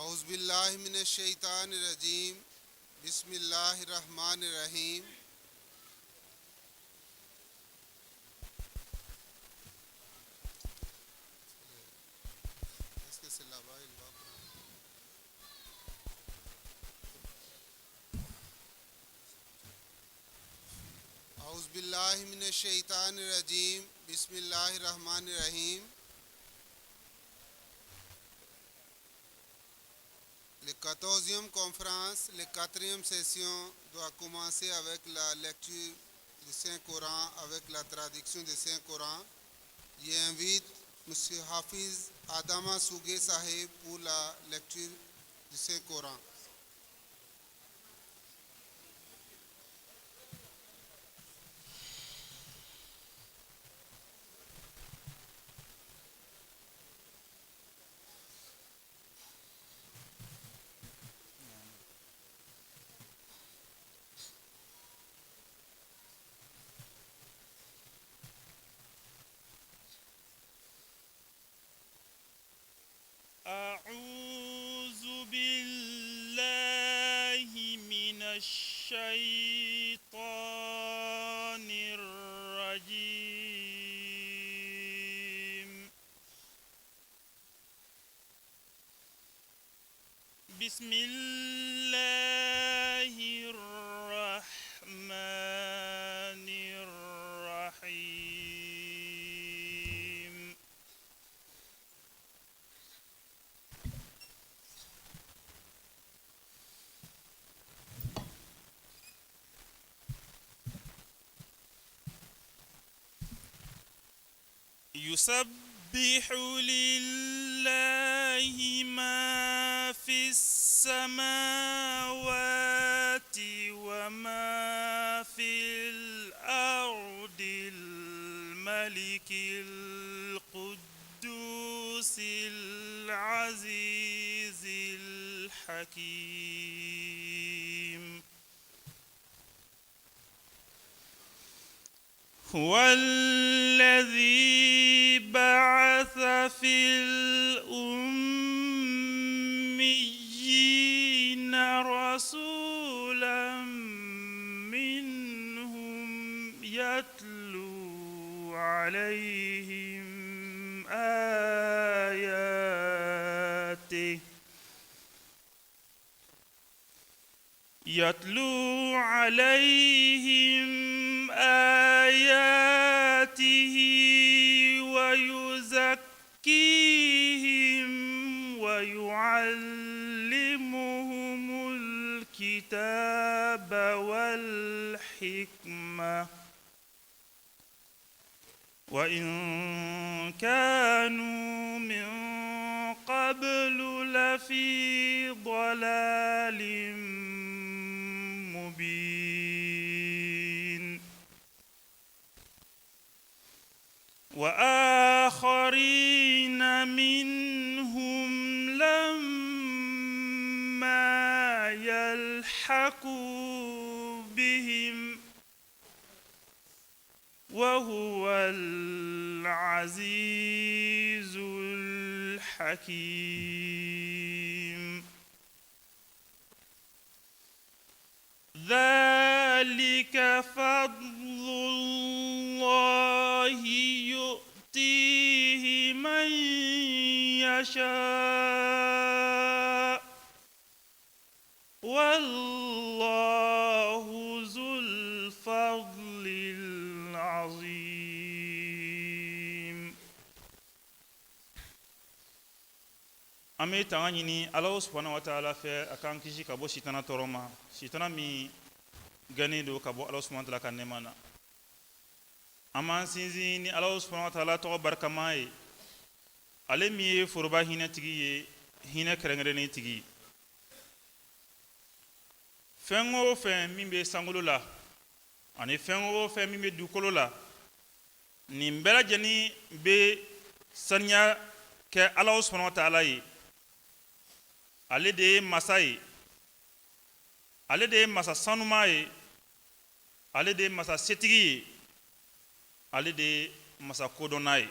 औज़बिल्लिमिनश्शैतानिर्रजीम। बिस्मिल्लाहिर्रहमानिर्रहीम। Est-ce que c'est là-bas, il va? औज़बिल्लिमिनश्शैतानिर्रजीम। बिस्मिल्लाहिर्रहमानिर्रहीम। Le 14e conférence, le 4e session doit commencer avec la lecture du Saint-Coran, avec la traduction du Saint-Coran. J'invite M. Hafiz Adama Sougé Sahib pour la lecture du Saint-Coran. أعوذ بالله من الشيطان الرجيم. بسم الله الرحمن الرحيم. يسبح لله ما في السماوات وما في الأرض الملك القدوس العزيز الحكيم. هو الذي بعث في الأميين رسولا منهم يتلو عليهم آياته يتلو عليهم آياته ويزكيهم ويعلمهم الكتاب والحكمة وإن كانوا من قبل لفي ضلال مبين. وآخرين منهم لما يلحقوا بهم وهو العزيز الحكيم. ذلك فضل الله يؤتيه من يشاء والله ذو الفضل العظيم. An bɛ tanga ɲini Ala subahana wa taala fɛ, a k'an kisi ka bɔ sitana tɔɔrɔ ma, sitana min gɛnnen don ka bɔ Ala subahana wa taala ka nɛɛma na. An b'an sinsin ni Ala subahana wa taala tɔgɔ barikama ye, ale min ye foroba hinɛtigi ye, hinɛ kɛrɛnkɛrɛnnen tigi. Fɛn o fɛn min bɛ sankolo la ani fɛn o fɛn min bɛ dugukolo la, nin bɛɛ lajɛlen bɛ saniya kɛ Ala subahana wa taala ye. Ale de ye masa ye, ale de ye masa sanuma ye, ale de ye masa setigi ye, ale de ye masa kodɔnna ye.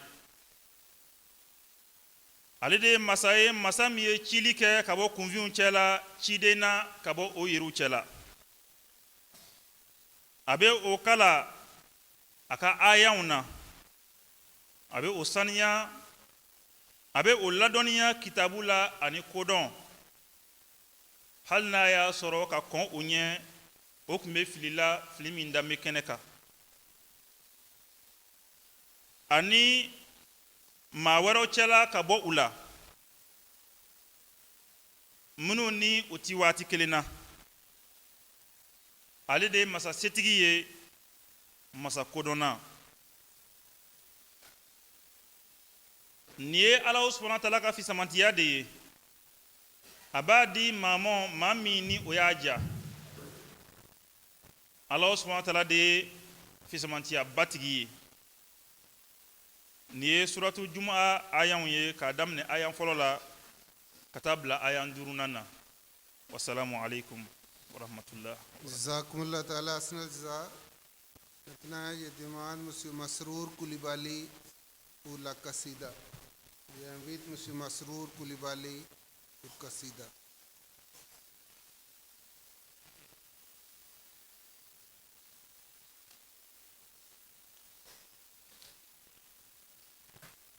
Ale de ye masa ye, masa min ye cili kɛ ka bɔ kunfinw cɛ la, ciden na ka bɔ o yɛrɛw cɛ la. A bɛ o kala a ka ayaw na, a bɛ o saniya, a bɛ o ladɔnniya kitabu la ani kodɔn, hali n'a y'a sɔrɔ ka kɔn o ɲɛ o tun bɛ fili la, fili min danbe kɛnɛ kan, ani maa wɛrɛw cɛla ka bɔ u la minnu ni u ti waati kelen na. Ale de ye masa setigi ye, masa kodɔnna. Nin ye Ala subahana taala ka fisamantiya de ye, a b'a di maa ma, maa min ni o y'a diya. Ala subahana taala de ye fisamantiya batigi ye. Nin ye suratu juma ayanw ye, k'a daminɛ ayan fɔlɔ la ka taa bila ayan duurunan na. Wasalamu alaikum warahmatullah. Jazakumullah taala ahsanal jaza. Maintenant, je demande M. Masrour Koulibaly pour la Qasida. J'invite M. Masrour Koulibaly pour Qasida.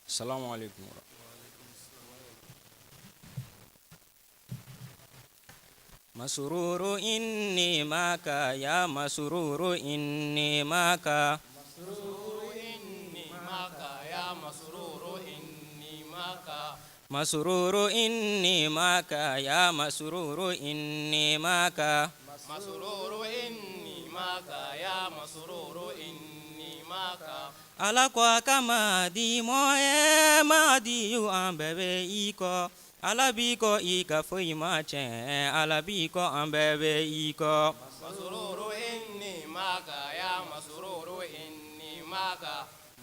السلام عليكم. مسرور إني معك يا مسرور إني معك، مسرور إني معك يا مسرور إني معك، مسرور إني معك يا مسرور إني معك، مسرور إني معك يا مسرور إني معك. Ala ko a ka Mahdi mɔ ye, Mahdi an bɛɛ bɛ i kɔ. Ala b'i kɔ, i ka foyi ma tiɲɛ. Ala b'i kɔ, an bɛɛ bɛ i kɔ. مسرور إني معك يا مسرور إني معك،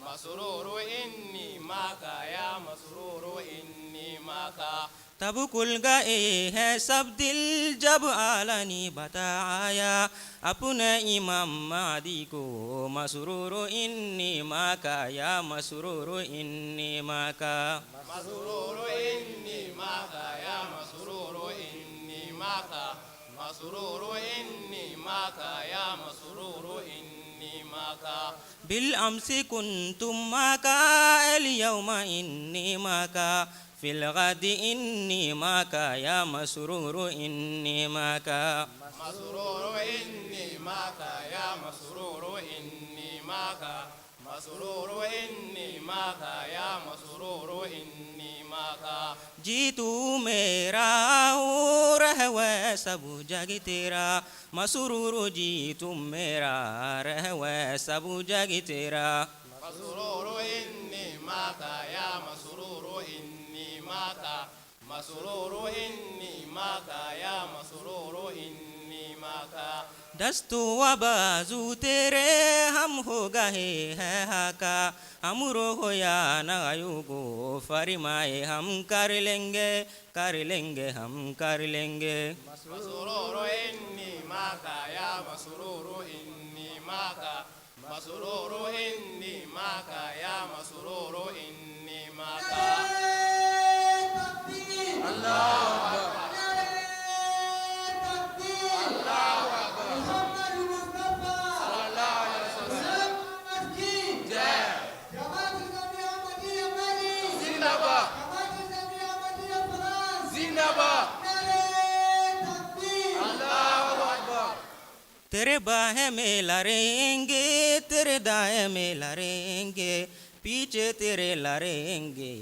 مسرور إني معك يا مسرور إني معك. तब खुल गए हैं सब दिल जब आला ने बताया अपने इमाम महदी को। मसरूर इन्नी माका या मसरूर इन्नी माका, مسرور إني معك يا مسرور إني معك، مسرور إني معك يا مسرور إني معك. بالأمس كنتم معك، اليوم إني معك، في الغد إني معك يا مسرور إني معك. مسرور إني معك يا مسرور إني معك، مسرور إني معك يا مسرور إني معك. जी तू मेरा और रहवे सब जग तेरा, मसरूर जी तुम मेरा रहवे सब जग तेरा. مسرور إني معك يا مسرور إني معك، مسرور إني معك يا مسرور إني معك. दस्तो व बाजू तेरे हम हो गए हैं हाका, हमरो हो या नायु को फरमाए हम कर लेंगे, कर लेंगे हम कर लेंगे. مسرور إني معك يا مسرور إني معك، مسرور إني معك يا مسرور إني معك. الله أكبر. الله أكبر. صلى الله عليه وسلم. جاء. زنده‌باد زنده‌باد. الله أكبر. तेरे बाहें में लड़ेंगे, तेरे दाएं में लड़ेंगे, पीछे तेरे लड़ेंगे,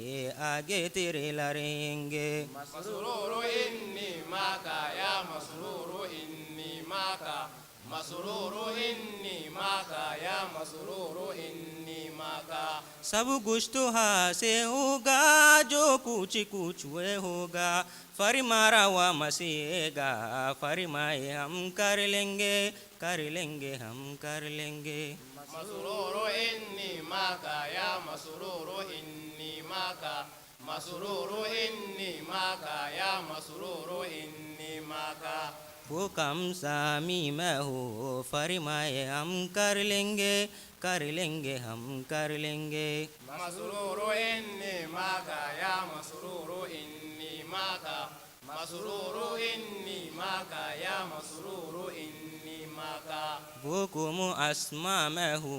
आगे तेरे लड़ेंगे. مسرور إني معك يا مسرور إني معك، مسرور إني معك يا مسرور إني معك. सब कुछ तो हासे होगा, जो कुछ कुछ हुए होगा, फरमारा हुआ मसीगा, फरमाए हम कर लेंगे, कर लेंगे हम कर लेंगे. مسرور إني معك يا مسرور إني معك، مسرور إني معك يا مسرور إني معك. वो कम सामी मैं हो, फरमाए हम कर लेंगे, कर लेंगे, हम कर लेंगे। मसरूर इन्नी माका या मसरूर इन्नी माका, मसरूर इन्नी माका या मसरूर इन्नी माका। वो कुम आसमां में हो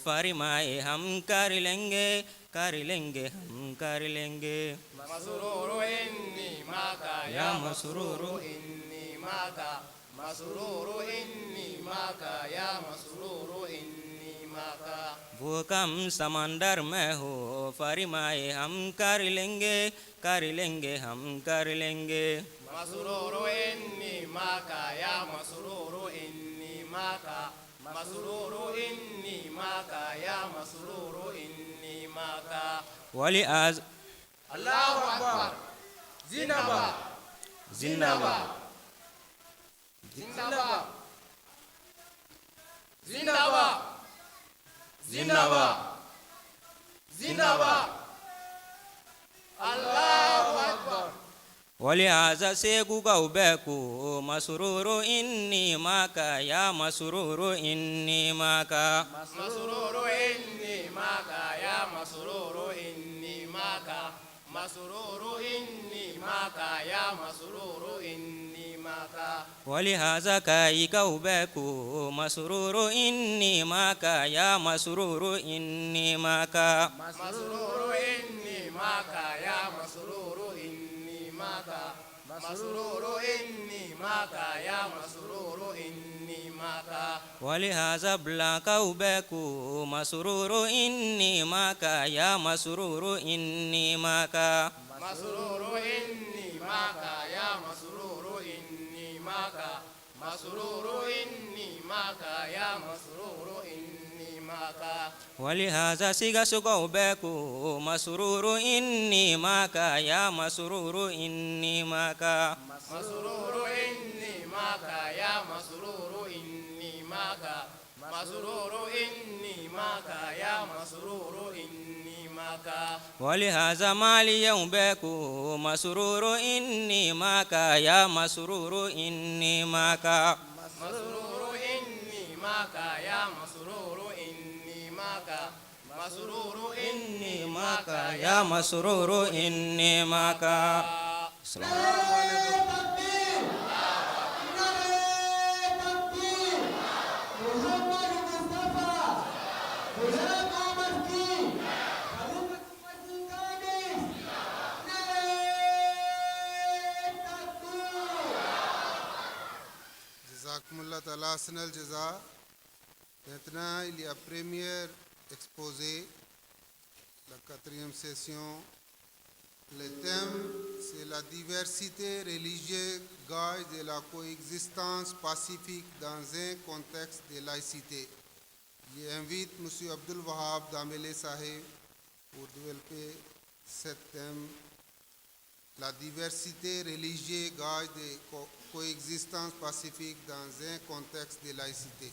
फरमाए हम कर लेंगे, कर लेंगे, हम कर लेंगे। मसरूर इन्नी माका या मसरूर इन्नी माका, मसरूर इन्नी माका या मसरूर इन्नी माका। वो कम समंदर में हो फरमाए हम कर लेंगे, कर लेंगे, हम कर लेंगे। मसरूर इन्नी माका या मसरूर इन्नी माका, मसरूर इन्नी माका या मसरूर इन्नी माका। वली आज अल्लाहु अकबर, जिंदाबाद, जिंदाबाद, जिंदाबाद, जिंदाबाद, जिंदाबाद, जिंदाबाद, अल्लाहु अकबर। वलिहाजा सेगुगाव बेकू मसरूर इन्नी माका या मसरूर इन्नी माका, मसरूर इन्नी माका या मसरूर इन्नी माका, मसरूर इन्नी माका या मसरूर इन्नी माका। वलिहाजा काईगाव बेकू मसरूर इन्नी माका या मसरूर इन्नी माका, मसरूर इन्नी माका या मसरूर इन्नी माका, मसरूर इन्नी माका या मसरूर इन्नी माका। वलिहाजा ब्लाकाव बेकू मसरूर इन्नी माका या मसरूर इन्नी माका, मसरूर इन्नी माका या मसरूर इन्नी माका, मसरूर इन्नी माका या मसरूर इन्नी माका। वलिहाजा सिगासुगाव बेकू मसरूर इन्नी माका या मसरूर इन्नी माका, मसरूर इन्नी माका या मसरूर इन्नी माका, मसरूर इन्नी माका या मसरूर इन्नी माका। वलिहाजा मालियं बेकू मसरूर इन्नी माका या मसरूर इन्नी माका, मसरूर इन्नी माका या मसरूर इन्नी माका, मसरूर इन्नी माका या मसरूर इन्नी माका। Jazakumullah ta'ala ahsanal jaza. Maintenant, il y a premier exposé, la quatrième session. Le thème, c'est la diversité religieuse, gage de la coexistence pacifique dans un contexte de laïcité. J'invite M. Abdul Wahab Damele Sahib pour développer ce thème, la diversité religieuse, gage de coexistence pacifique dans un contexte de laïcité.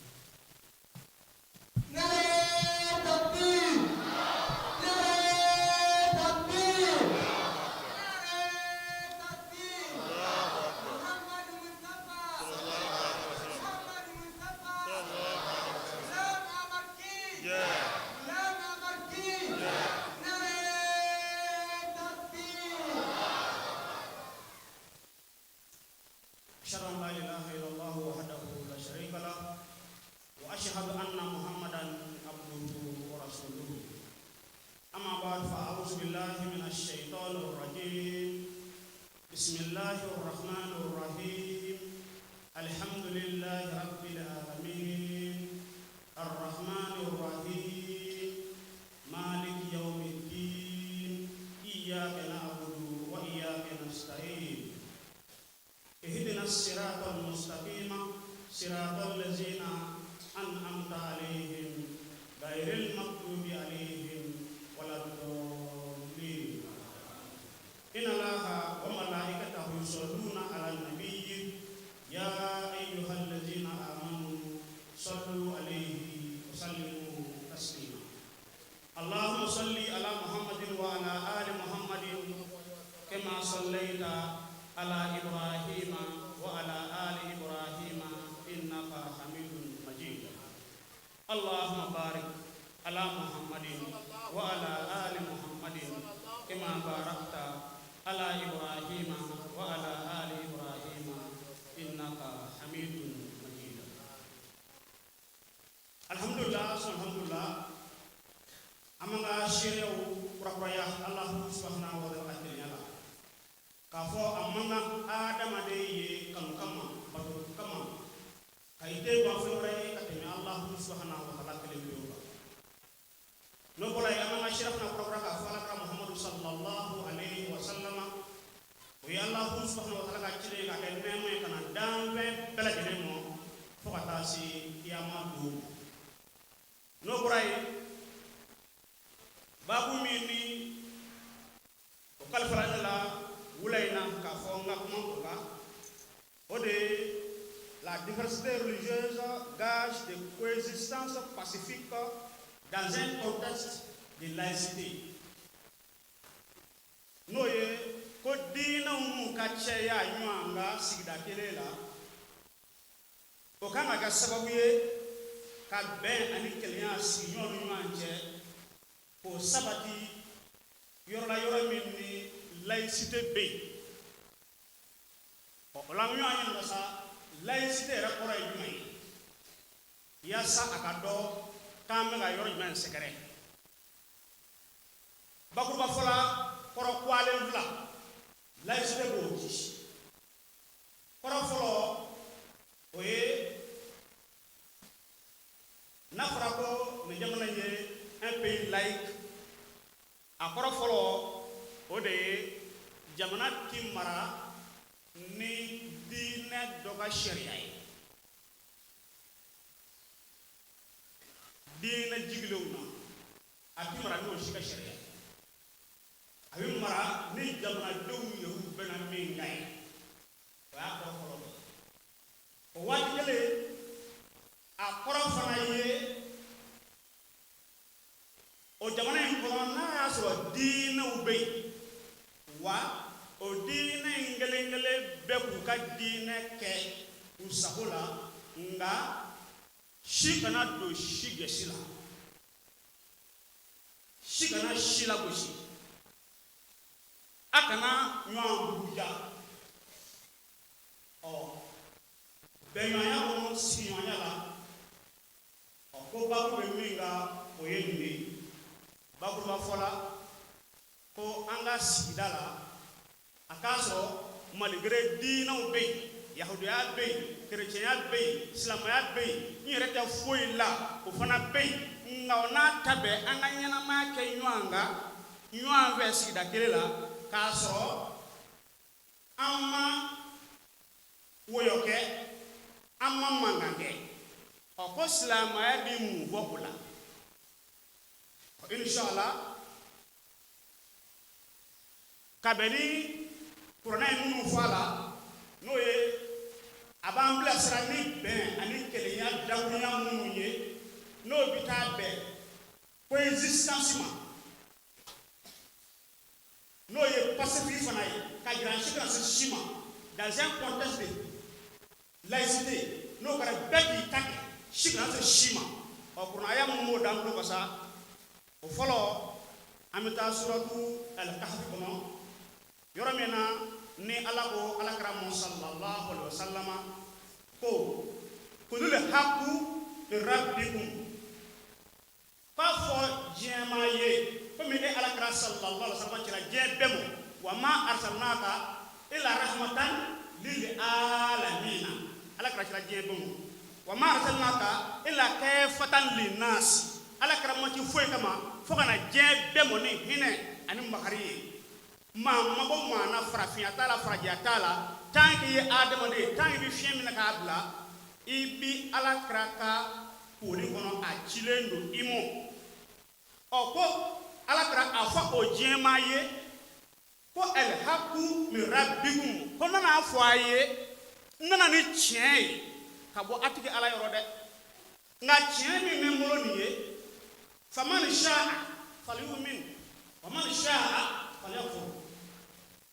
أشهد أن لا إله إلا الله وحده لا شريك له وأشهد أن محمدا عبده ورسوله. أما بعد، فأعوذ بالله من الشيطان الرجيم. بسم الله الرحمن الرحيم. الحمد لله رب العالمين الرحمن الرحيم مالك يوم الدين إياك نعبد وإياك نستعين اهدنا الصراط المستقيم صراط الذين أنعمت عليهم غير المغضوب عليهم ولا الضالين. إن الله وملائكته يصلون على النبي يا أيها الذين آمنوا صلوا عليه وسلموا تسليما. اللهم صل على محمد وعلى آل محمد كما صليت على إبراهيم وعلى آل إبراهيم إنك حميد مجيد. اللهم بارك على محمد وعلى آل محمد كما باركت على إبراهيم وعلى آل إبراهيم إنك حميد مجيد. الحمد لله، الحمد لله. An b'an ka seereyaw kurakuraya Alahu subahana wa taala kelenya la, k'a fɔ a man kan adamaden ye kanu kama, bato kama, ka i den ban fɛn wɛrɛ ye ka tɛmɛ Alahu subahana wa taala kelen pewu kan. N'o bɔra yen, an b'an ka seereya fana kurakura k'a fɔ Alakira Muhamadu sallallahu alayhi wa sallama, o ye Alahu subahana wa taala ka ciden ye ka kɛ nɛɛma ye ka na danfɛn bɛɛ lajɛlen ma fo ka taa se kiyama don. N'o bɔra yen, baabu min ni o kalifara ne la wula in na k'a fɔ n ka kuma o kan, o de ye la diversité religieuse, gage de coexistence pacifique dans un contexte de laïcité. N'o ye ko diinɛw minnu ka caya ɲɔgɔn kan sigida kelen la, o kan ka kɛ sababu ye ka bɛn ani kelenya sigiɲɔgɔn ni ɲɔgɔn cɛ, k'o sabati yɔrɔ la, yɔrɔ min ni laïcité bɛ yen. Ɔ, o la an bɛ ɲɔgɔn ɲininka sa, laïcité yɛrɛ kɔrɔ ye jumɛn ye, yaasa a ka dɔn k'an bɛ ka yɔrɔ jumɛn sɛgɛrɛ. Bakuruba fɔ la, kɔrɔ kwalen fila laïcité b'o di. Kɔrɔ fɔlɔ, o ye n'a fɔra ko nin jamana in ye un pays laïque, a kɔrɔ fɔlɔ, o de ye jamana ti mara ni diinɛ dɔ ka sariya ye, diinɛ jigilenw na, a ti mara n'o si ka sariya ye, a bɛ mara ni jamanadenw yɛrɛw bɛnna min kan ye. O y'a kɔrɔ fɔlɔ ye. O waati kelen, a kɔrɔ fana ye o jamana in kɔnɔ, n'a y'a sɔrɔ diinɛw bɛ yen, wa o diinɛ in kelen kelen bɛɛ k'u ka diinɛ kɛ u sago la, nka si kana don si gɛsi la, si kana si lagosi, a kana ɲɔgɔn buruja. Ɔ, bɛnɲɔgɔnya kɔnɔ, sigiɲɔgɔnya la. Ɔ, ko baabu bɛ min kan, o ye nin de ye. Bakuruba fɔ la, ko an ka sigida la, a k'a sɔrɔ malgré diinɛw bɛ yen, yahudiya bɛ yen, kerecɛnya bɛ yen, silamɛya bɛ yen, n yɛrɛ tɛ foyi la, o fana bɛ yen, nka o n'a ta bɛɛ, an ka ɲɛnamaya kɛ ɲɔgɔn kan, ɲɔgɔn fɛ sigida kelen la, k'a sɔrɔ an ma wɔyɔ kɛ, an ma mankan kɛ. Ɔ, ko silamɛya bɛ mun fɔ o la? Inshallah, ka bɛn ni kuranɛ ye minnu fɔ a la, n'o ye a b'an bilasira ni bɛn ani kelenya dakurunya minnu ye, n'o bɛ taa bɛn coexistence ma, n'o ye pacifique fana ye, ka jira si kana se si ma dans un contexte de laïcité, n'o kɛra bɛɛ k'i ta kɛ, si kana se si ma. Ɔ, kuranɛ minnu b'o d'an bolo ka sa, o fɔlɔ, an bɛ taa suratu al-Kahfi kɔnɔ, yɔrɔ min na ni Ala ko Ala kira ma sallallahu alaihi wa sallama ko qulil haqqu min rabbikum, k'a fɔ diɲɛmaa ye komi e Ala kira sallallahu alaihi wa sallam cira diɲɛ bɛɛ ma, wa ma arsalnaka illa rahmatan lil alamina, Ala kira cira diɲɛ bɛɛ ma, wa ma arsalnaka illa kafatan linnas, Ala kira ma ci foyi kama fo ka na diɲɛ bɛɛ mɔ ni hinɛ ani makari ye. Maa mabɔ maa na, farafinya t'a la, farajɛya t'a la, tant que i ye adamaden ye, tant que i bɛ fiɲɛ minɛ k'a bila, i bi Ala kira ka kori kɔnɔ, a cilen don i mɔ. Ɔ, ko Ala kira a fɔ o diɲɛmaa ye ko alhaku min rabbikum, ko n nana fɔ a ye, n nana ni tiɲɛ ye ka bɔ a tigi Ala yɔrɔ dɛ, nka tiɲɛ min bɛ n bolo nin ye, faman sha'a falyu'min wa man sha'a falyakfur.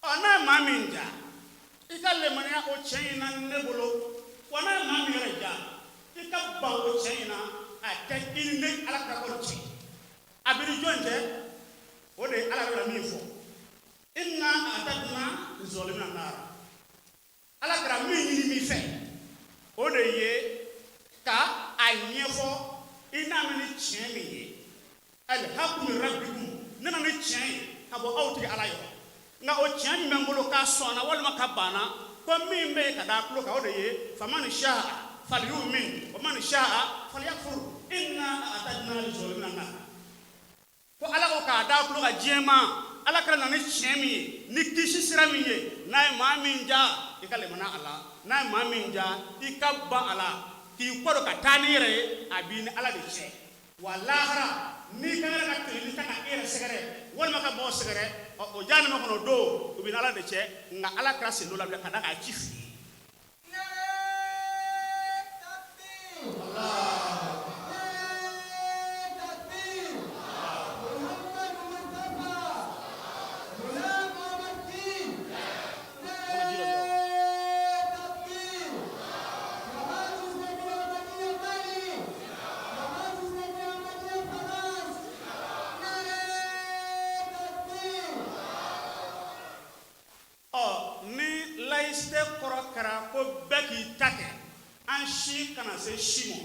Ɔ, n'a ye maa min ja, i ka lemaniya o tiɲɛ in na ne bolo, wa n'a ye maa min yɛrɛ ja, i ka ban o tiɲɛ in na, a tɛ i ni ne Ala kira kɔni cɛ. A bɛ ni jɔn cɛ? O de ye Ala bɛna min fɔ: inna a'tadna lizalimina nara. Ala kɛra min ɲini min fɛ, o de ye ka a ɲɛfɔ i n'a mɛn ni tiɲɛ min ye. Alhaqqu min rabbikum, ne nana ni tiɲɛ ye ka bɔ aw tigi Ala yɔrɔ. Nka o tiɲɛ min bɛ n bolo, k'a sɔnna walima ka banna, ko min bɛ yen ka da tulo kan, o de ye faman sha'a falyu'min wa man sha'a falyakfur inna a'tadna lizalimina nara. Ko Ala ko k'a da tulo kan diɲɛ ma, Ala kɛra na ni tiɲɛ min ye, ni kisi sira min ye, n'a ye maa min ja, i ka limaniya a la, n'a ye maa min ja, i ka ban a la, k'i kɔ don ka taa n'i yɛrɛ ye, a b'i ni Ala de cɛ. Wa lahara, n'i ka yɛrɛ ka tɛmɛ ka e yɛrɛ sɛgɛrɛ walima ka mɔgɔw sɛgɛrɛ, o jahanama kɔnɔ don, o b'i ni Ala de cɛ. Nka Ala kɛra sen dɔ la bilen ka da k'a ci f'i ye. Ɔ, ni laïcité kɔrɔ kɛra ko bɛɛ k'i ta kɛ, an si kana se si ma,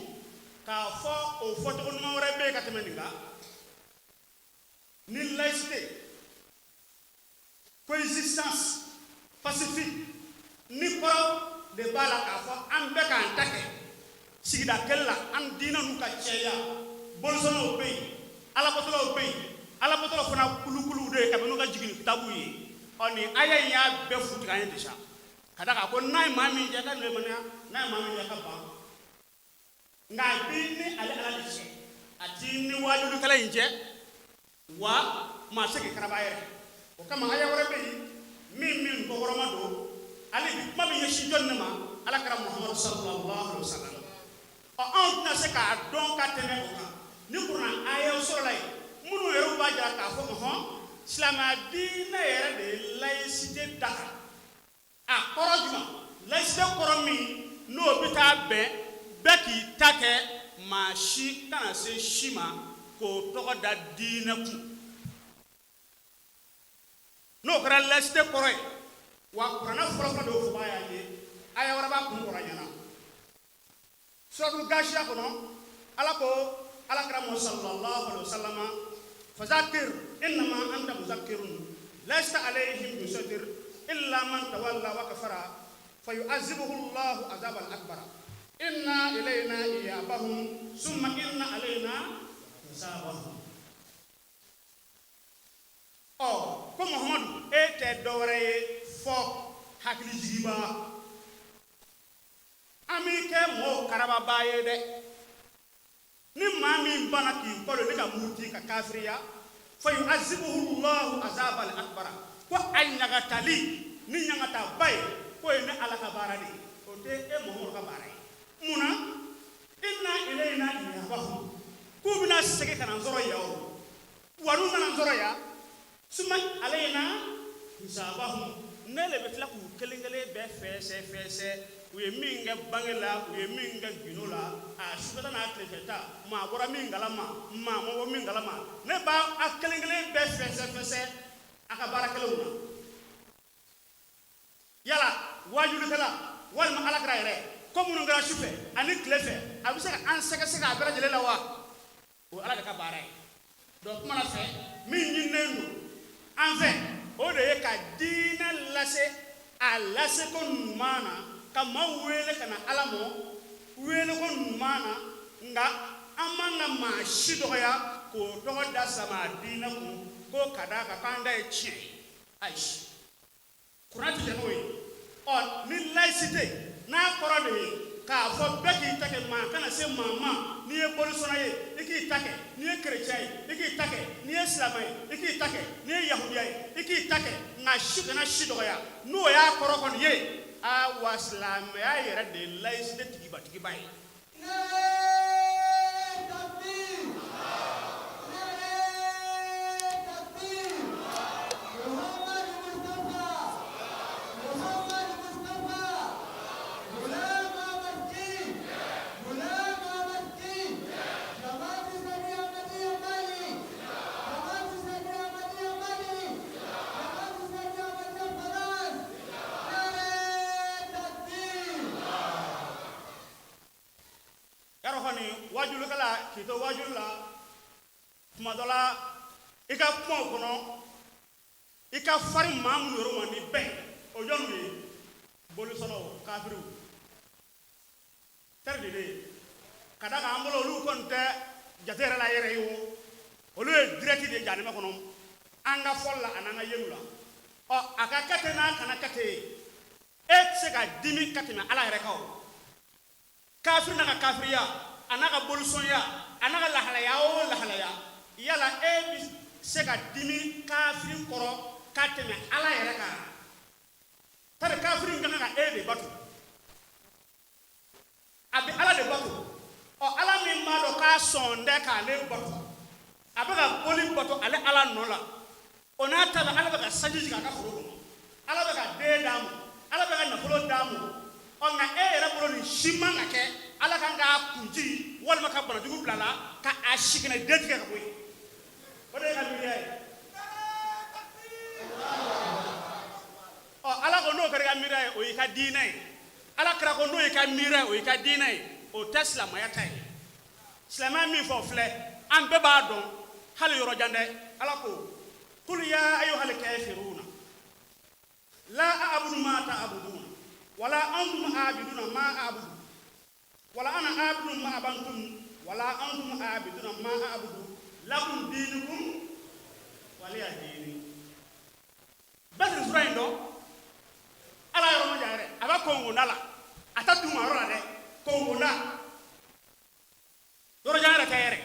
k'a fɔ o fɔcogo ɲuman wɛrɛ bɛ yen ka tɛmɛ nin kan? Ni laïcité, coexistence pacifique, ni kɔrɔ de b'a la k'a fɔ an bɛɛ k'an ta kɛ sigida kelen la, an diinɛ n'u ka cɛya, bolisɔnnaw bɛ yen, alabatolaw bɛ yen, alabatolaw fana kulukuluw de ye kabini n'u ka jigin kitabu ye. Ɔ, nin aya in y'a bɛɛ fu tigɛ an ye déjà, ka da kan ko n'a ye maa min jɛ, ka limaniya, n'a ye maa min jɛ, ka ban. Nka a b'i ni ale Ala de cɛ, a t'i ni waajulikɛla in cɛ, wa maa se k'i karaba yɛrɛ. O kama aya wɛrɛ bɛ yen min kɔkɔrɔma don. Ale bi kuma bɛ ɲɛsin jɔn de ma? Ala kɛra Muhamadu sallallahu alaihi wa sallam. Ɔ, anw tɛna se k'a dɔn ka tɛmɛ o kan. Ni kuranɛ aya sɔrɔla yen minnu yɛrɛ b'a jira k'a fɔ ɔhɔn, silamɛya diinɛ yɛrɛ de ye laïcité daga. A kɔrɔ jumɛn? Laïcité kɔrɔ min n'o bɛ taa bɛn bɛɛ k'i ta kɛ, maa si kana se si ma k'o tɔgɔ da diinɛ kun, n'o kɛra laïcité kɔrɔ ye. Wa kuranɛ fɔlɔfɔlɔ de y'o fɔ y'an ye. Aya wɛrɛ b'a kun kɔrɔ ɲɛna, suratul Gashiya kɔnɔ. Ala ko Ala kira mɔ sallallahu alaihi wa sallam: fazakir innama anta muzakkirun laysa alayhim bisaytir illa man tawalla wa kafara fayu'azzibuhu Allahu azabal akbar inna ilayna iyabahum summa inna alayna hisabahum. Ɔ, ko Muhamadu, e tɛ dɔwɛrɛ ye fɔ hakilijigiba. An b'i kɛ mɔgɔw karababa ye dɛ. Ni maa min banna k'i kɔ don ne ka muruti ka kafiriya, fa yu'azzibuhu Allahu azabal akbar, ko a ɲagatali ni ɲagataba ye, k'o ye ne Ala ka baara de ye, o tɛ e Muhamadu ka baara ye. Mun na? Inna ilayna iyabahum, k'u bɛna segin ka na n sɔrɔ yan. O wa, n'u nana n sɔrɔ yan, suma alayna hisabahum, ne le bɛ tila k'u kelen kelen bɛɛ fɛsɛ fɛsɛ, u ye min kɛ bange la, u ye min kɛ gindo la, a sufɛta n'a tilefɛta, maa bɔra min kalama, maa ma bɔ min kalama, ne b'a a kelen kelen bɛɛ fɛsɛ fɛsɛ a ka baara kɛlenw na. Yala waajulikɛla walima Alakira yɛrɛ, ko minnu kɛra su fɛ ani tile fɛ, a bɛ se ka an sɛgɛsɛgɛ a bɛɛ lajɛlen la wa? O ye Ala de ka baara ye. Donc kuma na fɛ min ɲininen don an fɛ, o de ye ka diinɛ lase a laseko ɲuman na, ka maaw wele ka na Ala mɔ wele ko ɲuman na. Nka an man ka maa si dɔgɔya k'o tɔgɔ da sama diinɛ kun, ko ka d'a kan k'an ta ye tiɲɛ ye. Ayi, kuran tɛ n'o ye. Ɔ, ni laïcité n'a kɔrɔ de ye k'a fɔ bɛɛ k'i ta kɛ, maa kana se maa ma, n'i ye bolisɔnna ye, i k'i ta kɛ, n'i ye kerecɛn ye, i k'i ta kɛ, n'i ye silamɛ ye, i k'i ta kɛ, n'i ye yahudiya ye, i k'i ta kɛ, nka si kana si dɔgɔya, n'o y'a kɔrɔ kɔni ye, aa wa, silamɛya yɛrɛ de ye laïcité tigibatigiba ye. kɔni wajulikɛla k'i to wajuli la tuma dɔ la i ka kumaw kɔnɔ i ka farin maa minnu yɛrɛ ma ni bɛɛ o jɔnw ye bolisɔnnaw kafiriw tɛri de ye ka da kan an bolo olu kɔni tɛ jate yɛrɛ la yɛrɛ ye o olu ye direct de ye jahanama kɔnɔ an ka fɔli la an'an ka yeliw la ɔ a ka kɛ ten n'a kana kɛ ten e tɛ se ka dimi ka tɛmɛ ala yɛrɛ kan o kafiri n'a ka kafiriya a n'a ka bolisɔnya a n'a ka lahalaya o lahalaya yala e bɛ se ka dimi kafiri kɔrɔ ka tɛmɛ ala yɛrɛ kan tari kafiri ka kan ka e de bato a bɛ ala de bato ɔ ala min b'a dɔn k'a sɔn tɛ k'ale bato a bɛ ka boli bato ale ala nɔ la o n'a ta bɛɛ ala bɛ ka sanji jigin a ka foro kɔnɔ ala bɛ ka den d'a ma ala bɛ ka nafolo d'a ma ɔ nka e yɛrɛ bolo nin si man ka kɛ ala kan k'a kunji walima ka banajugu bila a la ka a siginɛ den tigɛ ka bɔ yen o de ye ka miiriya ye ɔ ala ko n'o kɛra i ka miiriya ye o y'i ka diinɛ ye ala kira ko n'o y'i ka miiriya ye o y'i ka diinɛ ye o tɛ silamɛya ta ye silamɛya min fɔ o filɛ an bɛɛ b'a dɔn hali yɔrɔ jan dɛ ala ko kul ya ayyuhal kafiruna la a'budu ma ta'buduna wala antum a'biduna ma a'budu wala ana a'budu ma abadtum wala antum a'biduna ma a'budu lakum dinukum waliya dini bɛɛ tɛ sura in dɔn ala yɔrɔ ma jan yɛrɛ a b'a konkonda la a tɛ duguma yɔrɔ la dɛ konkonda yɔrɔ jan yɛrɛ tɛ yɛrɛ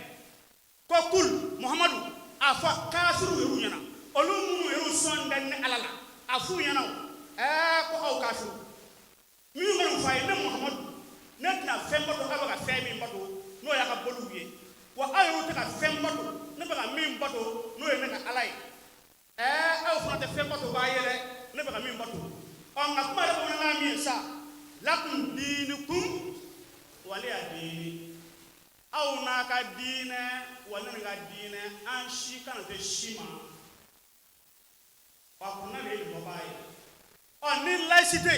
ko kul muhamadu a fɔ kafiriw yɛrɛ ɲɛna olu minnu yɛrɛ sɔn tɛ ne ala la a f'u ɲɛna o ɛɛ ko aw kafiriw min kɔni fɔ a ye ne muhamadu ne tɛna fɛn bato aw bɛ ka fɛn min bato n'o y'a ka boliw ye wa aw yɛrɛ tɛ ka fɛn bato ne bɛ ka min bato n'o ye ne ka ala ye ɛɛ aw fana tɛ fɛn bato b'a ye dɛ ne bɛ ka min bato ɔ nka kuma yɛrɛ bamanankan min ye sa lakum dinukum waliya dini aw n'a ka diinɛ wa ne ka diinɛ an si kana tɛ si ma wa kunna de ye nin bɔbaa ye ɔ ni laïcité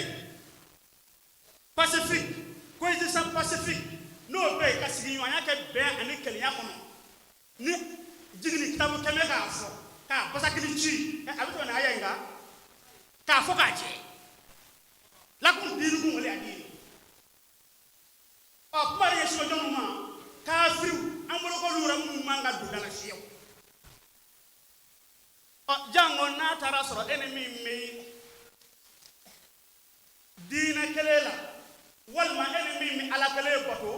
pacifique coexistence pacifique n'o bɛ yen ka sigiɲɔgɔnya kɛ bɛn ani kelenya kɔnɔ ni jigini kitabu kɛmɛ k'a fɔ k'a basakili ci a bɛ tɛmɛ nin aya in kan k'a fɔ k'a jɛ lakum dinukum waliya dini ɔ kuma de ɲɛsin jɔnw ma kafiriw an bolo k'olu yɛrɛ minnu man ka don da la fiyewu ɔ jango n'a taara sɔrɔ e ni min bɛ diinɛ kelen la walima e ni min bɛ ala kelen bato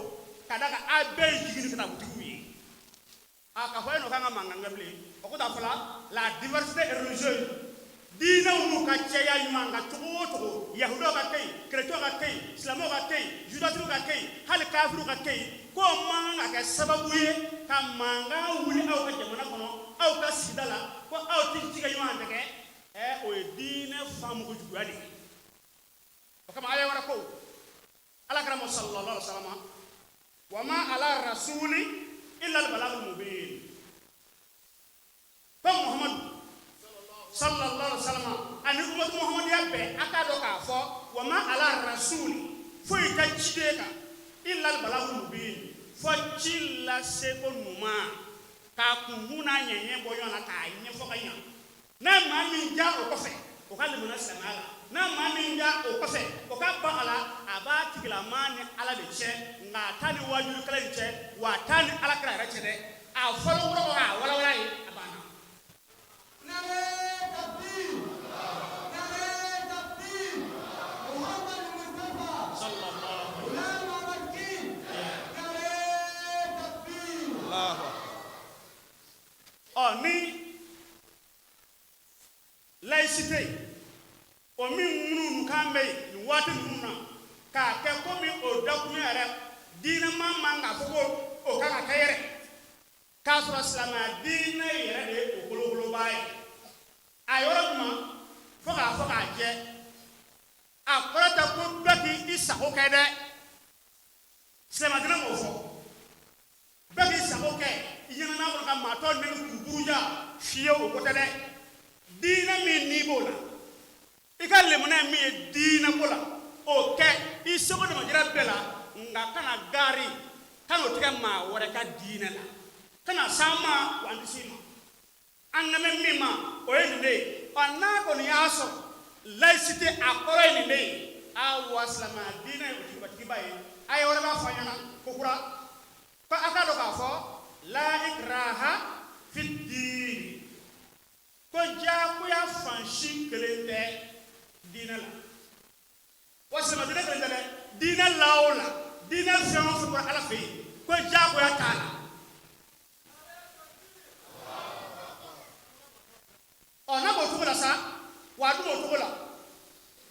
ka da kan a bɛɛ ye jigini kitabutigiw ye a k'a fɔ e n'o kan ka mankan kɛ bilen o ko ta fɔla la diversité religieuse diinɛw n'u ka cɛya ɲuman kan cogo o cogo yahudaw ka kɛ yen kerecɛnw ka kɛ yen silamɛw ka kɛ yen judasiw ka kɛ yen hali kafiriw ka kɛ yen k'o man kan ka kɛ sababu ye ka mankan wuli aw ka jamana kɔnɔ aw ka sigida la ko aw tɛ ci kɛ ɲɔgɔn tɛgɛ ɛ o ye diinɛ faamuko juguya de ye o kama aya wɛrɛ ko ala kira ma sallallahu alaihi wasallam wa ma ala rasuli illa al balagul mubin ko muhammadu sallallahu alaihi wasallam ani umatu muhammadiya bɛɛ a k'a dɔn k'a fɔ wa ma ala rasuli foyi tɛ ciden kan illa al balagul mubin fɔ ci laseko ɲuman k'a kunkun n'a ɲɛɲɛ bɔ ɲɔgɔn na k'a ɲɛfɔ ka ɲa n'a maa min ja o kɔfɛ o ka limaniya silamɛya la n'a maa min ja o kɔfɛ o ka ban a la a b'a tigilamaa ni ala de cɛ nka a t'a ni wajulikɛla in cɛ wa a t'a ni ala kira yɛrɛ cɛ dɛ a fɔlɔ kɔrɔ k'a walawala ye a banna. Ɔ ni laïcité o min minnu kan bɛ yen nin waati ninnu na k'a kɛ komi o dakuruɲɛ yɛrɛ diinɛma man k'a fɔ ko o kan ka kɛ yɛrɛ k'a sɔrɔ silamɛya diinɛ yɛrɛ de ye o kolokolobaa ye a yɔrɔ jumɛn fo k'a fɔ k'a jɛ a kɔrɔ tɛ ko bɛɛ k'i sago kɛ dɛ silamɛya diinɛ m'o fɔ bɛɛ k'i sago kɛ i ɲɛnamaya kɔnɔ ka maa tɔ nɛni k'u buruja fiyewu o ko tɛ dɛ diinɛ min n'i b'o la i ka limaniya min ye diinɛ ko la o kɛ i seko damajira bɛɛ la nka kana gaari Kan'o tigɛ maa wɛrɛ ka diinɛ la, kana s'an ma wa an tɛ s'i ma. An kan bɛ min ma, o ye nin de ye. Ɔ, n'a kɔni y'a sɔrɔ laïcité a kɔrɔ ye nin de ye, awa, silamɛya diinɛ ye o tigibatigiba ye. A ye wɛrɛ b'a fɔ an ɲɛna ko kura ko a k'a dɔn k'a fɔ la ikraha fi diini, ko diyagoya fan si kelen tɛ diinɛ la. Wa silamɛ diinɛ kelen tɛ dɛ, diinɛ la o la, diinɛ fɛn o fɛn bɔra Ala fɛ yen, ko diyagoya t'a la. Ɔ, n'a b'o cogo la sa, wa a dun b'o cogo la.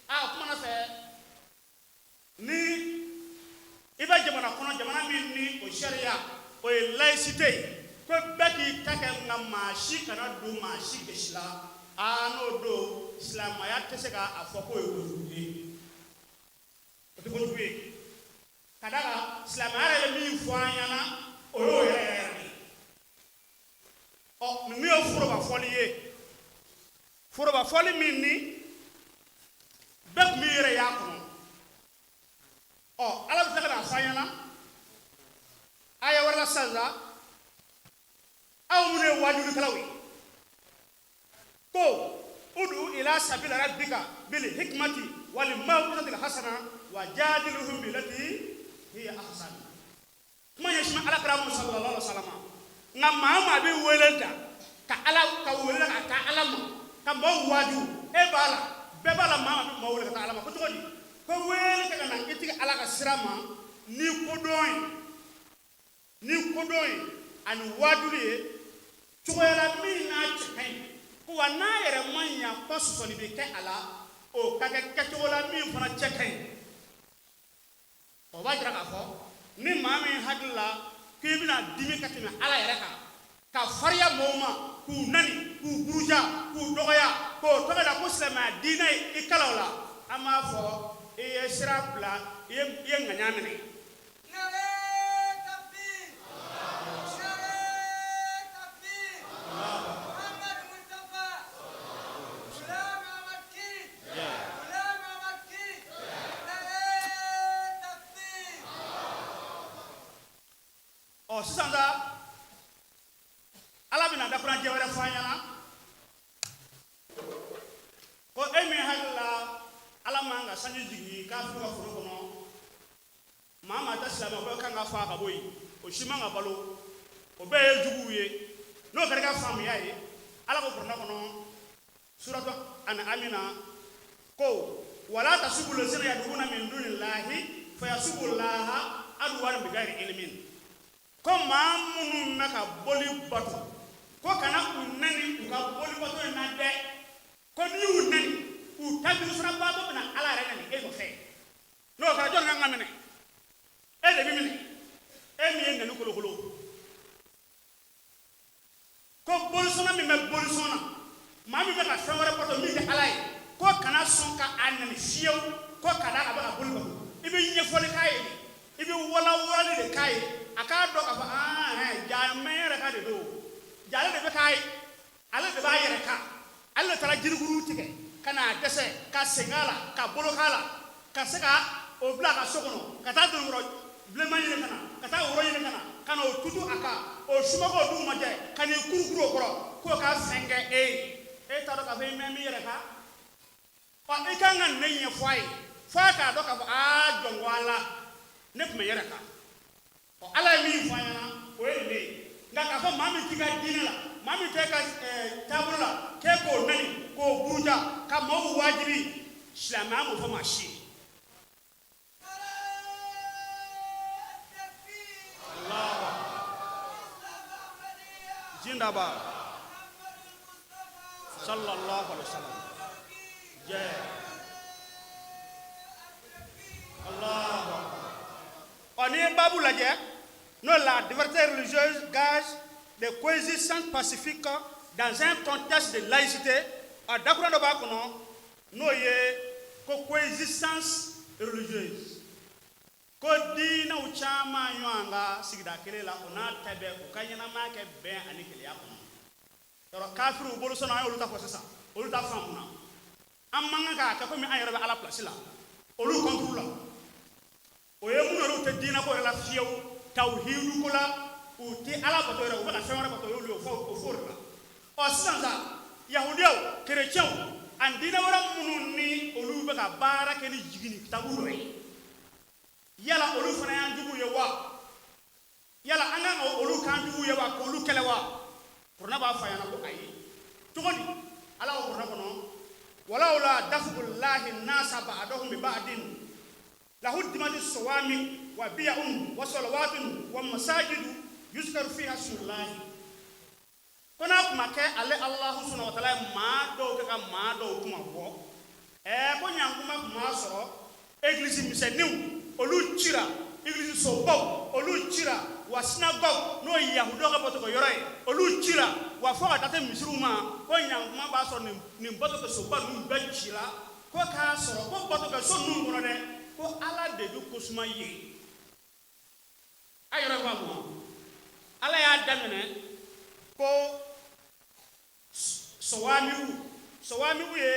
A o kumana fɛ, ni i bɛ jamana kɔnɔ, jamana min ni o sariya o ye laïcité ye, ko bɛɛ k'i ta kɛ, nka maa si kana don maa si gasi la, aa, n'o don, silamɛya tɛ se k'a fɔ k'o ye kojugu ye. O tɛ kojugu ye, ka d'a kan silamɛya yɛrɛ bɛ min fɔ an ɲɛna, o y'o yɛrɛ yɛrɛ de ye. Ɔ, ninnu ye foroba fɔli ye, foroba fɔli min ni bɛɛ tun b'i yɛrɛ y'a kɔnɔ. Ɔ, Ala bɛ tila ka n'a fɔ an ɲɛna aya wɛrɛ la sisan sa, aw minnu ye waajulikɛlaw ye, ko udu ila sabila rabbika bil hikmati wal maw'izatil hasana wa jadilhum billati hiya ahsan. Kuma ɲɛsin Ala kira ma sallallahu alaihi wasallam, nka maa o maa bɛ wele da ka Ala ka wele ka taa Ala ma, ka maaw waaju, e b'a la, bɛɛ b'a la. Maa maa bɛ maaw wele ka taa Ala ma, ko cogo di? Ko wele kɛ ka na i tigi Ala ka sira ma ni kodɔn ye, ni kodɔn ye ani waajuli ye cogoya la min n'a cɛ ka ɲi, ko wa n'a yɛrɛ ma ɲa, ko sɔsɔli bɛ kɛ a la, o ka kɛ kɛcogo la min fana cɛ ka ɲi. O b'a jira k'a fɔ ni maa min hakili la k'i bɛna dimi ka tɛmɛ Ala yɛrɛ kan, ka farinya mɔgɔw ma, k'u nani, k'u buruja, k'u dɔgɔya, k'o tɔgɔ da ko silamɛya diinɛ ye, i kala o la, an b'a fɔ i ye sira bila, i ye ŋaɲa minɛ. Ɔ, sisan sa, Ala bɛna dakuranjɛ wɛrɛ fɔ an ɲɛna ko e min hakili la Ala man ka sanji jigin kafiriw ka foro kɔnɔ, maa maa tɛ silamɛ, o bɛɛ kan ka faa ka bɔ yen, o si man ka balo, o bɛɛ ye juguw ye. N'o kɛra i ka faamuya ye, Ala ko kuranɛ kɔnɔ suratu An'ami na ko wala tasubu lazina yad'una min dunillahi fayasubu llaha aduwan bigayri ilmin, ko maa minnu bɛ ka boli bato, ko kana u nani u ka boli bato in na dɛ, ko n'i y'u nani, u ta jurusarabaatɔ bɛna Ala yɛrɛ nani e nɔfɛ. N'o kɛra, jɔn kan ka minɛ? E de bɛ minɛ, e min ye nani kolokolo. Ko bolisɔnna min bɛ bolisɔn na, maa min bɛ ka fɛn wɛrɛ bato min tɛ Ala ye, ko kana sɔn ka a nani fiyewu, ko ka d'a kan a bɛ ka boli bato. I bɛ ɲɛfɔli k'a ye de, i bɛ walawalali de k'a ye, a k'a dɔn k'a fɔ aa hɛn ja mɛ yɛrɛ ka de don, ja ale de bɛ k'a ye, ale de b'a yɛrɛ kan, ale de taara jirikuru tigɛ ka n'a dɛsɛ ka sen k'a la, ka bolo k'a la, ka se ka o bila a ka so kɔnɔ, ka taa dononkɔrɔ bilenman ɲini ka na, ka taa woro ɲini ka na, ka na o tutu a kan, o sumako dugu ma jɛ, ka n'i kurukuru o kɔrɔ k'o ka fɛn kɛ e ye. E t'a dɔn k'a fɔ i mɛn min yɛrɛ kan. Ɔ, i kan ka nin ɲɛfɔ a ye fo a k'a dɔn k'a fɔ aa, jɔn ko Ala, ne tun bɛ n yɛrɛ kan. Ɔ, Ala ye min fɔ an ɲɛna, o ye nin de ye. Nka k'a fɔ maa min t'i ka diinɛ la, maa min tɛ ka taabolo la, k'e k'o nani, k'o buruja, ka maaw wajibi, silamɛya m'o fɔ maa si ye. Jindaba sallallahu alaihi wasallam jɛ Allahu akbar. Ɔ, n'i ye baabu lajɛ, n'o la diversité religieuse, gage de coexistence pacifique dans un contexte de laïcité, a dakura dɔ b'a kɔnɔ, n'o ye ko coexistence religieuse, ko diinɛw caman ɲɔgɔn ka sigida kelen la, o n'a ta bɛɛ, u ka ɲɛnamaya kɛ bɛn ani kelenya kɔnɔ. Yɔrɔ kafiriw bolisɔnna, an y'olu ta fɔ sisan, olu ta faamuna. An man kan k'a kɛ komi an yɛrɛ bɛ Ala place la olu contre la. O ye minnu yɛrɛ tɛ diinɛ ko yɛrɛ la fiyewu. tawhidu ko la, u tɛ Ala bato yɛrɛ, u bɛ ka fɛn wɛrɛ bato, y'olu ye o fɔ o fɔ o de la. Ɔ sisan sa, yahudiyaw, kerecɛnw ani diinɛ wɛrɛ minnu ni olu bɛ ka baara kɛ ni jiginni kitabu dɔ ye, yala olu fana y'an jugu ye wa? Yala an kan ka olu k'an jugu ye wa, k'olu kɛlɛ wa? Kuranɛ b'a fɔ a ɲɛna ko ayi. Cogo di? Ala ko kuranɛ kɔnɔ: walawla dafullahi nasa ba'dahum bi ba'din lahuddimati sawami wa biya'un wa salawatun wa masajidu yuzkaru fiha ismullahi. Ko n'a tun ma kɛ ale Alahu subahana wa taala ye maa dɔw kɛ ka maa dɔw kuma bɔ, ɛɛ, ko ɲankuma tun b'a sɔrɔ egilisi misɛnninw olu cira, egilisi sobaw olu cira, wa synagogue, n'o ye yahudiyaw ka bato kɛ yɔrɔ ye, olu cira, wa fo ka taa se misiriw ma. Ko ɲankuma b'a sɔrɔ nin bato kɛ soba ninnu bɛɛ cira, ko k'a sɔrɔ ko bato kɛ so ninnu kɔnɔ dɛ, ko Ala de bɛ kosuma ye. A yɛrɛ faamu wa? Ala y'a daminɛ ko sɔwamiw. Sɔwamiw ye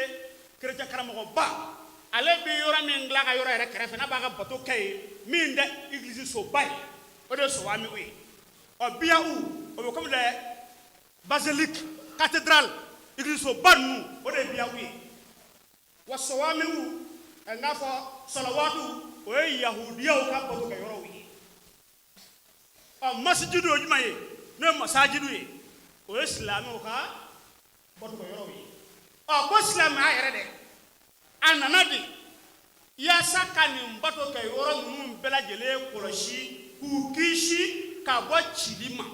kerecɛn karamɔgɔba, ale bɛ yɔrɔ min dilan ka yɔrɔ yɛrɛ kɛrɛfɛ, n'a b'a ka bato kɛ yen, min tɛ egilisi soba ye, o de ye sɔwamiw ye. Ɔ biyawu, o bɛ komi dɛ basilique, cathédrale, egilisi soba ninnu, o de ye biyawu ye. Wa sɔwamiw, n k'a fɔ sɔlɔwatu, o ye yahudiyaw ka bato kɛ yɔrɔw ye. Ɔ masijidu o jumɛn ye? N'o ye masajidu ye, o ye silamɛw ka bato kɛ yɔrɔw ye. Ɔ ko silamɛya yɛrɛ dɛ, a nana de yaasa ka nin bato kɛ yɔrɔ ninnu bɛɛ lajɛlen kɔlɔsi, k'u kisi ka bɔ cili ma.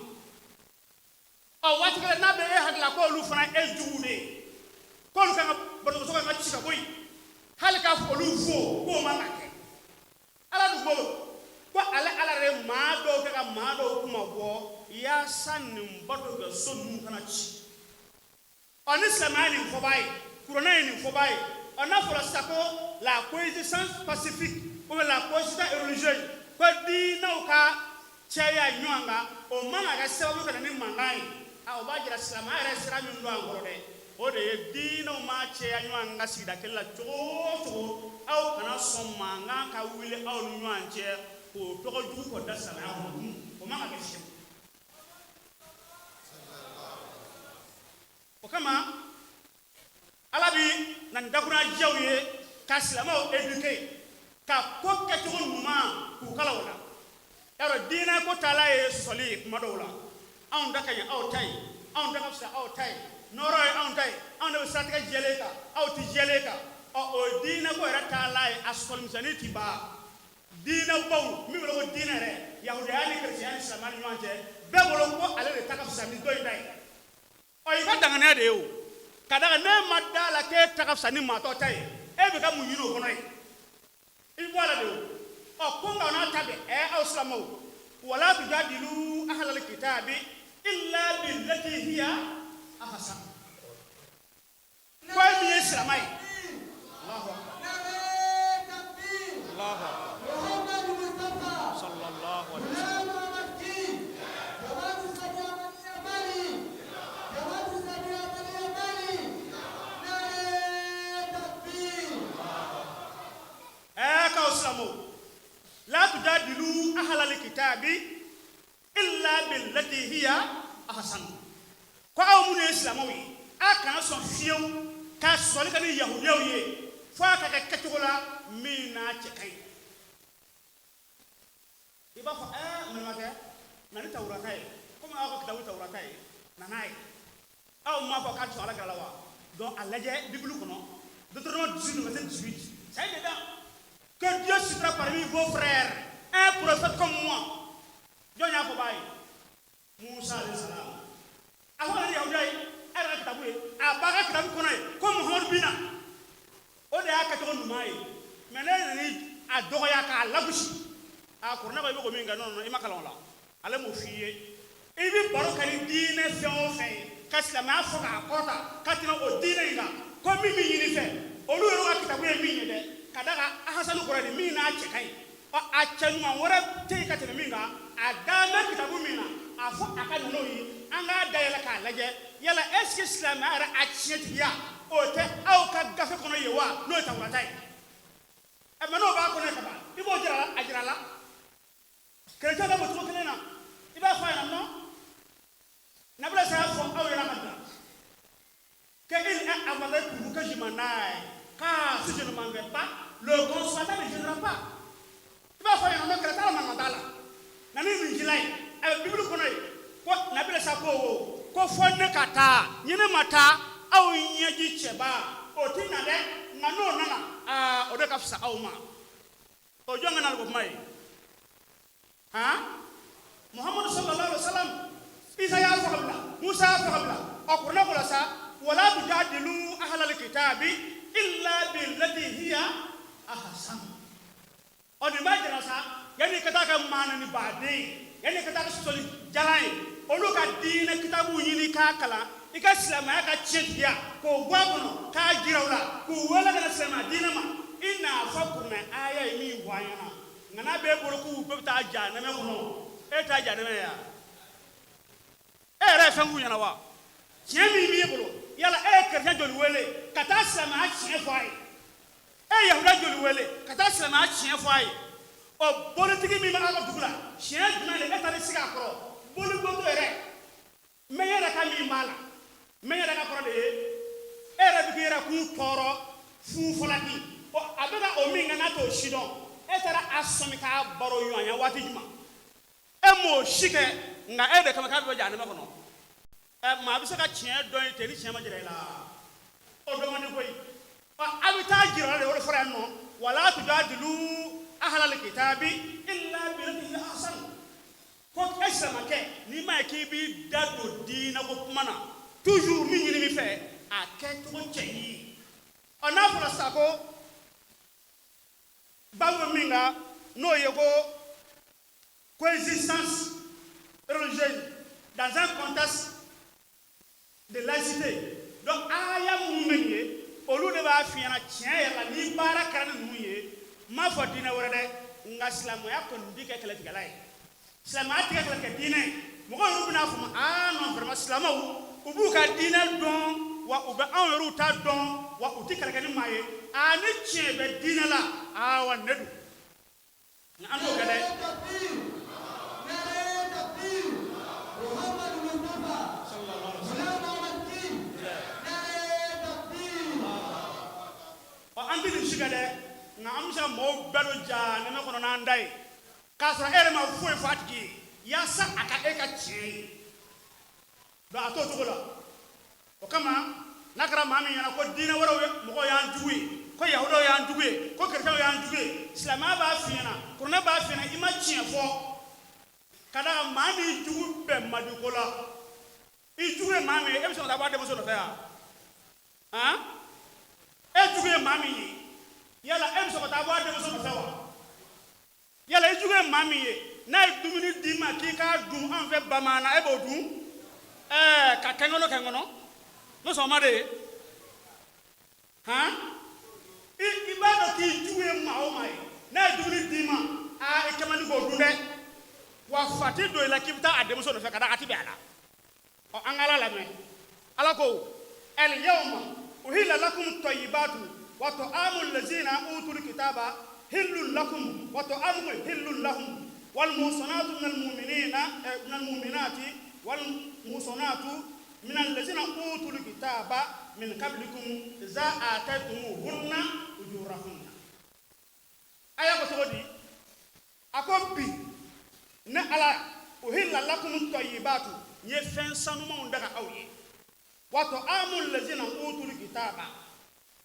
Ɔ waati kelen n'a bɛ e hakili la k'olu fana e jugu de ye, k'olu kan ka batoso kan ka ci ka bɔ yen, hali k'a fɔ olu fo k'o man ka kɛ. Ala dun ko ko ale Ala yɛrɛ ye maa dɔw kɛ ka maa dɔw kuma bɔ yaasa nin bato kɛ so ninnu kana ci. Ɔ ni silamɛya nin fɔbaa ye, kuranɛ ye nin fɔbaa ye, ɔ n'a fɔra sisan ko la coexistence pacifique ou bien la coexistence religieuse, ko diinɛw ka caya ɲɔgɔn kan, o man ka kɛ sababu ka na ni mankan ye, a o b'a jira silamɛya yɛrɛ sira min don an kɔrɔ dɛ, o de ye diinɛw ma caya ɲɔgɔn kan sigida kelen la cogo o cogo, aw kana sɔn mankan ka wuli aw ni ɲɔgɔn cɛ k'o tɔgɔ jugu k'o da silamɛya kɔnɔ. O man ka kɛ fiyewu. O kama Ala bi na ni dakurajɛw ye ka silamɛw éduquer ka ko kɛcogo ɲuman k'u kalan o la. Yarɔ, diinɛ ko taala ye sɔsɔli ye kuma dɔw la. Anw ta ka ɲi aw ta ye, anw ta ka fisa aw ta ye, nɔɔrɔ ye anw ta ye, anw de bɛ siratigɛ jɛlen kan, aw tɛ jɛlen kan. Ɔ o diinɛ ko yɛrɛ taala ye a sɔsɔli misɛnnin ti ban. Diinɛbaw min bɛ ko diinɛ yɛrɛ, yahudaya ni kerecɛnya ni silamɛya ni ɲɔgɔn cɛ, bɛɛ bolo ko ale de ta ka fisa ni dɔ in ta ye. Ɔ i ka danganiya de ye o, ka d'a kan n'e ma da la k'e ta ka fisa ni maa tɔ ta ye, e bɛ ka mun ɲini o kɔnɔ ye? I bɛ bɔ a la de o. Ɔ ko nka n'a ta bɛɛ, ɛ aw silamɛw, wala tujadilu ahlal kitabi illa billati hiya ahsan. Ko e min ye silamɛ ye, Allahu akbar, Allahu akbar, sallallahu alaihi wasallam. Ɛ k'aw silamɛw, la tujadilu ahlal kitabi illa billati hiya ahsan. Ko aw minnu ye silamɛw ye, a kana sɔn fiyewu ka sɔsɔli kɛ ni yahudiyaw ye fo a ka kɛ kɛcogo la min n'a cɛ ka ɲi. I b'a fɔ ɛɛ n balimakɛ, na ni tawurata ye, komi aw ka kitabu tawurata ye, na n'a ye. Aw m'a fɔ k'a tɛ sɔn Ala kira la wa? Donc a lajɛ Bible kɔnɔ, Deutéronome 18 verset 18, ça y est dedans, que Dieu suscitera parmi vos frères un prophète comme moi. Jɔn y'a fɔ b'a ye? Musa alayhi salam. A fɔ ka na ni yahudiya ye, a yɛrɛ ka kitabu ye, a b'a ka kitabu kɔnɔ ye ko Muhamadu bɛ na, o de y'a kɛcogo ɲuman ye. Mais ne nana a dɔgɔya k'a lagosi, a kuranɛ ko i bɛ ko min kɛ, non non, i ma kalan o la. Ale m'o f'i ye. I bɛ baro kɛ ni diinɛ fɛn o fɛn ye, ka silamɛya fɔ k'a kɔrɔta ka tɛmɛ o diinɛ in kan, ko min bɛ ɲini fɛ, olu yɛrɛ ka kitabu ye min ye dɛ, ka d'a kan ahasanu kɔrɔ de min n'a cɛ ka ɲi. Ɔ a cɛ ɲuman wɛrɛ tɛ yen ka tɛmɛ min kan, a dalen bɛ kitabu min na, a fɔ a ka na n'o ye, an k'a dayɛlɛ k'a lajɛ, yala est ce que silamɛya yɛrɛ a tiɲɛtigiya o tɛ aw ka gafe kɔnɔ yen wa, n'o ye tawurata ye? Ɛ mais n'o b'a kɔnɔ ka ban, i b'o jira a jira la. Kerecɛn bɛ cogo kelen na, i b'a fɔ a ɲɛna non, nabila sa y'a fɔ aw ɲɛna ka bila que il est avantageux pour vous que je m'en aille, car si je ne m'en vais pas, le consolateur ne viendra pas. I b'a fɔ a ɲɛna non, kɛlɛ t'a la, mankan t'a la, na ni Injila ye, a bɛ Bibulu kɔnɔ yen ko nabila sa ko fɔ ne ka taa, ni ne ma taa, aw ɲɛji cɛba o ti na dɛ, nka n'o nana, aa, o de ka fisa aw ma. O jɔn ka na ko kuma ye han? Muhammadu sallallahu alaihi wa sallam, Isa y'a fɔ ka bila, Musa y'a fɔ ka bila. Ɔ, kuranɛ ko la sa, wala tujadilu ahlal kitabi illa billati hiya ahsan. Ɔ, nin b'a jira sa, yanni i ka taa kɛ maana ni baden ye, yanni i ka taa kɛ sɔsɔli jalan ye, olu ka diinɛ kitabuw ɲini k'a kalan, i ka silamɛya ka tiɲɛtigiya k'o bɔ a kɔnɔ k'a jira u la, k'u wele ka na silamɛya diinɛ ma, i n'a fɔ kuranɛ aya ye min fɔ an ɲɛna. Nka n'a b'e bolo k'u bɛɛ bɛ taa jahanamɛ kɔnɔ, e t'a jahanamɛ ye wa? E yɛrɛ ye fɛn k'u ɲɛna wa? Tiɲɛ min b'e bolo, yala e ye kerecɛn joli wele ka taa silamɛya tiɲɛ fɔ a ye? E ye yahuda joli wele ka taa silamɛya tiɲɛ fɔ a ye? Ɔ, bolitigi min bɛ aw ka dugu la, siɲɛ jumɛn de e taara sigi a kɔrɔ? Boliboto yɛrɛ, n bɛ n yɛrɛ ka min b'a la, n bɛ n yɛrɛ ka kɔrɔ de ye, e yɛrɛ bɛ k'i yɛrɛ kun tɔɔrɔ funfalaki. Ɔ, a bɛ ka o min kɛ, n'a t'o si dɔn, e taara a sɔmi k'a baro ɲɔgɔnya waati jumɛn? E m'o si kɛ, nka e de kama k'a bɛ jahanama kɔnɔ. Ɛ, maa bɛ se ka tiɲɛ dɔn ye ten ni tiɲɛ ma jira i la? O dɔn man di koyi. Ɔ, a bɛ taa jira o la de, o de fɔra yan nɔ, wala tujadilu ahlal kitabi illa billati hiya ahsan. Ko e silamakɛ, n'i m'a ye k'i b'i da don diinɛ ko kuma na, toujours min ɲini min fɛ, a kɛcogo cɛ ɲi. Ɔ, n'a fɔra sisan ko baabu bɛ min kan, n'o ye ko coexistence religieuse dans un contexte de laïcité, donc aya minnu bɛ nin ye, olu de b'a f'i ɲɛna tiɲɛ yɛrɛ la, ni baara kɛra ni ninnu ye, n m'a fɔ diinɛ wɛrɛ dɛ, nka silamɛya kɔni ti kɛ kɛlɛtigɛla ye, silamɛya ti kɛ kɛlɛtigɛ diinɛ ye. Mɔgɔw yɛrɛ bɛna faamu, aa non, vraiment, silamɛw u b'u ka diinɛ dɔn, wa u bɛ anw yɛrɛw ta dɔn, wa u ti kɛlɛ kɛ ni maa ye. Aa, ni tiɲɛ bɛ diinɛ la, aa wa ne don, nka an t'o kɛ dɛ. Ɔ, an tɛ nin si kɛ dɛ, nka an bɛ se ka mɔgɔw bɛɛ don jahanama kɔnɔ n'an da ye, k'a sɔrɔ e yɛrɛ ma foyi fɔ a tigi ye, yaasa a ka e ka tiɲɛ ye. Donc a t'o cogo la. O kama, n'a kɛra maa min ɲɛna ko diinɛ wɛrɛw mɔgɔw y'an jugu ye, ko yahudaw y'an jugu ye, ko kerecɛnw y'an jugu ye, silamɛya b'a f'i ɲɛna, kuranɛ b'a f'i ɲɛna, i ma tiɲɛ fɔ. Ka d'a kan maa min jugu bɛn man di ko la, i jugu ye maa min ye, e bɛ sɔn ka taa bɔ a denmuso nɔfɛ yan? Han, e jugu ye maa min ye, yala e bɛ sɔn ka taa bɔ a denmuso nɔfɛ wa? Yala i jugu ye maa min ye, n'a ye dumuni d'i ma k'i k'a dun, an fɛ bamanan, e b'o dun? Ɛɛ, ka kɛnkɔnɔ kɛnkɔnɔ n'o sɔn ma de ye. Han, i b'a dɔn k'i jugu ye maa o maa ye, n'a ye dumuni d'i ma, aa, i kɛ man di k'o dun dɛ. Wa fa ti don i la k'i bɛ taa a denmuso nɔfɛ, ka d'a kan a ti bɛn a la. Ɔ, an ka Ala lamɛn. Ala ko, al yawma uhilla lakum tayyibatu wa ta'amu allazina utul kitaba hillun lakum wa ta'amukum hillun lahum wal muhsanatu minal mu'minina minal mu'minati wal muhsanatu minal lazina utul kitaba min qablikum iza ataytumuhunna ujurahunna. Aya ko cogo di? A ko bi, ne Ala, uhilla lakum tayyibatu, n ye fɛn sanumanw daga aw ye, wa ta'amul lazina utul kitaba,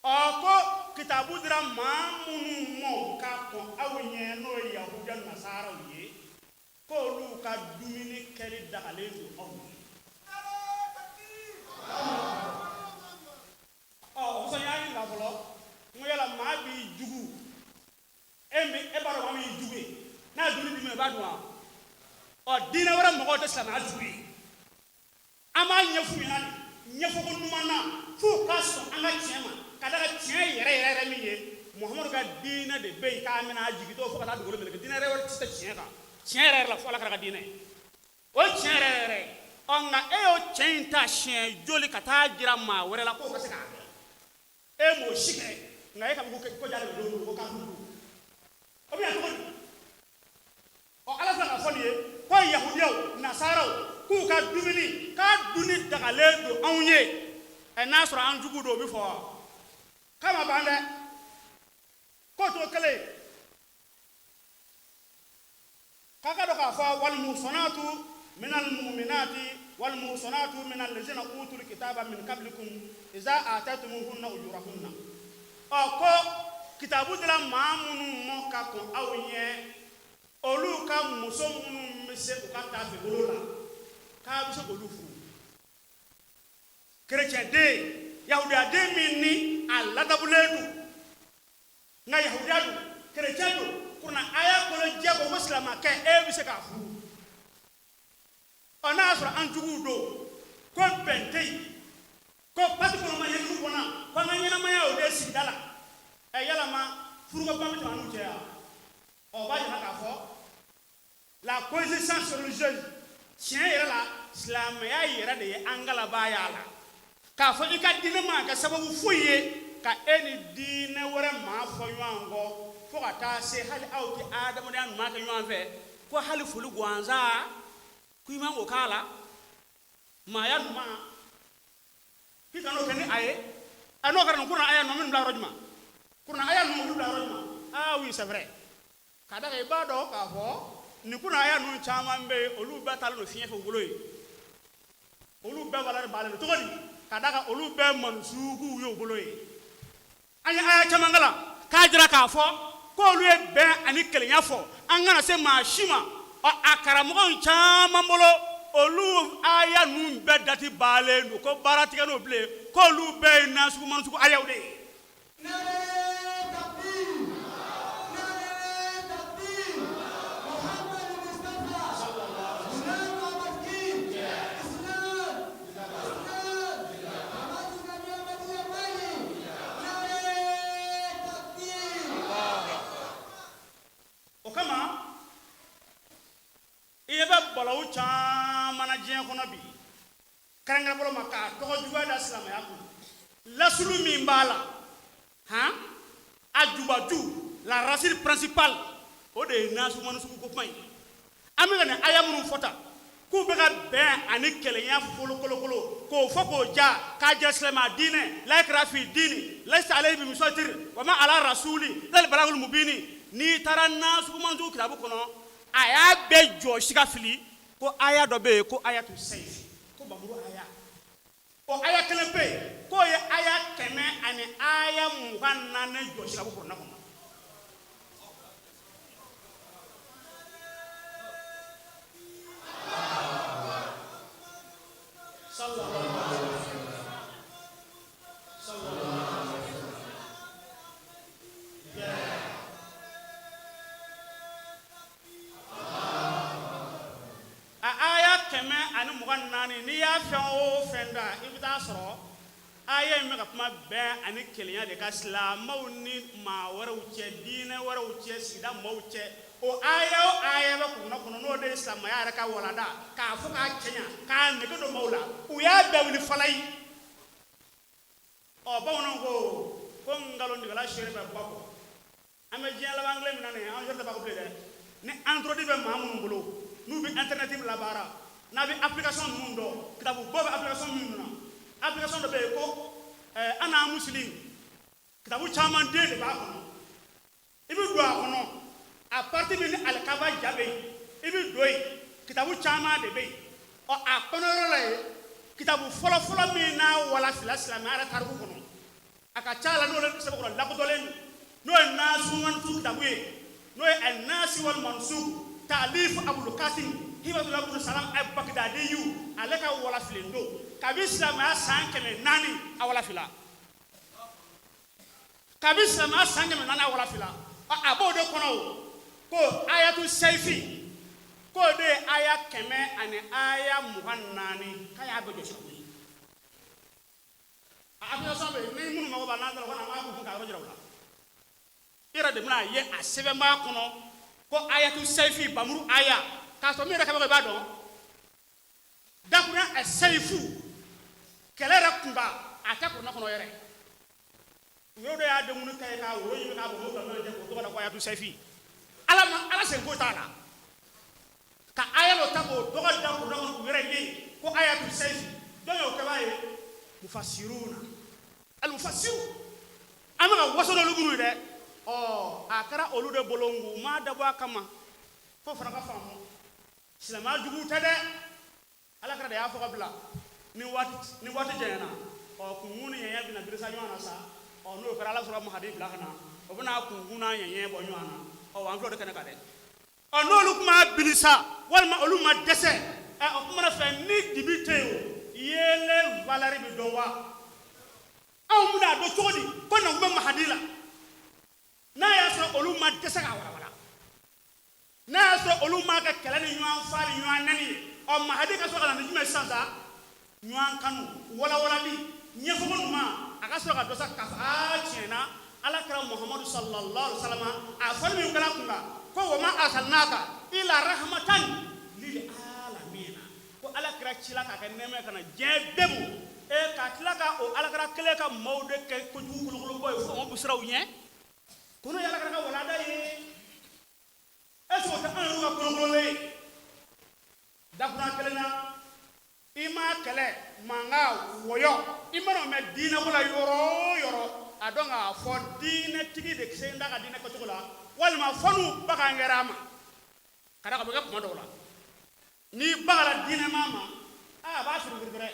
ɔ, ko kitabu dira maa minnu ma ka kɔn aw ɲɛ, n'o ye yahudiya nasaraw ye, k'olu ka dumuni kɛli dagalen don aw ye. Ɔ, o kosɔn n y'a ɲininka fɔlɔ, n ko yala maa b'i jugu, e min e b'a dɔn maa min y'i jugu ye, n'a ye dumuni d'i ma, i b'a dun wa? Ɔ, diinɛ wɛrɛ mɔgɔw tɛ silamɛya jugu ye. An b'a ɲɛf'u ɲɛna de ɲɛfɔko ɲuman na, f'u ka sɔn an ka tiɲɛ ma, ka d'a kan tiɲɛ yɛrɛ yɛrɛ yɛrɛ min ye, Muhamadu ka diinɛ de bɛ yen k'a minɛ a jigi t'o fo ka taa dugukolo meleke. Diinɛ wɛrɛ tɛ se tiɲɛ kan tiɲɛ yɛrɛ yɛrɛ la fo Ala kira ka diinɛ, o ye tiɲɛ yɛrɛ yɛrɛ ye. Ɔ, nka e y'o tiɲɛ in ta siɲɛ joli ka taa jira maa wɛrɛ la k'o ka se k'a dɔn? E m'o si kɛ, nka e ka ko ko jalen don ko kafiri don, o bɛ na cogo di? Ɔ, Ala filɛ k'a fɔ. ka dumuni k'a dunni dagalen don anw ye. Ɛ, n'a sɔrɔ an jugu don, o bɛ fɔ wa? K'a ma ban dɛ, k'o to kelen k'a ka dɔn k'a fɔ walmuhsanatu minal mu'minati walmuhsanatu minal lazina utul kitaba min qablikum iza ataytumuhunna ujurahunna. Ɔ, ko kitabu dila maa minnu mɔ ka kɔn aw ɲɛ, olu ka muso minnu bɛ se u ka taafe bolo la, k'a bɛ se k'olu furu. Kerecɛn den, yahudiya den min ni a ladabulen don, nka yahudiya don, kerecɛn don, kuranɛ aya kolo jɛ ko ko silamakɛ, e bɛ se k'a furu. Ɔ, n'a y'a sɔrɔ an juguw don, ko bɛn tɛ yen, ko pati kɔnɔ ma ɲɛjugu kɔnɔ, ko an ka ɲɛnamaya o de ye sigida la, ɛ, yalama furuko kuma bɛ tɛmɛ an n'u cɛ yan? Ɔ, o b'a jira k'a fɔ la coexistence religieuse, tiɲɛ yɛrɛ la, silamɛya yɛrɛ de ye an galabaa y'a la, k'a fɔ i ka diinɛ man kɛ sababu foyi ye ka e ni diinɛ wɛrɛ maa fɔ ɲɔgɔn kɔ, fo ka taa se hali aw tɛ adamadenya ɲuman kɛ ɲɔgɔn fɛ, ko hali foli gansan ko i man k'o k'a la, maaya ɲuman k'i kan'o kɛ ni a ye. A n'o kɛra nin kuranɛ aya ninnu bila yɔrɔ jumɛn? Kuranɛ aya ninnu olu bila yɔrɔ jumɛn? Ah oui, c'est vrai, ka da kan i b'a dɔn k'a fɔ nin kuranɛ aya ninnu caman bɛ yen, olu bɛɛ taalen don fiɲɛ fɛ u bolo yen, olu bɛɛ valeur b'ale la cogo di? Ka da kan olu bɛɛ mansukuw ye u bolo yen. An ye aya caman kalan k'a jira k'a fɔ k'olu ye bɛn ani kelenya fɔ, an kana se maa si ma. Ɔ, a karamɔgɔw caman bolo, olu aya ninnu bɛɛ dati balen don, ko baara tigɛ n'o bilen, k'olu bɛɛ ye nasugu mansugu ayaw de ye. O kama i ɲɛ bɛ balawu caman na diɲɛ kɔnɔ bi, kɛrɛnkɛrɛn bolo ma k'a tɔgɔ juguya da silamɛya kun. Lasulu min b'a la, han, a jubaju, la racine principale, o de ye nasugu mansugu ko kuma ye. An bɛ ka nin aya minnu fɔ tan, k'u bɛ ka bɛn ani kelenya folokolokolo k'o fɔ k'o ja, k'a jira silamɛya diinɛ, la ikraha fi dini, layisa alayhi bi musayitiri wa ma ala rasuli ilal balagul mubini. N'i taara nasugu mansugu kitabu kɔnɔ, a y'a bɛɛ jɔsi ka fili ko aya dɔ bɛ yen ko ayatu sayifi, ko bamuru aya. O aya kelen pe yen, k'o ye aya 124 jɔsi ka bɔ kuranɛ kɔnɔ. A aya 124, n'i y'a fɛn o fɛn da, i bɛ taa sɔrɔ aya in bɛ ka kuma bɛn ani kelenya de kan silamɛw ni maa wɛrɛw cɛ, diinɛ wɛrɛw cɛ, sigida maaw cɛ. O aya o aya bɛ kuranɛ kɔnɔ, n'o de ye silamɛya yɛrɛ ka walanda, k'a fɔ k'a cɛɲa, k'a nege don maaw la, u y'a bɛɛ wuli falayi. Ɔ, bamananw ko ko nkalontigɛla seere bɛ ba kɔ. An bɛ diɲɛ laban tile min na nin ye, an seere tɛ ba kɔ bilen dɛ. Ni android bɛ maa minnu bolo, n'u bɛ internet labaara, n'a bɛ application ninnu dɔn, kitabu bɔ bɛ application minnu na, application dɔ bɛ yen ko ana muslim, kitabu caman den de b'a kɔnɔ. I bɛ don a kɔnɔ, a partie min ni alikaba ja bɛ yen, i bɛ don yen, kitabu caman de bɛ yen. Ɔ, a kɔnɔyɔrɔ la yen, kitabu fɔlɔfɔlɔ min n'a walafila silamɛya yɛrɛ tariku kɔnɔ, a ka ca la n'o sɛbɛkɔrɔ lakodɔnlen don, n'o ye nasumantu kitabu ye, n'o ye al-nasi wal mansukh taalif Abul Qasim Hibatullah ibn Salam al-Baghdadiyu, ale ka walafilen don kabi silamɛya san 400 a walafila, kabi silamɛya san 400 a walafila. A b'o de kɔnɔ o ko ayatu saifi, k'o de ye aya 124, k'a y'a bɛɛ jɔsi ka bɔ yen. A application bɛ yen, ni minnu mago b'a la, n'an taara o kɔnɔ, an b'a k'u kun k'a yɔrɔ jira u la. I yɛrɛ de bɛna ye a sɛbɛn b'a kɔnɔ ko ayatu saifi, bamuru aya, k'a sɔrɔ min yɛrɛ kabako i b'a dɔn, dakurunya ɛ saifu kɛlɛ yɛrɛ kunba, a tɛ kuranɛ kɔnɔ yɛrɛ. U de y'a denkunni ta ye k'a woro ɲimi k'a bɔ bila ɲɔgɔn cɛ k'o tɔgɔ da ko ayatu saifi. Ala ma ala sen foyi t'a la. Ka aya dɔ ta k'o tɔgɔ da kuranɛ kɔnɔ k'u yɛrɛ ye ko ayatu sɛyifi. Jɔn y'o kɛbaa ye? Mufasiruna, alimufasiru. An bɛ ka waso n'olu minnu ye dɛ, ɔ a kɛra olu de bolo, u m'a dabɔ a kama fo fana ka faamu. Silamɛya juguw tɛ dɛ, ala kira de y'a fɔ ka bila. Ni waati janyana, ɔ kunkun ni ɲɛɲɛ bɛna birisa ɲɔgɔn na sa. Ɔ n'o kɛra, ala sɔrɔ mahadi bila ka na, o bɛna kunkun n'a ɲɛɲɛ bɔ ɲɔgɔn na. Ɔ an filɛ o de kɛnɛ kan dɛ. Ɔ n'olu tun b'a bilisa walima olu ma dɛsɛ, ɛ o kumana fɛ ni dibi tɛ yen, o yeelen valeur bɛ dɔn wa? Anw bɛna a dɔn cogo di ko na bɛ mahadi la, n'a y'a sɔrɔ olu ma dɛsɛ k'a walawala, n'a y'a sɔrɔ olu m'a kɛ kɛlɛ ni ɲɔgɔn fa ni ɲɔgɔn nɛni ye? Ɔ mahadi ka sɔrɔ ka na ni jumɛn sisan sa? Ɲɔgɔn kanu, walawalali, ɲɛfɔko ɲuman, a ka sɔrɔ ka dɔ sa k'a fɔ aa tiɲɛ na, ala kɛra Muhamadu sallallahu alaihi wa sallam, a fɔli min kɛra kun kan ko wa ma arsalnaka ila rahmatan lil alamina, ko ala kɛra cila k'a kɛ nɛɛma ye ka na diɲɛ bɛɛ ma. E ka tila ka o ala kɛra kelen ka maaw de kɛ kojugu kolokolobaw ye fo maaw bɛ siran u ɲɛ, ko n'o ye ala kɛra ka walanda ye. Est ce que o tɛ anw yɛrɛw ka kolokololen ye? Dakuran kelen na, i m'a kɛlɛ mankan wɔyɔ, i mana o mɛn diinɛko la yɔrɔ o yɔrɔ, a dɔn k'a fɔ diinɛtigi de sen t'a ka diinɛ kɛcogo la, walima fo n'u bagan kɛra a ma. Ka d'a kan, o bɛ kɛ kuma dɔw la, n'i bagara diinɛmaa ma, aa a b'a firifiri dɛ.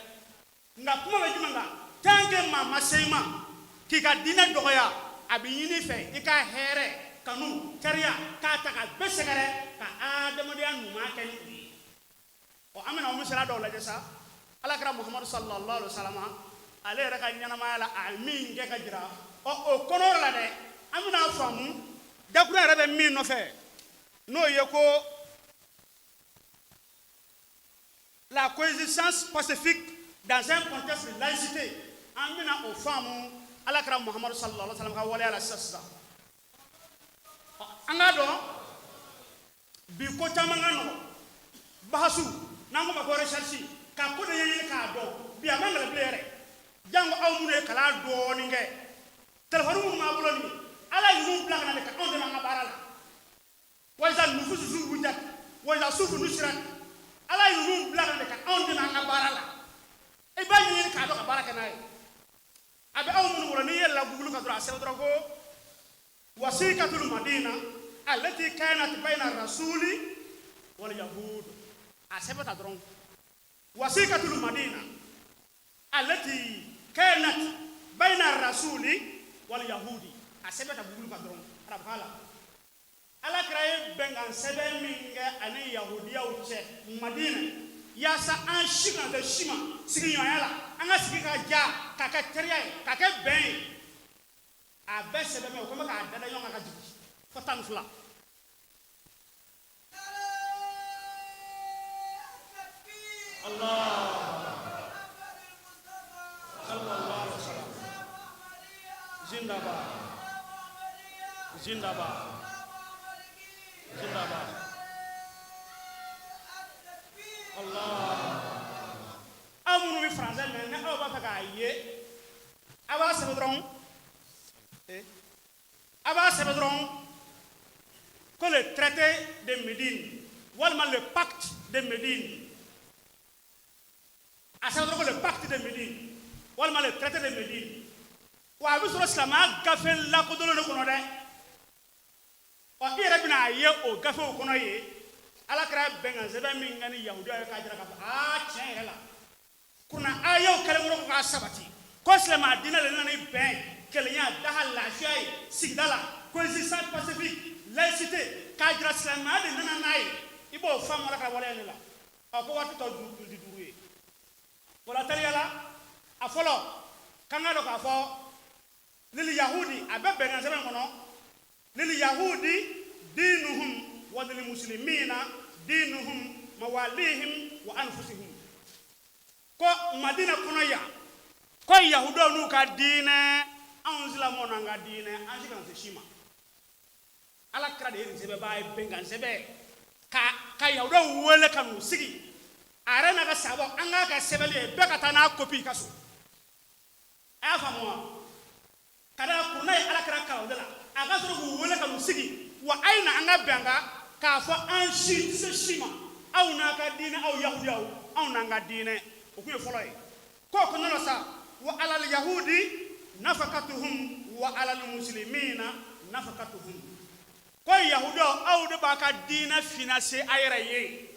Nka kuma bɛ jumɛn kan? Tant que maa ma se i ma k'i ka diinɛ dɔgɔya, a bɛ ɲini i fɛ i ka hɛrɛ kanu, teriya, k'a ta ka bɛɛ sɛgɛrɛ ka adamadenya ɲuman kɛ ni u ye. Ɔ an bɛna o misaliya dɔw lajɛ sa. Ala kɛra Muhamadu sallallahu alaihi wa sallam, ale yɛrɛ ka ɲɛnamaya la, a ye min kɛ ka jira. Ɔ o kɔnɔyɔrɔ la dɛ, an bɛna faamu dakura yɛrɛ bɛ min nɔfɛ, n'o ye ko la coexistence pacifique dans un contexte de laïcité. An bɛna o faamu ala kɛra Muhamadu sallallahu alaihi wa sallam ka waleya la sisan sisan. An k'a dɔn bi ko caman ka nɔgɔ bahasu, n'an ko ma ko recherche, ka ko dɔ ɲɛɲini k'a dɔn. Bi a ma gɛlɛn bilen yɛrɛ, jango aw minnu ye kalan dɔɔnin kɛ. Telefɔni minnu b'an bolo nin ye, ala ye ninnu bila ka na de ka anw dɛmɛ an ka baara la. Wa iza nufusu zuwijat wa iza sufu nusirat, ala ye ninnu bila ka na de ka anw dɛmɛ an ka baara la. I b'a ɲɛɲini k'a dɔn ka baara kɛ n'a ye. A bɛ aw minnu bolo, n'i yɛlɛla Google kan dɔrɔn, a sɛbɛn dɔrɔn ko wasikatul madina allati kanat bayna rasuli wal yahud. A sɛbɛn ta dɔrɔn, wasikatul madina allati kanat bayna rasuli wal yahudi. A sɛbɛn ta Google kan dɔrɔn, arabukan la. Ala kɛra ye bɛnkan sɛbɛn min kɛ ani yahudiyaw cɛ Madina, yaasa an si kana kɛ si ma sigiɲɔgɔnya la, an ka sigi ka ja, k'a kɛ teriya ye, k'a kɛ bɛn ye. A bɛɛ sɛbɛn bɛ o kɔmi k'a dada ɲɔgɔn kan ka jigin fo 12. Allah sallallahu alaihi wasallam, zindabad, zindabad, zindabad. Allah, aw minnu bɛ français mɛn, ni aw b'a fɛ k'a ye, a b'a sɛbɛn dɔrɔn, a b'a sɛbɛn dɔrɔn ko le traité de Médine walima le pacte de Médine. A sɛbɛn dɔrɔn ko le pacte de Médine walima le traité de Médine. Wa a bɛ sɔrɔ silamɛya gafe lakodɔnlen de kɔnɔ dɛ. Ɔ i yɛrɛ bɛna a ye o gafew kɔnɔ yen, ala kɛra bɛnkan sɛbɛn min kɛ ni yahudiyaw ye, k'a jira k'a fɔ aa tiɲɛ yɛrɛ la, kunna ayaw kɛlen kɔrɔ k'a sabati ko silamɛya diinɛ de nana ni bɛn, kelenya, daha, lafiya ye sigida la, coexistence pacifique, laïcité, k'a jira silamɛya de nana n'a ye. I b'o faamu ala ka waleya de la. Ɔ ko waati tɔ 5 ye o la teliya la. A fɔlɔ, k'an ka dɔn k'a fɔ lil yahudi, a bɛ bɛnkan sɛbɛn kɔnɔ, lil yahudi dinuhum wa lil muslimina dinuhum mawalihim wa anfusihim, ko Madina kɔnɔ yan, ko yahudaw n'u ka diinɛ, anw silamɛw n'an ka diinɛ, an si kana se si ma. Ala kira de ye nin sɛbɛnbaa ye, bɛnkan sɛbɛn ka yahudaw wele ka n'u sigi, a yɛrɛ n'a ka sabaw, an k'a ka sɛbɛnni ye, bɛɛ ka taa n'a kopi i ka so. A y'a faamu wa? Ka da kun n'a ye ala kira kalan o de la, a ka sɔrɔ k'u wele ka n'u sigi, wa a ye na an ka bɛn kan k'a fɔ an si tɛ se si ma. Aw n'a ka diinɛ, aw yahudiyaw, anw n'an ka diinɛ. O kun ye fɔlɔ ye. K'o kɔnɔna la sa, wa alal yahudi nafakatuhum wa alal muslimina nafakatuhum. Ko yahudiyaw, aw de b'a ka diinɛ financer a yɛrɛ ye,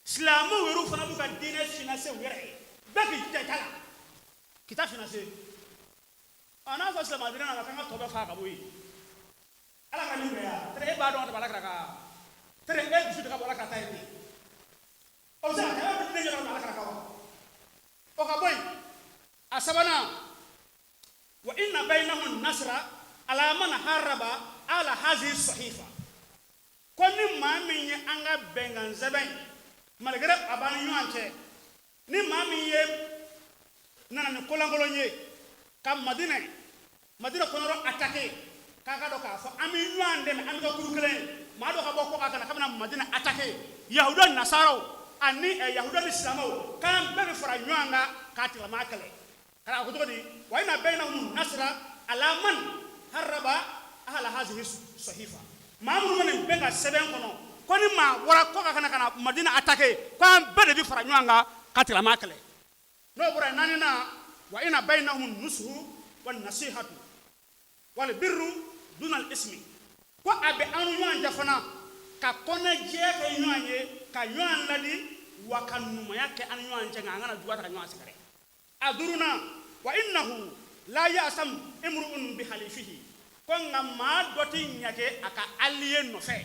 silamɛw yɛrɛ fana b'u ka diinɛ financer u yɛrɛ ye. Bɛɛ k'i jija i ta la k'i ta financer. Ɔ, n'a fɔ silamɛ diinɛ nana k'an ka tɔ bɛɛ faa ka bɔ yen, Ala ka nin bɛɛ ya tere, e b'a dɔn ka tɛmɛ Ala kira kan. Tere, e dusu de ka bɔ Ala kira ta ye ten. O bɛ se ka kɛ e bɛ diinɛ ɲɛdɔn Ala kira kan wa? O ka bɔ yen. A sabanan, wa inna bainahum nasra ala man haraba ala hazihi sahifa. Ko ni maa min ye an ka bɛnkan sɛbɛn, malgré a b'an ni ɲɔgɔn cɛ, ni maa min ye nana ni kolankolon ye ka Madinɛ kɔnɔrɔ attaquer, k'a ka dɔn k'a fɔ an bɛ ɲɔgɔn dɛmɛ, an bɛ kɛ kulu kelen ye. Maa dɔ ka bɔ kɔkan ka na k'a bɛna Madinɛ attaquer, yahuda, nasaraw ani yahuda ni silamɛw, k'an bɛɛ bɛ fara ɲɔgɔn kan k'a tigilamaa kɛlɛ. K'a ko cogo di? Wa inna bainahum nasra ala man haraba ahla hazihi sahifa. Maa minnu bɛ nin bɛnkan sɛbɛn kɔnɔ, ko ni maa bɔra kɔkan ka na ka na Madina attaquer, ko an bɛɛ de bɛ fara ɲɔgɔn kan ka tigilamaa kɛlɛ. N'o bɔra yen, naaninan, wa inna bainahum nusuhu wa nasihatu wal birru dunal ismi. Ko a bɛ an ni ɲɔgɔn cɛ fana ka kɔnɔjɛya kɛ ɲɔgɔn ye, ka ɲɔgɔn ladi, wa ka ɲumanya kɛ an ni ɲɔgɔn cɛ, nka an kana juguya ta ka ɲɔgɔn sɛgɛrɛ. A duurunan, wa innahu la ya'sam imru'un bi halifihi. Ko nka maa dɔ tɛ ɲage a ka allié nɔfɛ,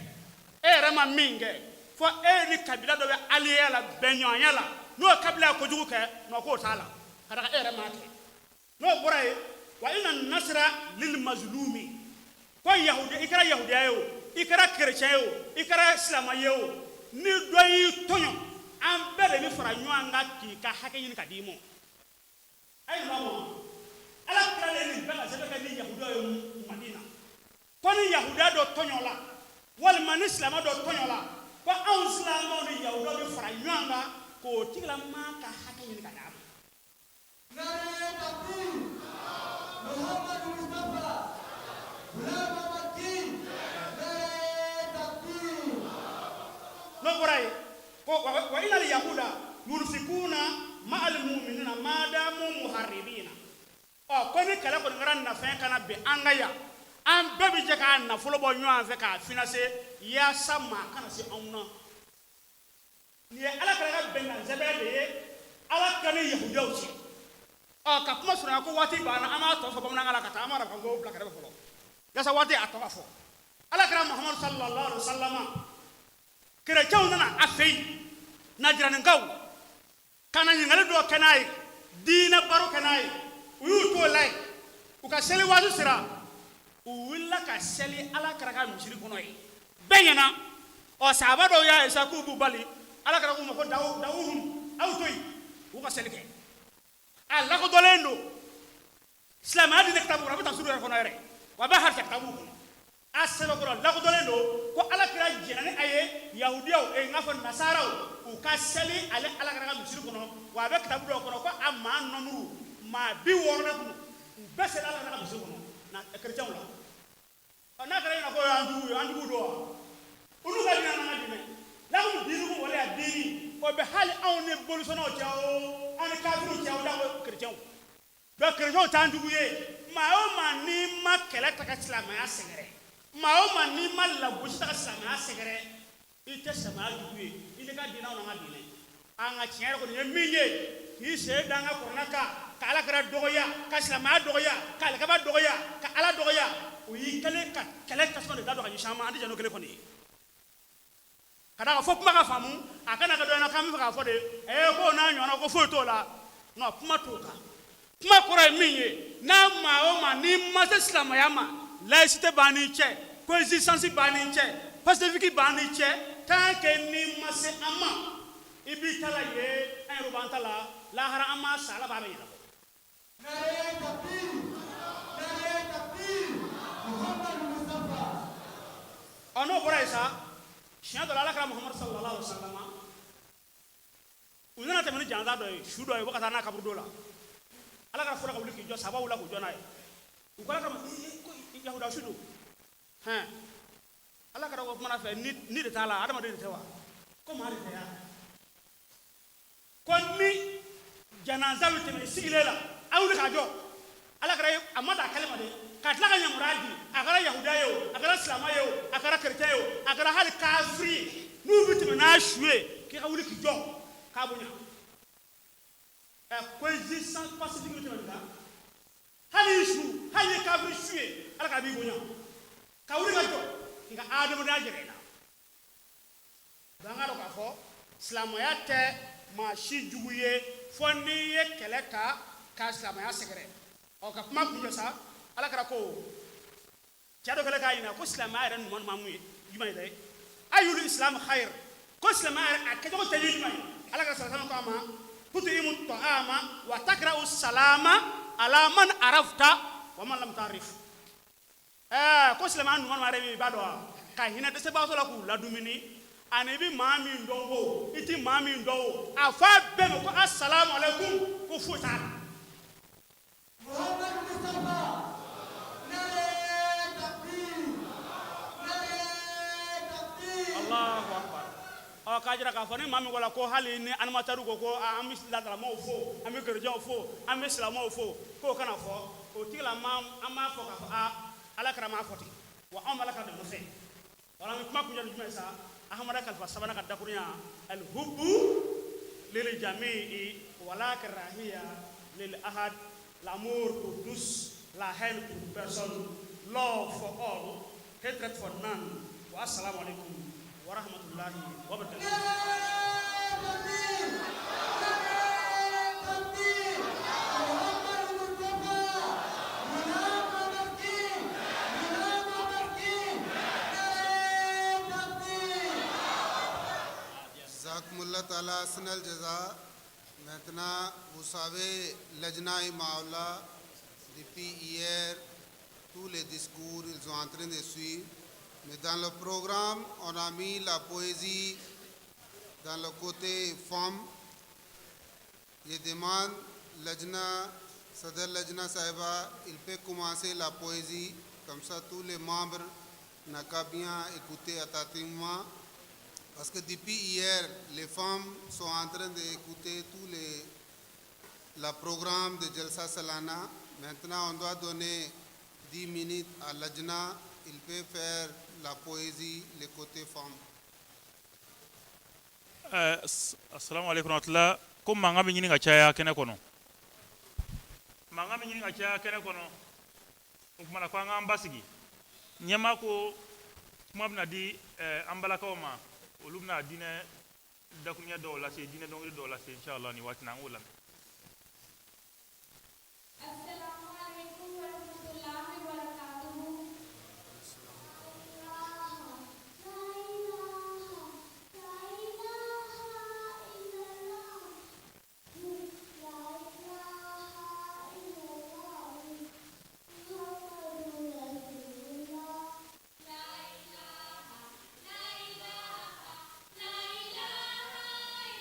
e yɛrɛ ma min kɛ, fo e ni kabila dɔ bɛ alliéya la, bɛnɲɔgɔnya la, n'o kabila ye kojugu kɛ, nɔ k'o t'a la ka daga e yɛrɛ m'a kɛ. N'o bɔra yen, wa inna nasra lil mazlumi. Ko yahudi, i kɛra yahudiya ye o, i kɛra kerecɛn ye o, i kɛra silama ye o, ni dɔ y'i tɔɲɔ, an bɛɛ de bɛ fara ɲɔgɔn kan k'i ka hakɛ ɲini ka d'i ma. A ye nin ma, Ala kira ye nin bɛɛ ka sɛbɛn kɛ ni yahudiyaw ye Madina, ko ni yahudiya dɔ tɔɲɔ la walima ni silama dɔ tɔɲɔ la, ko anw silamɛw ni yahudiyaw bɛ fara ɲɔgɔn kan k'o tigilamaa ka hakɛ ɲini ka d'a ma. Nare takbir! Muhammadu Mustafa! Ghulam Ahmad Din! Nare takbir! N'o bɔra yen, ko wa inal yahuda yunfikuna ma'al mu'minina madamu muharibina. Ɔ, ko ni kɛlɛ kɔni kɛra nafɛn kana bɛn an ka yan, an bɛɛ bɛ jɛ k'a nafolo bɔ ɲɔgɔn fɛ k'a financer yaasa maa kana se anw na. Nin ye Ala kira ka bɛnkan sɛbɛn de ye Ala kira ni yahudiyaw cɛ. Ɔ, ka kuma surunya, ko waati banna, an b'a tɔ fɔ bamanankan la ka taa, an b'a arabukan bila kɛrɛfɛ fɔlɔ yaasa waati a tɔ ka fɔ. Ala kira Muhamadu sallallahu alaihi wa sallam, kerecɛnw nana a fɛ yen, Najiraninkaw, ka na ɲininkali dɔ kɛ n'a ye, diinɛ baro kɛ n'a ye. U y'u t'o la yen, u ka seli waati sera, u wulila ka seli Ala kira ka misiri kɔnɔ yen bɛɛ ɲɛna. Ɔ, sahaba dɔw y'a ye sa k'u b'u bali. Ala kira k'u ma ko dawuhum, aw to yen, u ka seli kɛ. A lakodɔnlen don silamɛya diinɛ kitabu kɔnɔ, a bɛ tafsiri yɛrɛ kɔnɔ yɛrɛ, wa a bɛ hadisa kitabu kɔnɔ, a sɛbɛkɔrɔ lakodɔnlen don ko Ala kira jɛnna ni a ye yahudiyaw, n k'a fɔ nasaraw, u ka seli ale Ala kira ka misiri kɔnɔ. Wa a bɛ kitabu dɔw kɔnɔ ko a maa nɔmuru maa 60 de kun, u bɛɛ seli Ala kira ka misiri kɔnɔ na kerecɛnw la. Ɔ, n'a kɛra ɲɛna ko y'an jugu ye, an jugu don wa? Olu ka diinɛ n'an ka diinɛ, lakum diinukum waliya diini, o bɛ hali anw ni bolisɔnnaw cɛ o, anw ni kafiriw cɛ o, janko kerecɛnw. Donc kerecɛnw t'an jugu ye. Maa o maa n'i ma kɛlɛ ta ka silamɛya sɛgɛrɛ, maa o maa n'i ma lagosi ta ka silamɛya sɛgɛrɛ, i tɛ silamɛya jugu ye. I n'i ka diinɛ, anw n'an ka diinɛ. An ka tiɲɛ yɛrɛ kɔni ye min ye, k'i sen da an ka kuranɛ kan, ka Ala kira dɔgɔya, ka silamɛya dɔgɔya, ka alikaba dɔgɔya, ka Ala dɔgɔya, o y'i kɛlen ka kɛlɛ tasuma de da don ka ɲɛsin an ma. An tɛ jɛn n'o kelen kɔni ye. Ka d'a kan fo kuma ka faamu, a kana kɛ dɔ ɲɛna k'an bɛ fɛ k'a fɔ de k'o n'a ɲɔgɔnna ko foyi t'o la. Non, kuma t'o kan. Kuma kɔrɔ ye min ye, n'a maa o maa n'i ma se silamɛya ma, laïcité b'an n'i cɛ, coexistence b'an n'i cɛ, pacifique b'an n'i cɛ, tant que n'i ma se an ma, i b'i ta la yen, an yɛrɛ b'an ta la, lahara an m'a sa, Ala b'a bɛɛ ɲɛnabɔ. Nare takbir! Nare takbir! Muhammadu Mustafa! Ɔ, n'o bɔra yen sa, siɲɛ dɔ la, Ala kira Muhamadu sallallahu alaihi wa sallam, u nana tɛmɛ ni janaja dɔ ye, su dɔ ye, u bɛ ka taa n'a kaburudo la. Ala kira fɔlɔ ka wuli k'i jɔ, sahabaw wulila k'u jɔ n'a ye. U ko Ala kira ma ko yahuda su don. Hɛn, Ala kira ko kumana fɛ, ni de t'a la, adamaden de tɛ wa? Ko maa de tɛ ya, ko ni janaza bɛ tɛmɛ i sigilen la, a wuli ka jɔ. Ala kɛra a ma da a kɛlɛ ma dɛ, ka tila ka yamaruya di, a kɛra yahudiya ye o, a kɛra silamɛ ye o, a kɛra kerecɛn ye o, a kɛra hali kafiri ye, n'u bɛ tɛmɛ n'a su ye, k'i ka wuli k'i jɔ k'a bonya. Ɛ, coexistence pacifique bɛ tɛmɛ nin kan. Hali su, hali ni kafiri su ye, ala k'a b'i bonya ka wuli ka jɔ k'i ka adamadenya jɛrɛ i la. Donc an k'a dɔn k'a fɔ silamɛya tɛ maa si jugu ye, fo n'i ye kɛlɛ ta ka silamɛya sɛgɛrɛ. Ɔ, ka kuma kuncɛ sa, ala kɛra ko cɛ dɔ kɛlen k'a ɲininka ko silamɛya yɛrɛ ɲuman ɲuman mun ye jumɛn ye dɛ? Ayyul islam khayr, ko silamɛya yɛrɛ a kɛcogo tɛ ye jumɛn ye? Ala ka sallallahu ko a ma: tut'imu ta'ama wa takra'u salama ala man arafta wa man lam ta'rif. Ɛɛ, ko silamɛya ɲuman ɲuman yɛrɛ min, i b'a dɔn wa? Ka hinɛ dɛsɛbagatɔ la k'u ladumuni, ani i bɛ maa min dɔn o, i tɛ maa min dɔn o, a fɔ a bɛɛ ma ko asalamu aleykum, ko foyi t'a la. Muhammad Mustafa, Nare Takbir, Nare Takbir. Allahu akbar. Ɔ, k'a jira k'a fɔ ni maa min ko la ko hali ni animateur ko ko an bɛ ladaramaw fo, an bɛ kerecɛnw fo, an bɛ silamɛw fo, k'o kana fɔ, o tigilama, an b'a fɔ k'a fɔ aa, ala kɛra m'a fɔ ten wa, anw bɛ ala ka de nɔfɛ. Wala an bɛ kuma kuncɛ ni jumɛn ye sa? Ahamada kalifa sabanan ka dakurunya: alhubu lil jami'i wala karahiya lil ahad, l'amour pour tous, la haine pour personne, love for all, hatred for none. Wa assalamu alaikum wa rahmatullahi wa barakatuh. Nare Takbir, Nare Takbir. Muhammad Mustafa, Ghulam Miskin, Ghulam Miskin. Nare Takbir. Jazakumullah ta'ala ahsanal jaza. Maintenant, vous savez, Lajna Imaullah, depuis hier, tous les discours, ils sont en train de suivre. Mais dans le programme, on a mis la poésie dans le côté femme. Je demande Lajna, Sadar Lajna Sahiba, il peut commencer la poésie, comme ça tous les membres n'ont qu'à bien écouter attentivement. Parce que depuis hier, les femmes sont en train d'écouter tous les la programme de Jalsa Salana. Maintenant, on doit donner 10 minutes à Lajna. Il peut faire la poésie, le côté femme. Assalamu alaikum warahmatullah. Ko mankan bɛ ɲini ka caya kɛnɛ kɔnɔ, mankan bɛ ɲini ka caya kɛnɛ kɔnɔ. O kumana ko an k'an basigi. Ɲɛmaa ko kuma bɛna di an balakaw ma, olu bɛna diinɛ dakuruɲɛ dɔw lase, diinɛ dɔnkili dɔw lase, inshallah. Nin waati na, an k'o lamɛn. Assalamu alaikum warahmatullahi wabarakatuh. La ilaha, la ilaha illallah. La ilaha illallah. Muhammadur Rasulullah. La ilaha, la ilaha, la ilaha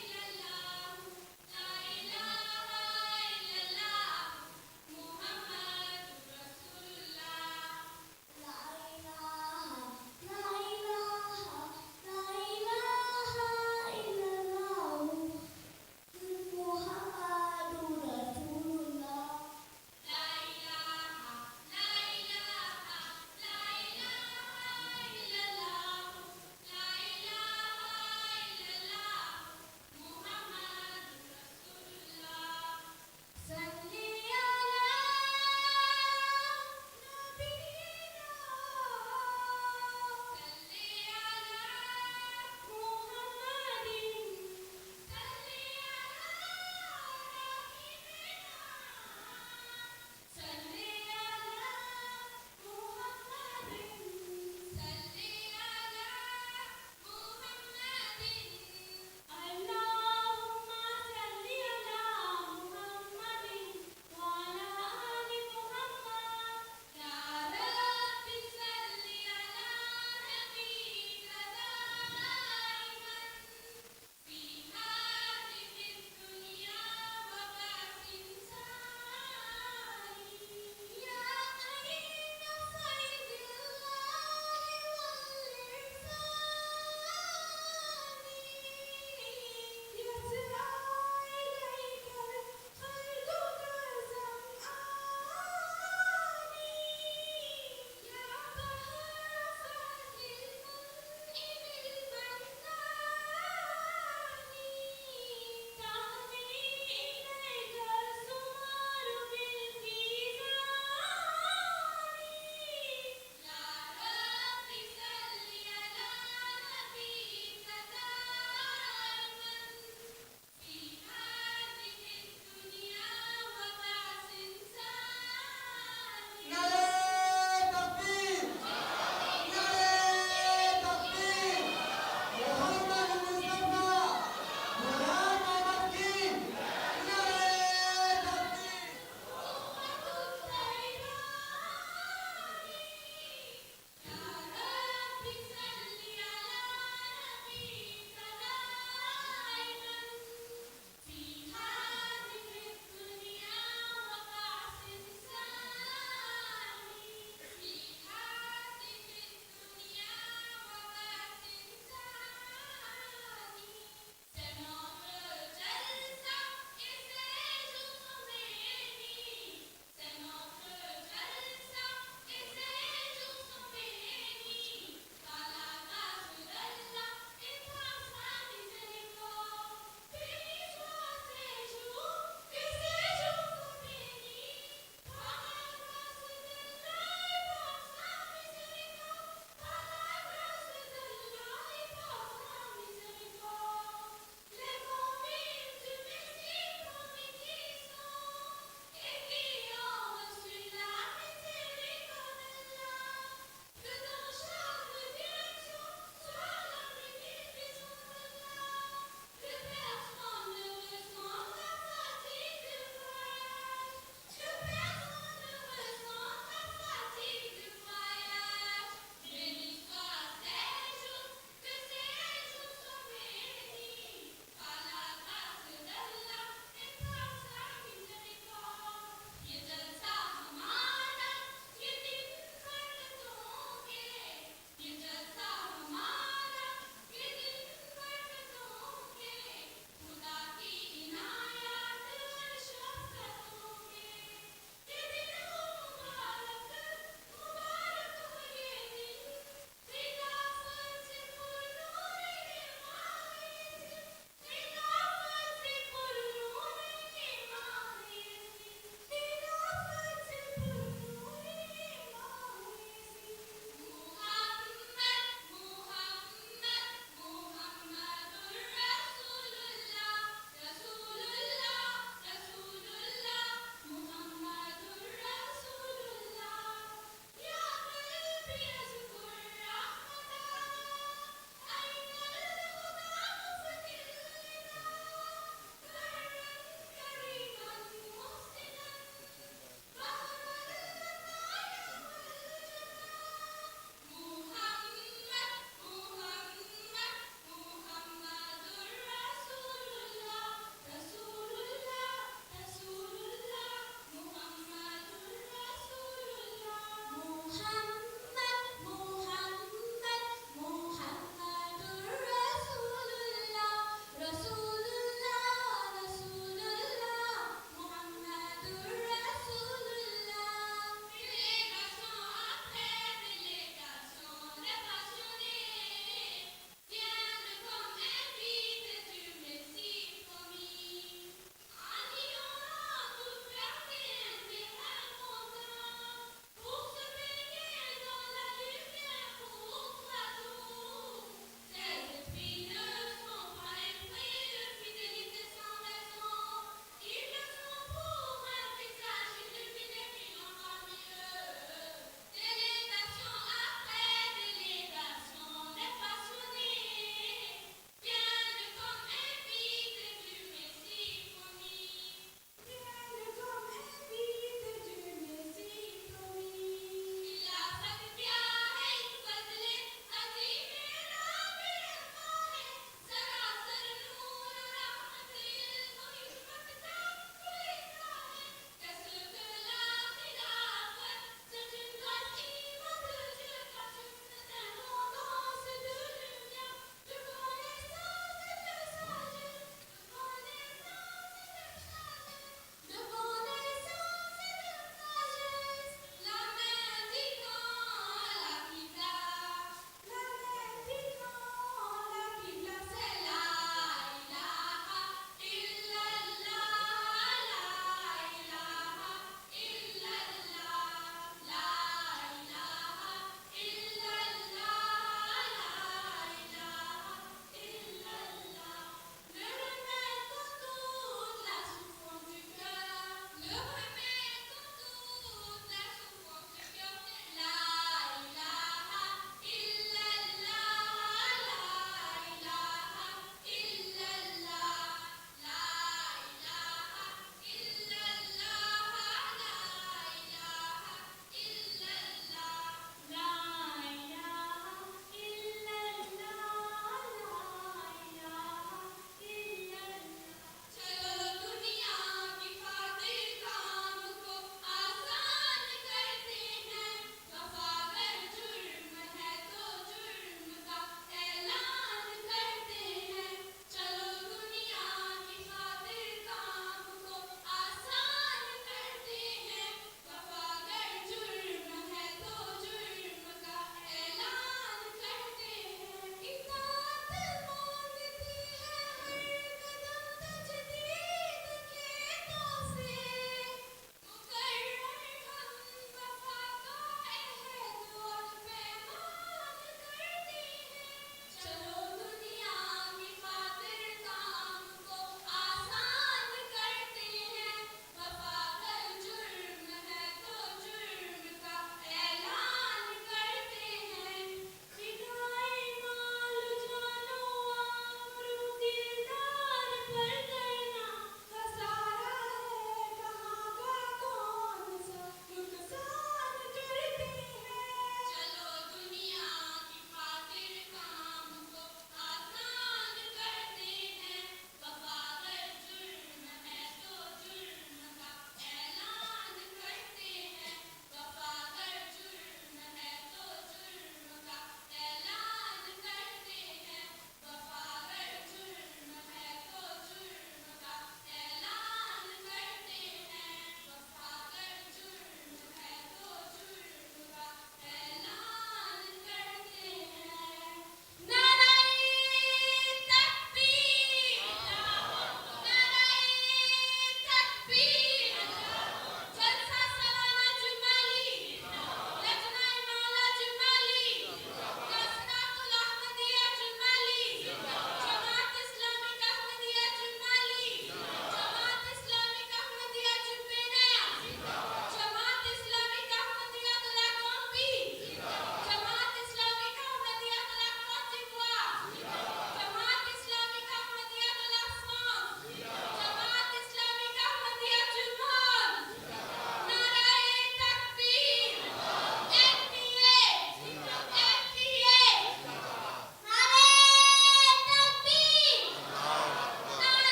illallah. La ilaha.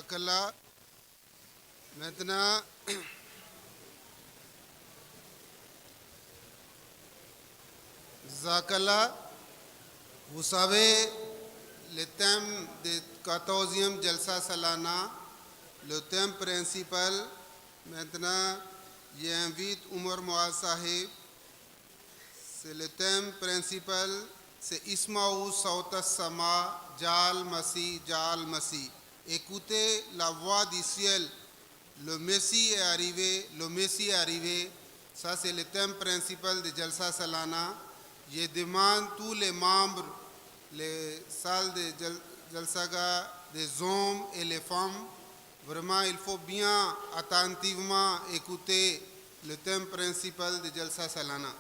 Jazakallah. Maintenant, Jazakallah, vous savez, le thème du 14e Jalsa Salana, le thème principal, maintenant, j'invite Umar Muaz Sahib. C'est le thème principal, c'est Ismaou Sauta Sama, Jal Masih, Jal Masih. Écoutez la voix du ciel. Le Messie est arrivé, le Messie est arrivé. Ça, c'est le thème principal de Jalsa Salana. Je demande tous les membres, les salles de Jalsaga, des hommes et les femmes, vraiment, il faut bien attentivement écouter le thème principal de Jalsa Salana.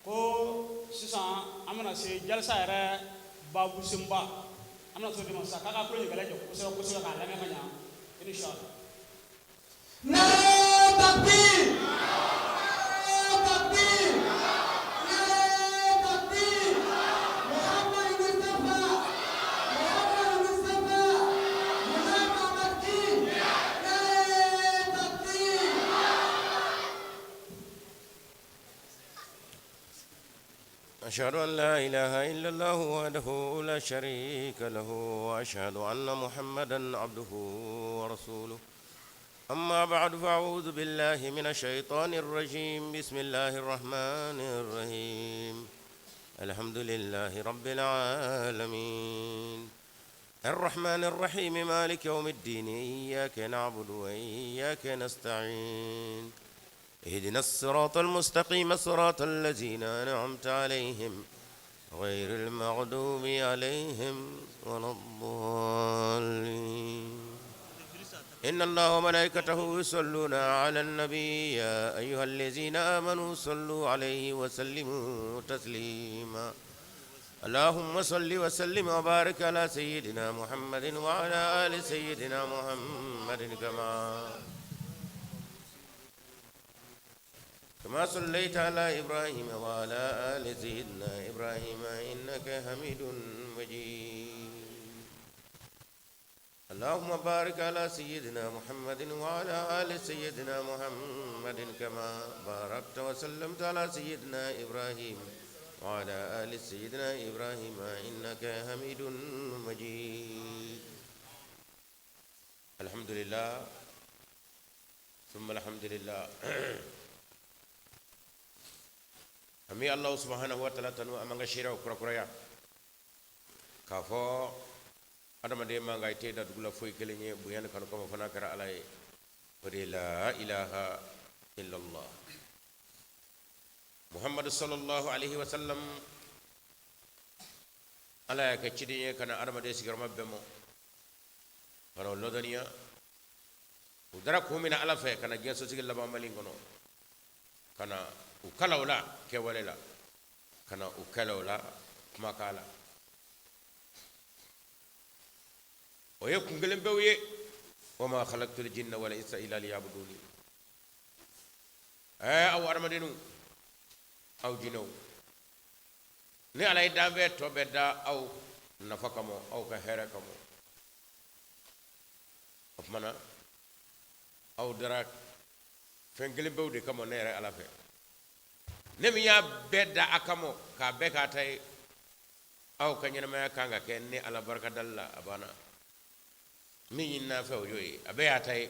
Ko sisan an bɛna se jalisa yɛrɛ babu senba, an bɛna se o de ma sisan, k'a ka tulo ɲɛgɛlɛ jɔ kosɛbɛ kosɛbɛ k'a lamɛn ka ɲa, inshallah. Nare takbir! Nare takbir! Nare takbir! Muhammad Mustafa! Muhammad Mustafa! Muhammad Makki! Nare takbir! أشهد أن لا إله إلا الله وحده لا شريك له وأشهد أن محمدا عبده ورسوله أما بعد فأعوذ بالله من الشيطان الرجيم بسم الله الرحمن الرحيم الحمد لله رب العالمين الرحمن الرحيم مالك يوم الدين إياك نعبد وإياك نستعين اهدنا الصراط المستقيم صراط الذين أنعمت عليهم غير المغضوب عليهم ولا الضالين إن الله وملائكته يصلون على النبي يا أيها الذين آمنوا صلوا عليه وسلموا تسليما اللهم صل وسلم وبارك على سيدنا محمد وعلى آل سيدنا محمد كما صليت على إبراهيم وعلى آل سيدنا إبراهيم إنك حميد مجيد اللهم بارك على سيدنا محمد وعلى آل سيدنا محمد كما باركت وسلمت على سيدنا إبراهيم وعلى آل سيدنا إبراهيم إنك حميد مجيد الحمد لله ثم الحمد لله an bɛ Alahu subahanahu wa taala tanu an b'an ka seereyaw kurakuraya k'a fɔ adamaden man kan i tɛ da dugu la foyi kelen ye bonya ni kanu kama fo n'a kɛra Ala ye, o de ye la ilaha illallah Muhammadu sallallahu alaihi wa sallam. Ala y'a kɛ ciden ye ka na adamaden sigiyɔrɔma bɛɛ ma, ka na o ladɔnniya. U dara kun min na Ala fɛ ka na diɲɛ sosigi laban mali kɔnɔ, ka na u kala o la kɛwale la, ka na u kɛlɛ o la kumakan la. O ye kun kelen pewu ye: wa ma khalaqtul jinna wal insa illa liya'buduni. Aw adamadenw, aw jinɛw, ni Ala ye danfɛn tɔ bɛɛ da aw nafa kama, aw ka hɛrɛ kama, o tuma na aw dara fɛn kelen pewu de kama ne yɛrɛ Ala fɛ. Ne min y'a bɛɛ da a kama k'a bɛɛ k'a ta ye, aw ka ɲɛnamaya kan ka kɛ ne Ala barika dali la. A banna. Min ɲinina fɛ, o y'o ye. A bɛɛ y'a ta ye: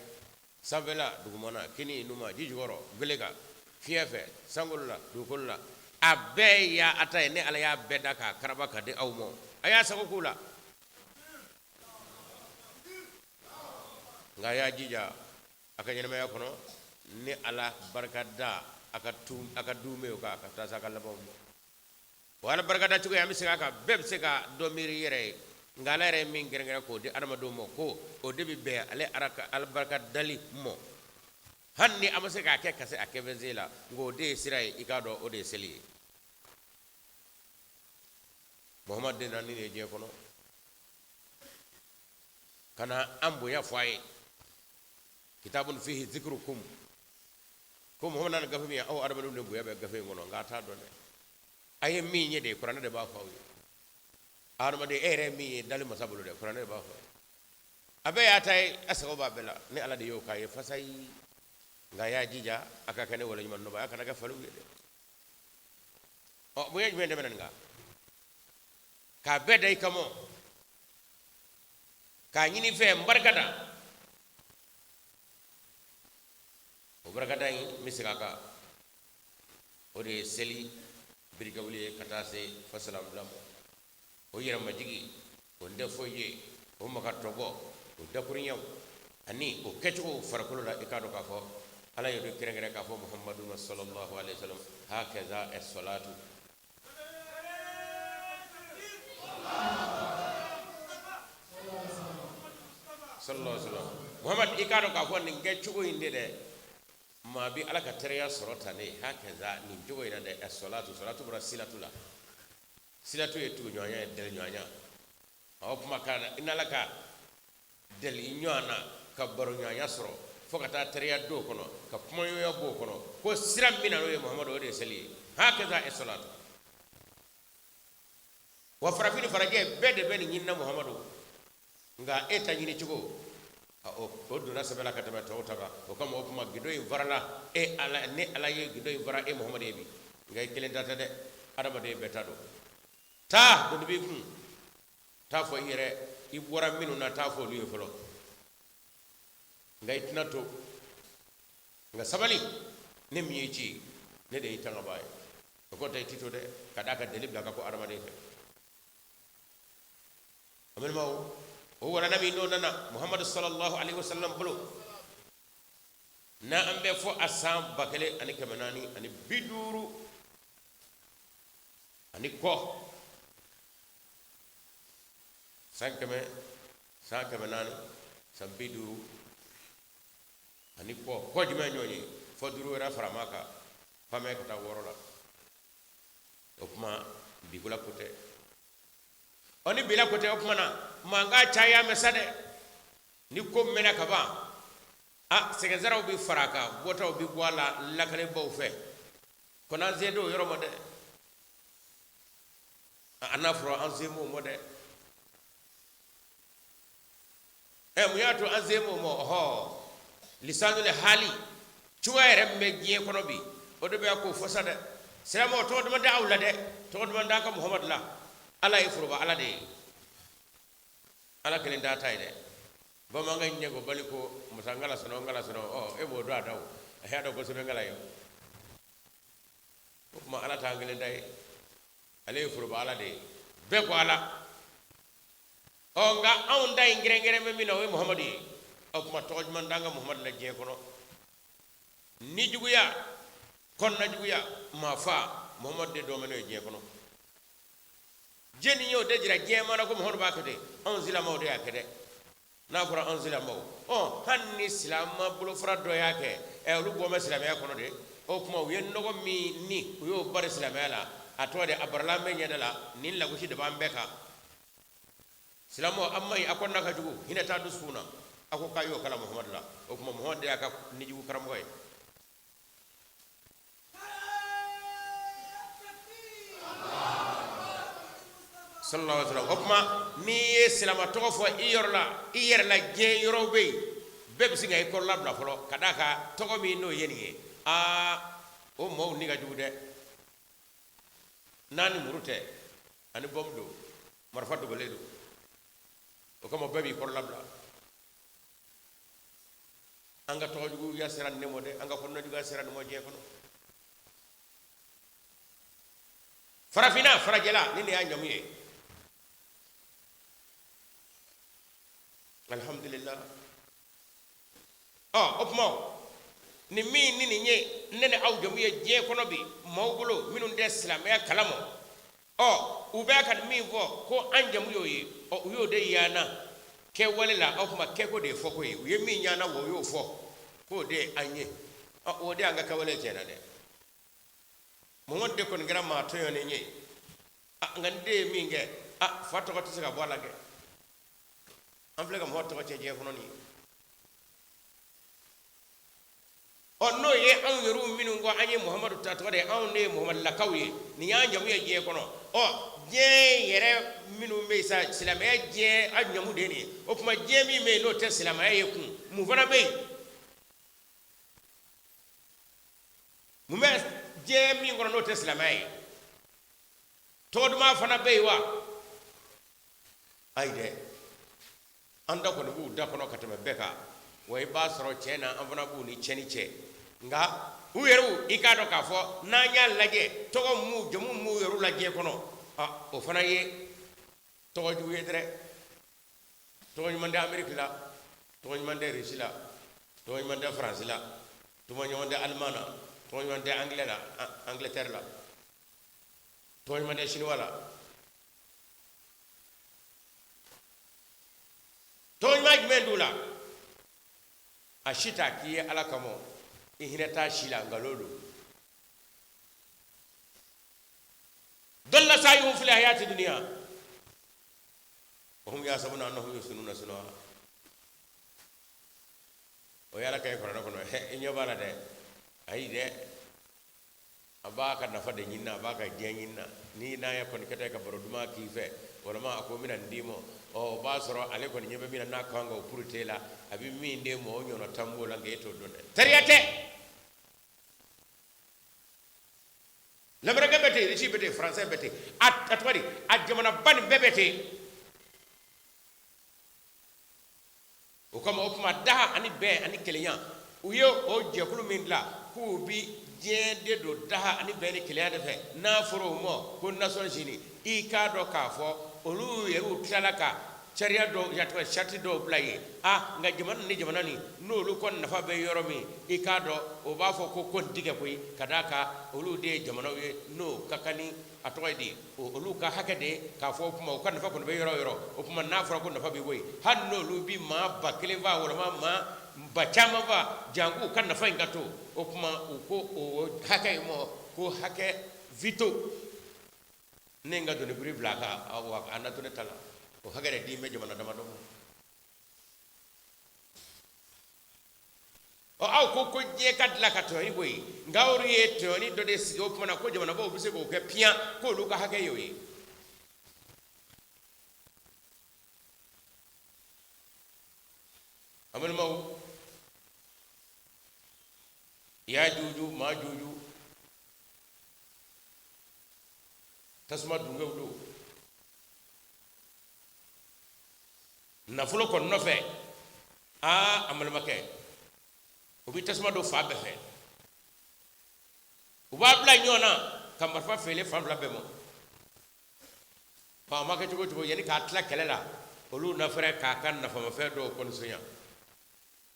sanfɛla, dugumana, kini, numa, ji jukɔrɔ, gele kan, fiɲɛ fɛ, sankolo la, dugukolo la, a bɛɛ y'a ta ye. Ne Ala y'a bɛɛ da k'a karaba ka di aw ma, a y'a sago k'u la. Nka a y'a jija a ka ɲɛnamaya kɔnɔ ni Ala barika da a ka tu a ka duumɛ o kan, a ka taa se a ka labanw ma. O Ala barika da cogo ye, an bɛ segin a kan, bɛɛ bɛ se ka dɔ miiri i yɛrɛ ye. Nka Ala yɛrɛ ye min kɛrɛnkɛrɛn k'o di adamadenw ma, ko o de bɛ bɛn ale Ala barika dali ma, hali ni an ma se k'a kɛ ka se a kɛfɛnsen la, nka o de ye sira ye. I k'a dɔn, o de ye seli ye. Muhamadu de nana ni nin ye diɲɛ kɔnɔ ka na an bonya fɔ a ye. Kitabun fihi zikrukum, ko Muhamadu nana gafe min ye, aw adamadenw de bonya bɛ gafe in kɔnɔ. Nka a t'a dɔn dɛ. A ye min ye de, kuranɛ de b'a fɔ aw ye. Adamaden, e yɛrɛ min ye dali masa bolo dɛ, kuranɛ de b'a fɔ. A bɛɛ y'a ta ye, a sago b'a bɛɛ la. Ne Ala de y'o k'a ye fasayi. Nka a y'a jija a ka kɛ ne waleɲuman dɔnbaa ye, a kana kɛ faliw ye dɛ. Ɔ, bonya jumɛn tɛmɛna nin kan? K'a bɛɛ da i kama, k'a ɲini i fɛ n barika da. O barikada in, n bɛ segin a kan, o de ye seli birikawuli ye ka taa se fo salamubila ma. O yɛrɛmajigi, o n tɛ foyi ye, o maka tɔbɔ, o dakuruɲɛw ani o kɛcogo farikolo la, i k'a dɔn k'a fɔ Ala y'o de kɛrɛnkɛrɛn k'a fɔ Muhamadu ma sallallahu alaihi wasallam hakaza as-salatu. Sallallahu alaihi wasallam. Muhammad, i k'a dɔn k'a fɔ nin kɛcogo in de dɛ, maa bi Ala ka teriya sɔrɔ tan ne, hakaza nin cogo in na dɛ. As-salatu, salatu bɔra silatu la. Silatu ye tuguɲɔgɔnya ye, dɛliɲɔgɔnya. O kuma ka i n'Ala ka dɛli ɲɔgɔn na, ka baroɲɔgɔnya sɔrɔ fo ka taa teriya don kɔnɔ, ka kumaɲɔgɔnya b'o kɔnɔ, ko sira min na n'o ye Muhamadu, o de ye seli ye. Hakaza as-salatu. Wa farafin ni farajɛ bɛɛ de bɛ nin ɲinina Muhamadu, nka e ta ɲini cogo o donna sɛbɛ la ka tɛmɛ tɔw ta kan. O kama o kuma gindo in farala e Ala, ne Ala ye gindo in fara e Muhamadu ye bi, nka i kelen ta tɛ dɛ, adamaden bɛɛ ta don. Taa doni b'i kun, taa fɔ i yɛrɛ i bɔra minnu na, taa fɔ olu ye fɔlɔ, nka i tɛna to. Nka sabali, ne min y'i ci, ne de y'i tangabaa ye. O kɔrɔ tɛ i ti to dɛ, ka d'a kan deli bila ka ko adamaden fɛ. An balimaw, o walanda min n'o nana Muhamadu sallallahu alaihi wasallam bolo, n'an bɛ fɔ a san 1450 ani kɔ, san kɛmɛ, san kɛmɛ naani, san bi duuru ani kɔ, kɔ jumɛn ɲɔgɔn ye, fɔ duuru wɛrɛ farama kan, famɛ ka taa wɔɔrɔ la. O kuma bikola ko tɛ. Ɔ, ni bila ko tɛ, o tuma na mankan caya mɛ sa dɛ. Ni ko mɛnna ka ban, a sɛgɛnsɛrɛw bɛ fara a kan, bɔtaw bɛ bɔ a la lakalebaw fɛ. Kɔnɔ an sen t'o yɔrɔ ma dɛ. A n'a fɔra an sen b'o ma dɛ. Ɛ, mun y'a to an sen b'o ma? Ɔhɔ, lisanul hali cogoya yɛrɛ min bɛ diɲɛ kɔnɔ bi, o de bɛ k'o fɔ sa dɛ. Silamɛw, tɔgɔ duman tɛ aw la dɛ, tɔgɔ duman t'an ka Muhamadu la. Ala ye foroba Ala de ye, Ala kelen t'a ta ye dɛ. Bamanankɛ ɲɛ ko bali ko masa n kala sɔnɔ, n kala sɔnɔ. Ɔ, e b'o dɔn a da o, a y'a dɔn kosɛbɛ n kala ye. O tuma Ala t'an kelen ta ye, ale ye foroba Ala de ye, bɛɛ ko Ala. Ɔ, nka anw ta in kɛrɛnkɛrɛn bɛ min na, o ye Muhamadu ye. O tuma tɔgɔ duman t'an ka Muhamadu la diɲɛ kɔnɔ. Ni juguya, kɔnɔna juguya, maa fa, Muhamadu de dɔn bɛ n'o ye diɲɛ kɔnɔ. Jɛni y'o de jira diɲɛ maa na ko Muhamadu b'a kɛ ten. Anw silamɛw de y'a kɛ dɛ. N'a fɔra anw silamɛw, ɔ, hali ni silamɛ bolofara dɔ y'a kɛ, ɛ, olu bɔ bɛ silamɛya kɔnɔ de. O tuma u ye nɔgɔ min ni u y'o bari silamɛya la, a tɔgɔ de a barala an bɛɛ ɲɛda la. Nin lagosi de b'an bɛɛ kan. Silamɛw, an man ɲi, a kɔnɔna ka jugu, hinɛ t'a dusukun na. A ko k'a y'o kalan Muhamadu la. O tuma Muhamadu de y'a ka nijugu karamɔgɔ ye. Sallallahu alaihi wasallam. O tuma n'i ye silamɛ tɔgɔ fɔ i yɔrɔ la, i yɛrɛ la, diɲɛ yɔrɔw bɛ yen, bɛɛ bɛ sin ka i kɔrɔla bila fɔlɔ, ka d'a kan tɔgɔ min n'o ye nin ye, aa, o maaw ni ka jugu dɛ. N'a ni muru tɛ, ani bɔnbu don, marifa dogolen don. O kama bɛɛ b'i kɔrɔla bila. An ka tɔgɔ juguya sera nin ma dɛ, an ka kɔnɔna juguya sera nin ma diɲɛ kɔnɔ. Farafinna, farajɛla, ni de y'a ɲamu ye. Alhamdulillah. Ɔ, o tuma nin min ni nin ye ne ni aw jamu ye diɲɛ kɔnɔ bi, maaw bolo minnu tɛ silamɛya kalama, ɔ, u bɛ ka min fɔ ko an jamu y'o ye, ɔ, u y'o de yaana kɛwale la. O tuma kɛko de ye fɔko ye. U ye min yaana wa, u y'o fɔ k'o de ye an ye. Ɔ, o de y'an ka kɛwale tiɲɛna dɛ. Mamadu de kɔni kɛra maa tɔɲɔnen ye, nka n den ye min kɛ, a fa tɔgɔ tɛ se ka bɔ a la kɛ. An filɛ ka mɔgɔ tɔgɔ cɛ diɲɛ kɔnɔ nin ye. Ɔ, n'o ye anw yɛrɛw minnu ko an ye Muhamadu ta tɔgɔ de ye, anw de ye Muhamadulakaw ye, nin y'an jamu ye diɲɛ kɔnɔ. Ɔ diɲɛ yɛrɛ minnu bɛ yen sa, silamɛya diɲɛ a ɲamu de ye nin ye. O tuma diɲɛ min bɛ yen n'o tɛ silamɛya ye kun, mun fana bɛ yen? Mun bɛ diɲɛ min kɔnɔ n'o tɛ silamɛya ye? Tɔgɔ duman fana bɛ yen wa? Ayi dɛ, an da kɔni b'u da kɔnɔ ka tɛmɛ bɛɛ kan. Wa i b'a sɔrɔ tiɲɛ na, an fana b'u ni tiɲɛni cɛ, nka u yɛrɛw, i k'a dɔn k'a fɔ n'an y'a lajɛ, tɔgɔ m'u jamu m'u yɛrɛw la diɲɛ kɔnɔ, a o fana ye tɔgɔ jugu ye dɛrɛ. Tɔgɔ ɲuman tɛ Ameriki la, tɔgɔ ɲuman tɛ Russie la, tɔgɔ ɲuman tɛ Faransi la, tɔgɔ ɲuman tɛ Allemagne na, tɔgɔ ɲuman tɛ Anglais la, Angleterre la, tɔgɔ ɲuman tɛ Chinois la. Tɔgɔ ɲuman jumɛn d'u la? A si t'a k'i ye Ala kama, i hinɛ t'a si la, nkalon don. Dalla sa'yuhum fil hayati dunya wa hum yahsabuna annahum yuhsinuna sun'a. O ye Ala ka ye kuranɛ kɔnɔ. I ɲɛ b'a la dɛ, ayi dɛ, a b'a ka nafa de ɲini, a b'a ka diɲɛ ɲini na. Ni n'a ye kɔni kɛtɔ ye ka baro duman k'i fɛ, walima a ko n bɛna nin d'i ma, ɔ o b'a sɔrɔ ale kɔni ɲɛ bɛ min na n'a kan ka o purute la, a bɛ min d'e ma o ɲɔgɔnna tan b'o la, nka e t'o dɔn dɛ. Teriya tɛ. Lamɛrɛkɛ bɛ ten, Russie bɛ ten, Français bɛ ten, a tɔgɔ di, a jamanaba nin bɛɛ bɛ ten. O kama o tuma daha ani bɛn ani kelenya, u ye o jɛkulu min dilan k'u bi diɲɛ de don daha ani bɛn ni kelenya de fɛ, n'a fɔra o ma ko Nations Unies, i k'a dɔn k'a fɔ olu yɛrɛw tilala ka sariya dɔw, yatɔgɔ charte dɔw bila yen. A nka jamana ni jamana ni n'olu kɔni nafa bɛ yɔrɔ min, i k'a dɔn o b'a fɔ ko nin tigɛ koyi, ka d'a kan olu de ye jamanaw ye n'o ka kan ni a tɔgɔ ye di, olu ka hakɛ de ye k'a fɔ o tuma u ka nafa kɔni bɛ yɔrɔ o yɔrɔ. O tuma n'a fɔra ko nafa bɛ bɔ yen, hali n'olu bi maa 1000 faa walima maa ba caman faa, janko u ka nafa in ka to. O tuma u ko o hakɛ in ma ko hakɛ veto. Ne n ka doni biri bila a kan, wa a na to ne ta la. O hakɛ de di bɛ jamana damadɔ ma. Ɔ aw ko ko diɲɛ ka dilan ka tɔɲɔni bɔ yen, nka aw ye tɔɲɔni dɔ de sigi o tuma na ko jamanabaw bɛ se k'o kɛ piyan, k'olu ka hakɛ y'o ye. An balimaw, Yajuju Majuju tasuma dungew don nafolo kɔni nɔfɛ. Aa an balimakɛ, u bɛ tasuma don fan bɛɛ fɛ, u b'a bila ɲɔgɔn na ka marifa feere fan fila bɛɛ ma. A ma kɛ cogo o cogo, yanni k'a tila kɛlɛ la, olu na fɛrɛ k'a ka nafamafɛn dɔw kɔni sonya.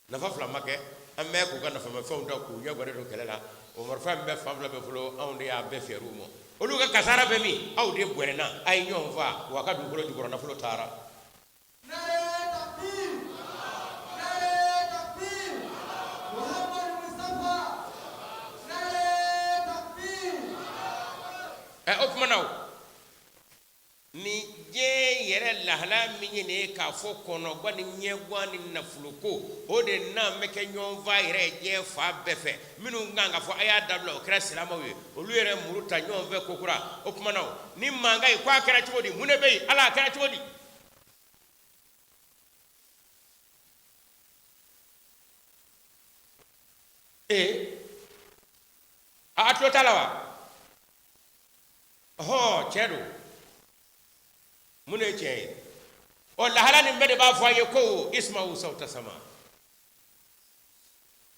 Nafa fila ma kɛ, an bɛ k'u ka nafamafɛnw ta k'u ɲɛ gwɛrɛ don kɛlɛ la. O marifa min bɛ fan fila bɛɛ bolo, anw de y'a bɛɛ feere u ma. Olu ka kasara bɛ min? Aw de bɔnɛna, a ye ɲɔgɔn faa, wa a ka dugukolo jukɔrɔ nafolo taara. Ɛ o tuma na o Ni diɲɛ yɛrɛ lahala min ye nin ye, k'a fɔ kɔnɔgwan ni ɲɛgwan ni nafoloko, o de n'an bɛ kɛ ɲɔgɔn faa yɛrɛ ye diɲɛ fan bɛɛ fɛ. Minnu kan ka fɔ a y'a dabila, o kɛra silamɛw ye, olu yɛrɛ muru ta ɲɔgɔn fɛ kokura. O tuma na ni mankan ye ko a kɛra cogo di? Mun de bɛ yen? Ala, a kɛra cogo di? Ee, a tulo t'a la wa? Ɔhɔn, tiɲɛ don. Mun de ye tiɲɛ ye? Ɔ lahala nin bɛɛ de b'a fɔ a ye ko isma'u sawta sama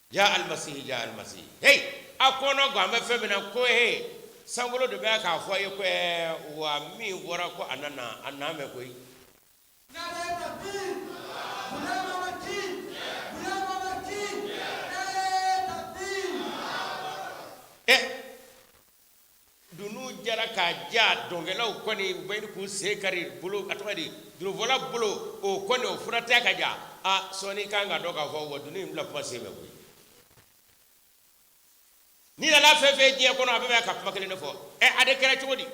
ja alimasihi ja alimasihi. Hey, a kɔnɔ gan bɛ fɛn min na ko he, sankolo de bɛ k'a fɔ a ye ko ɛɛ wa min fɔra ko a nana, a na mɛn koyi. Ɛ dunun jara k'a ja, dɔnkɛlaw kɔni u bɛ ɲini k'u sen kari bolo, a tɔgɔ di, dununfɔla bolo, o kɔni o fura tɛ ka ja. A sɔɔni kan ka dɔn k'a fɔ wa dunun in bila kuma sen bɛ koyi. N'i nana fɛn fɛn diɲɛ kɔnɔ, a bɛ bɛn ka kuma kelen de fɔ. Ɛ a de kɛra cogo di?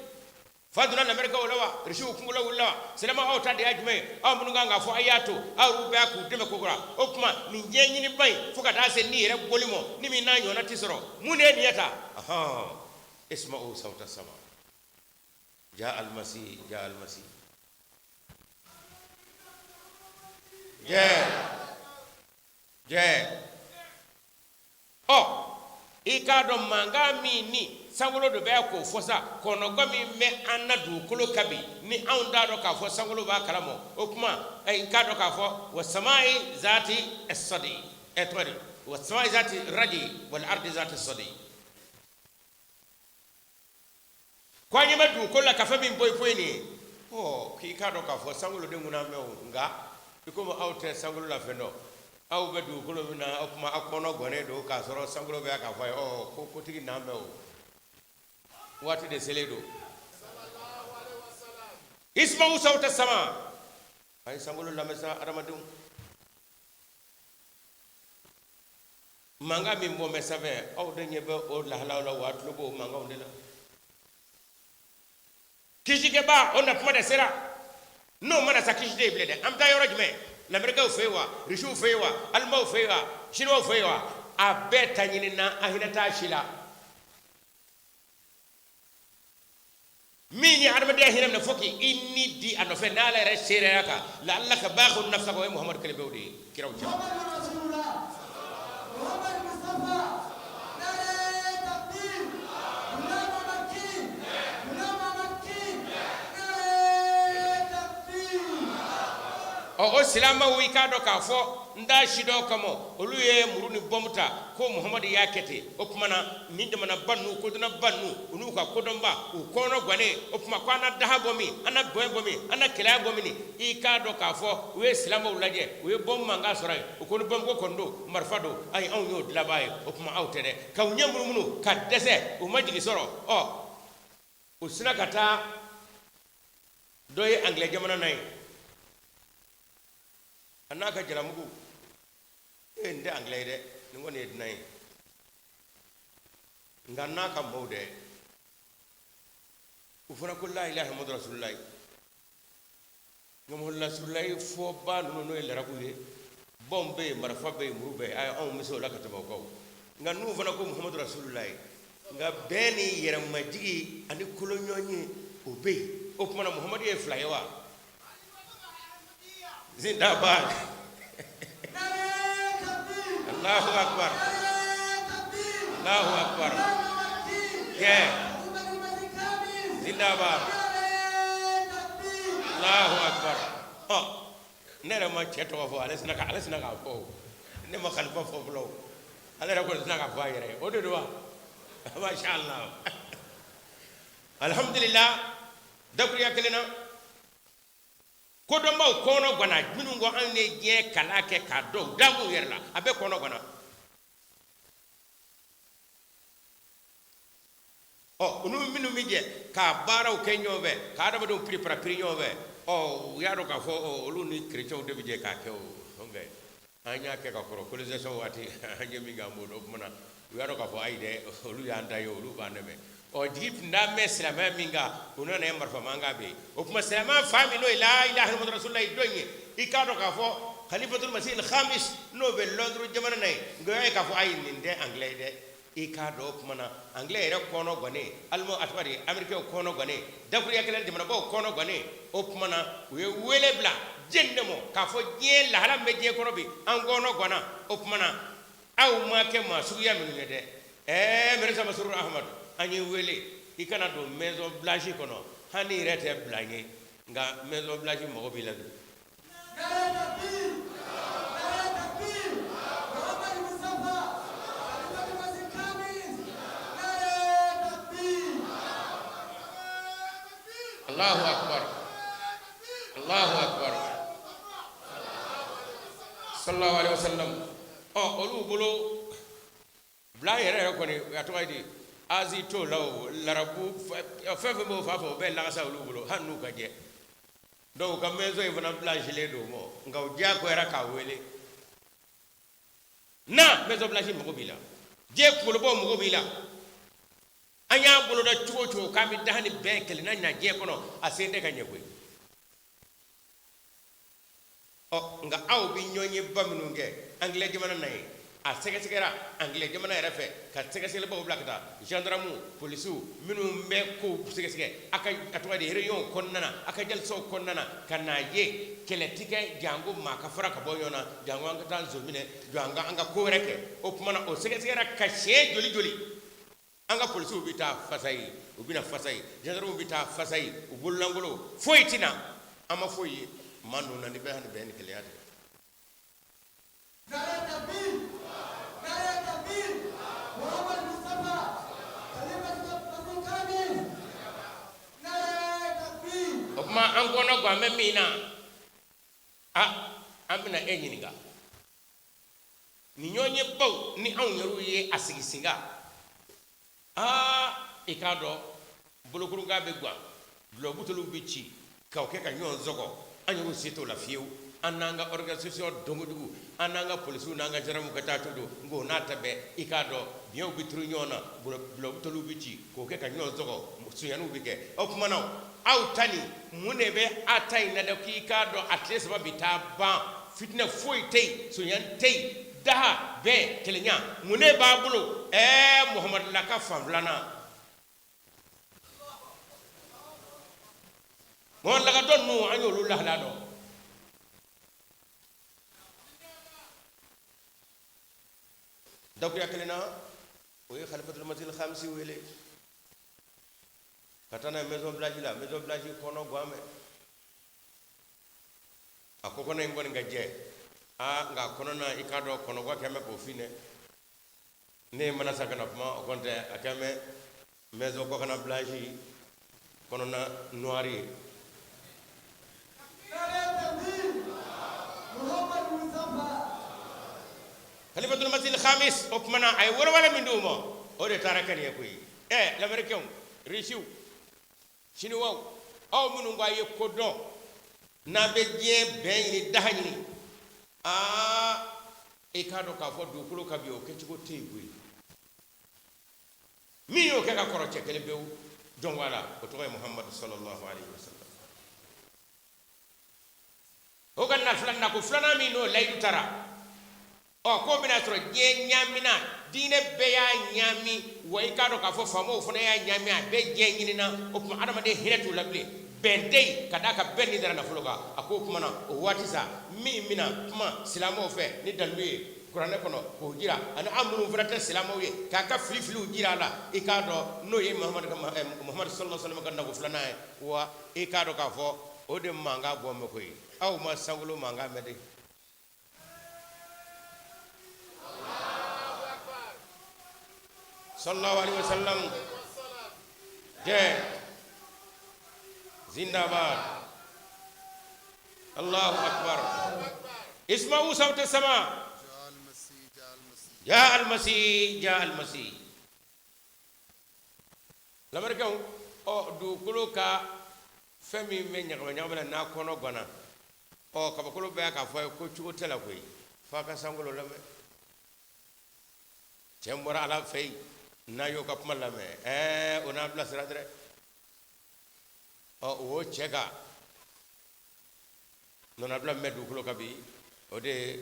Fa donna lamɛrikaw la wa, Irisiw kunkolo wulila wa, silamɛ aw ta de y'a jumɛn ye? Aw minnu kan k'a fɔ a y'a to, aw y'u bɛɛ k'u dɛmɛ kokura. O tuma nin diɲɛ ɲiniba in, fo ka taa se ni yɛrɛ bɔli ma, ni min n'a ɲɔgɔnna tɛ sɔrɔ, mun de ye nin ye ta? Ɔhɔn, isma'u sawta sama Ja alimasi, ja alimasi, jɛ jɛ. Ɔ, i k'a dɔn mankan min ni sankolo de bɛ k'o fɔ sa, kɔnɔgɔ min bɛ an na dugukolo kan bi, ni anw t'a dɔn k'a fɔ sankolo b'a kalama. O tuma i k'a dɔn k'a fɔ wa samayi zati sadi, ɛ tɔgɔ di, wa samayi zati raji wal ardi zati sadi, ko an ɲɛ bɛ dugukolo la ka fɛn min poyi poyi nin ye. Ɔ, k'i k'a dɔn k'a fɔ sankolo de kunna mɛn o, nka i komi aw tɛ sankolo la fɛn dɔn, aw bɛ dugukolo min na, o tuma aw kɔnɔ gɔnnen don k'a sɔrɔ sankolo bɛ k'a fɔ a ye. Ɔ, ko kotigi n'an mɛn o waati de selen don. Ismawu sawuta sama, a ye sankolo lamɛn sa. Adamadenw, mankan min bɔ bɛ sanfɛ, aw de ɲɛ bɛ o lahalaw la wa, tulo b'o mankanw de la. Kisikɛba, o na kuma de sera. N'o mana sa, kisi tɛ yen bilen dɛ. An bɛ taa yɔrɔ jumɛn? Lamɛrikaw fɛ yen wa, Rusiw fɛ yen wa, Alimaw fɛ yen wa, Siniwaw fɛ yen wa? A bɛɛ ta ɲini na, a hinɛ t'a si la. Min ye adamadenya hinɛ minɛ fo k'i ni di a nɔfɛ, n'ala yɛrɛ seereya kan, la'allaka bakhun nafsaka, o ye Muhamadu kelen pewu de ye kiraw cɛ. Ɔ, o silamɛw, i k'a dɔn k'a fɔ n t'a si dɔn kama, olu ye muru ni bɔnbu ta ko Muhamadu y'a kɛ ten. O tuma na nin jamanaba ninnu, kodɔnnaba ninnu, u n'u ka kodɔnba, u kɔnɔ gannen. O tuma ko an na daha bɔ min, an na gɛn bɔ min, an na kɛlɛya bɔ min? I k'a dɔn k'a fɔ u ye silamɛw lajɛ, u ye bɔnbu mankan sɔrɔ yen. U ko ni bɔnbuko kɔni don, marifa don, ayi, anw y'o dilanbaa ye. O tuma aw tɛ dɛ, ka u ɲɛ munumunu ka dɛsɛ, u ma jigi sɔrɔ. Ɔ, u sina ka taa dɔ ye angilɛ jamana na yen, a n'a ka jalamugu. E, nin tɛ angilɛ ye dɛ, nin kɔni ye dunan ye, nka n'a ka maaw dɛ, u fana ko la ilaha muhammadu rasulullahi. Nka muhammadu rasulullahi fɔba ninnu, n'o ye larabu ye, bɔnw bɛ yen, marifa bɛ yen, muru bɛ yen, ayi, anw bɛ se o la ka tɛmɛ o kan. Nka n'u fana ko muhammadu rasulullahi, nka bɛn ni yɛrɛmajigi ani koloɲɔgɔn ye, o bɛ yen. O tuma na muhammadu ye fila ye wa? Zindabad, Allahu akbar, Allahu akbar, kɛ zindabad, Allahu akbar. Ɔ, ne yɛrɛ ma cɛ tɔgɔ fɔ, ale sina k'a fɔ. O ne ma khalifa fɔ fɔlɔ, o ale yɛrɛ kɔni sina k'a fɔ a yɛrɛ ye. O de don wa? Masha Allah, alhamdulillah. Dakuruya kelen na, kodɔnbaw kɔnɔ gwana, minnu ko anw ye diɲɛ kalan kɛ k'a dɔn, u da b'u yɛrɛ la, a bɛɛ kɔnɔ gwana. Ɔ, olu minnu bɛ jɛ k'a baaraw kɛ ɲɔgɔn fɛ, ka adamadenw piripara piri ɲɔgɔn fɛ, ɔ, u y'a dɔn k'a fɔ olu ni kerecɛnw de bɛ jɛ k'a kɛ. O donc an y'a kɛ ka kɔrɔ, colonisation waati, an ye min kɛ, an b'o dɔn. O tuma na u y'a dɔn k'a fɔ ayi dɛ, olu y'an ta ye, olu b'an dɛmɛ. Ɔ, jigi tun t'an bɛ silamɛya min kan, u nana ye marifa mankan bɛ yen. O tuma silamɛya fa min, n'o ye la ilaha illallah rasulullahi dɔ in ye, i k'a dɔn k'a fɔ khalifatul masih al khamis, n'o bɛ Londres jamana na yen, nka u y'a ye k'a fɔ ayi, nin tɛ anglais ye dɛ. I k'a dɔn, o tuma na anglais yɛrɛ kɔnɔ gannen, allemand, a tɔgɔ di, américain kɔnɔ gannen, dakuruya kelen jamanabaw kɔnɔ gannen. O tuma na u ye wele bila diɲɛ de ma k'a fɔ diɲɛ lahala min bɛ diɲɛ kɔnɔ bi, an kɔnɔ ganna. O tuma na aw ma kɛ maa suguya minnu ye dɛ, ɛɛ Mirza Masroor Ahmad, an ye wele i kana don Maison Blanche kɔnɔ, hali n'i yɛrɛ tɛ bila ye, nka Maison Blanche mago b'i la bi. Allahu akbar, Allahu akbar, sallallahu alaihi wasallam. Ɔ, olu bolo bila yɛrɛ yɛrɛ kɔni, a tɔgɔ ye di, Azi t'o la, o larabu fɛn fɛn b'o fa fɛ, o bɛɛ lagasa olu bolo, hali n'u ka jɛ. Donc u ka maison in fana blanchilen don mɔ, nka u diyagoyara k'a wele na Maison Blanche mago b'i la, diɲɛ kunkolobaw mago b'i la. An y'a boloda cogo o cogo k'an bɛ daha ni bɛn kelenna ɲa diɲɛ kɔnɔ, a sen tɛ ka ɲɛ koyi. Ɔ, nka aw bɛ ɲɔgɔn ye ba minnu kɛ angilɛ jamana na yen. A sɛgɛsɛgɛra angilɛ jamana yɛrɛ fɛ ka sɛgɛsɛgɛlibaw bila ka taa gendarmew, polisiw minnu bɛ kow sɛgɛsɛgɛ a ka a tɔgɔ di réunion kɔnɔna na, a ka jalisaw kɔnɔna na, ka n'a ye kɛlɛ ti kɛ, janko maa ka fara ka bɔ ɲɔgɔn na, janko an ka taa nson minɛ, janko an ka ko wɛrɛ kɛ. O tuma na o sɛgɛsɛgɛra ka siɲɛ joli joli. An ka polisiw bɛ taa Fasayi, u bɛ na Fasayi, gendarmew bɛ taa Fasayi, u bololankolon, foyi tɛ na, an ma foyi ye maa ninnu na ni bɛɛ ni bɛn ni kelenya tɛ. O tuma an kɔnɔ gan bɛ min na, a an bɛna e ɲininka nin ɲɔgɔnyebaw ni anw yɛrɛw ye a sigi sen kan. Aa, i k'a dɔn bolokurunkan bɛ gan, dulɔ buteliw bɛ ci k'aw kɛ ka ɲɔgɔn sɔgɔ, an yɛrɛw se t'o la fiyewu. An n'an ka organisation dɔn kojugu, an n'an ka polisiw n'an ka gendarmew ka taa cogo, nka o n'a ta bɛɛ, i k'a dɔn biɲɛw bɛ turu ɲɔgɔn na, dulɔ buteliw bɛ ci k'o kɛ ka ɲɔgɔn sɔgɔ, sonyaniw bɛ kɛ. O tuma na aw ta nin, mun de bɛ a ta in na dɛ, k'i k'a dɔn a tile saba bɛ taa ban, fitinɛ foyi tɛ yen, sonyani tɛ yen, daha, bɛn, kelenya, mun de b'a bolo? Ɛɛ Muhamadu la ka fan filanan, Muhamadu la ka dɔ ninnu, an y'olu lahala dɔn. Dakuya kelen na, o ye Khalifatul Masih Khamisi wele ka taa n'a ye Maison Blanche la. Maison Blanche kɔnɔ gan mɛn, a ko kɔnɔ in kɔni ka jɛ. Aa, nka a kɔnɔna, i k'a dɔn kɔnɔgwa kɛn bɛ k'o fin dɛ. Ne ye mana sa kana kuma, o kɔni tɛ, a kɛn bɛ maison kɔkanna blanche kɔnɔna noir ye. Khalifatul Masih Khamis, o tuma na a ye walawala min di u ma, o de taara kɛ nin ye koyi. Ɛ lamɛrikɛnw, risiw, siniwaw, aw minnu ko a ye ko dɔn, n'an bɛ diɲɛ bɛn ɲini, daha ɲini, aa, i k'a dɔn k'a fɔ dugukolo kan bi, o kɛcogo tɛ yen koyi. Min y'o kɛ ka kɔrɔ, cɛ kelen pewu jɔn ko Ala, o tɔgɔ ye Muhamadu sallallahu alaihi wasallam. O ka na filanan nako filanan min n'o layidu tara, ɔ k'o bɛna sɔrɔ diɲɛ ɲaamina, diinɛ bɛɛ y'a ɲaami wa, i k'a dɔn k'a fɔ faamaw fana y'a ɲaami, a bɛɛ diɲɛ ɲinina. O tuma adamaden hinɛ t'u la bilen, bɛn tɛ yen, ka d'a kan bɛɛ ni dara nafolo kan. A k'o tuma na o waati sa, min bɛna kuma silamɛw fɛ ni dalilu ye kuranɛ kɔnɔ k'o jira, ani an minnu fana tɛ silamɛw ye k'a ka filifiliw jira a la, i k'a dɔn n'o ye Muhamadu ka Muhamadu sallallahu alaihi wasallam ka nako filanan ye wa, i k'a dɔn k'a fɔ o de mankan bɔ mɛn koyi. Aw ma sankolo mankan mɛn de. Sallallahu alaihi wasallam jɛ zindabad, Allahu akbar, isma'u sawta sama, ja almasi, ja almasi. Lamarikaw, ɔ dugukolo ka fɛn min bɛ ɲagami ɲagami na n'a kɔnɔ ganna, ɔ kabakolo bɛɛ k'a fɔ a ye ko cogo tɛ la koyi, f'a ka sankolo lamɛn. Cɛ min bɔra Ala fɛ yen, n'a y'o ka kuma lamɛn, ɛɛ o n'a bilasira dɛrɛ. Ɔ o cɛ ka nɔnabila min bɛ dugukolo kan bi, o de ye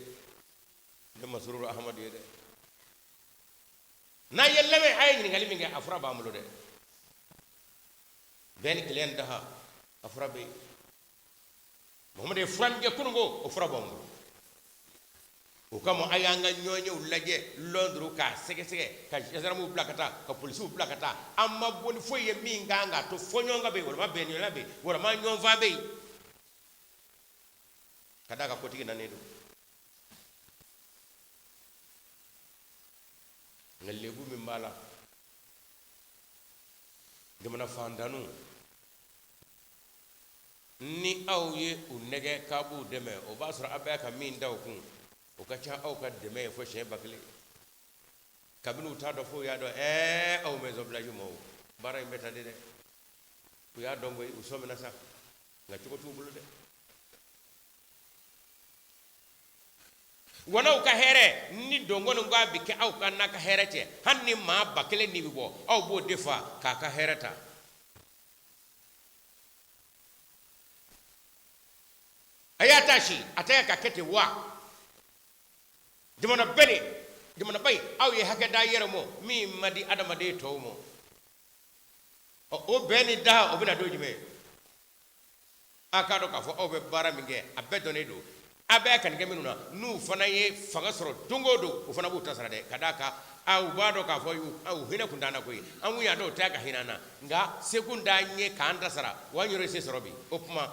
ne Masururu Ahamadu ye dɛ. N'a ye lamɛn, a ye ɲininkali min kɛ, a fura b'an bolo dɛ. Bɛn ni kelenya ni daha, a fura bɛ yen. Muhamadu ye fura min kɛ kununko, o fura b'an bolo. O kama a y'an ka ɲɔgɔnyew lajɛ Londres k'a sɛgɛsɛgɛ, ka gendarmew bila ka taa, ka polisiw bila ka taa, an ma bɔ ni foyi ye min kan k'a to fɔɲɔgɔnkɔ bɛ yen, walima bɛnɲɔgɔnya bɛ yen, walima ɲɔgɔnfan bɛ yen, ka d'a kan kotigi nanen don. Nka lebu min b'a la, jamana fantanw, ni aw ye u nɛgɛ k'a b'u dɛmɛ, o b'a sɔrɔ aw bɛ ka min da u kun, o ka ca aw ka dɛmɛ ye fo siɲɛ 1000. Kabini u t'a dɔn fo u y'a dɔn, ɛɛ aw Maison Blanche mɔgɔw, baara in bɛ tan de dɛ. U y'a dɔn koyi, u sɔmina sa, nka cogo t'u bolo dɛ. Wa n'aw ka hɛrɛ ni dɔnkɔni ko a bɛ kɛ aw ka n'a ka hɛrɛ cɛ, hali ni maa 1000 ni bɛ bɔ, aw b'o de fa k'a ka hɛrɛ ta. A y'a ta si a tɛ ka kɛ ten wa. Jamana bɛɛ de Jamanaba in, aw ye hakɛ d'a yɛrɛ mɔ min ma di adamaden tɔw ma. Ɔ, o bɛn ni daha, o bɛna don jumɛn? A k'a dɔn k'a fɔ aw bɛ baara min kɛ, a bɛɛ dɔnnen don. A bɛ ka nin kɛ minnu na, n'u fana ye fanga sɔrɔ don o don, u fana b'u ta sara dɛ. Ka d'a kan, u b'a dɔn k'a fɔ u hinɛ kun t'an na koyi. An kun y'a dɔn u tɛ ka hinɛ an na, nka se kun t'an ye k'an ta sara wa. An yɛrɛ ye se sɔrɔ bi. O tuma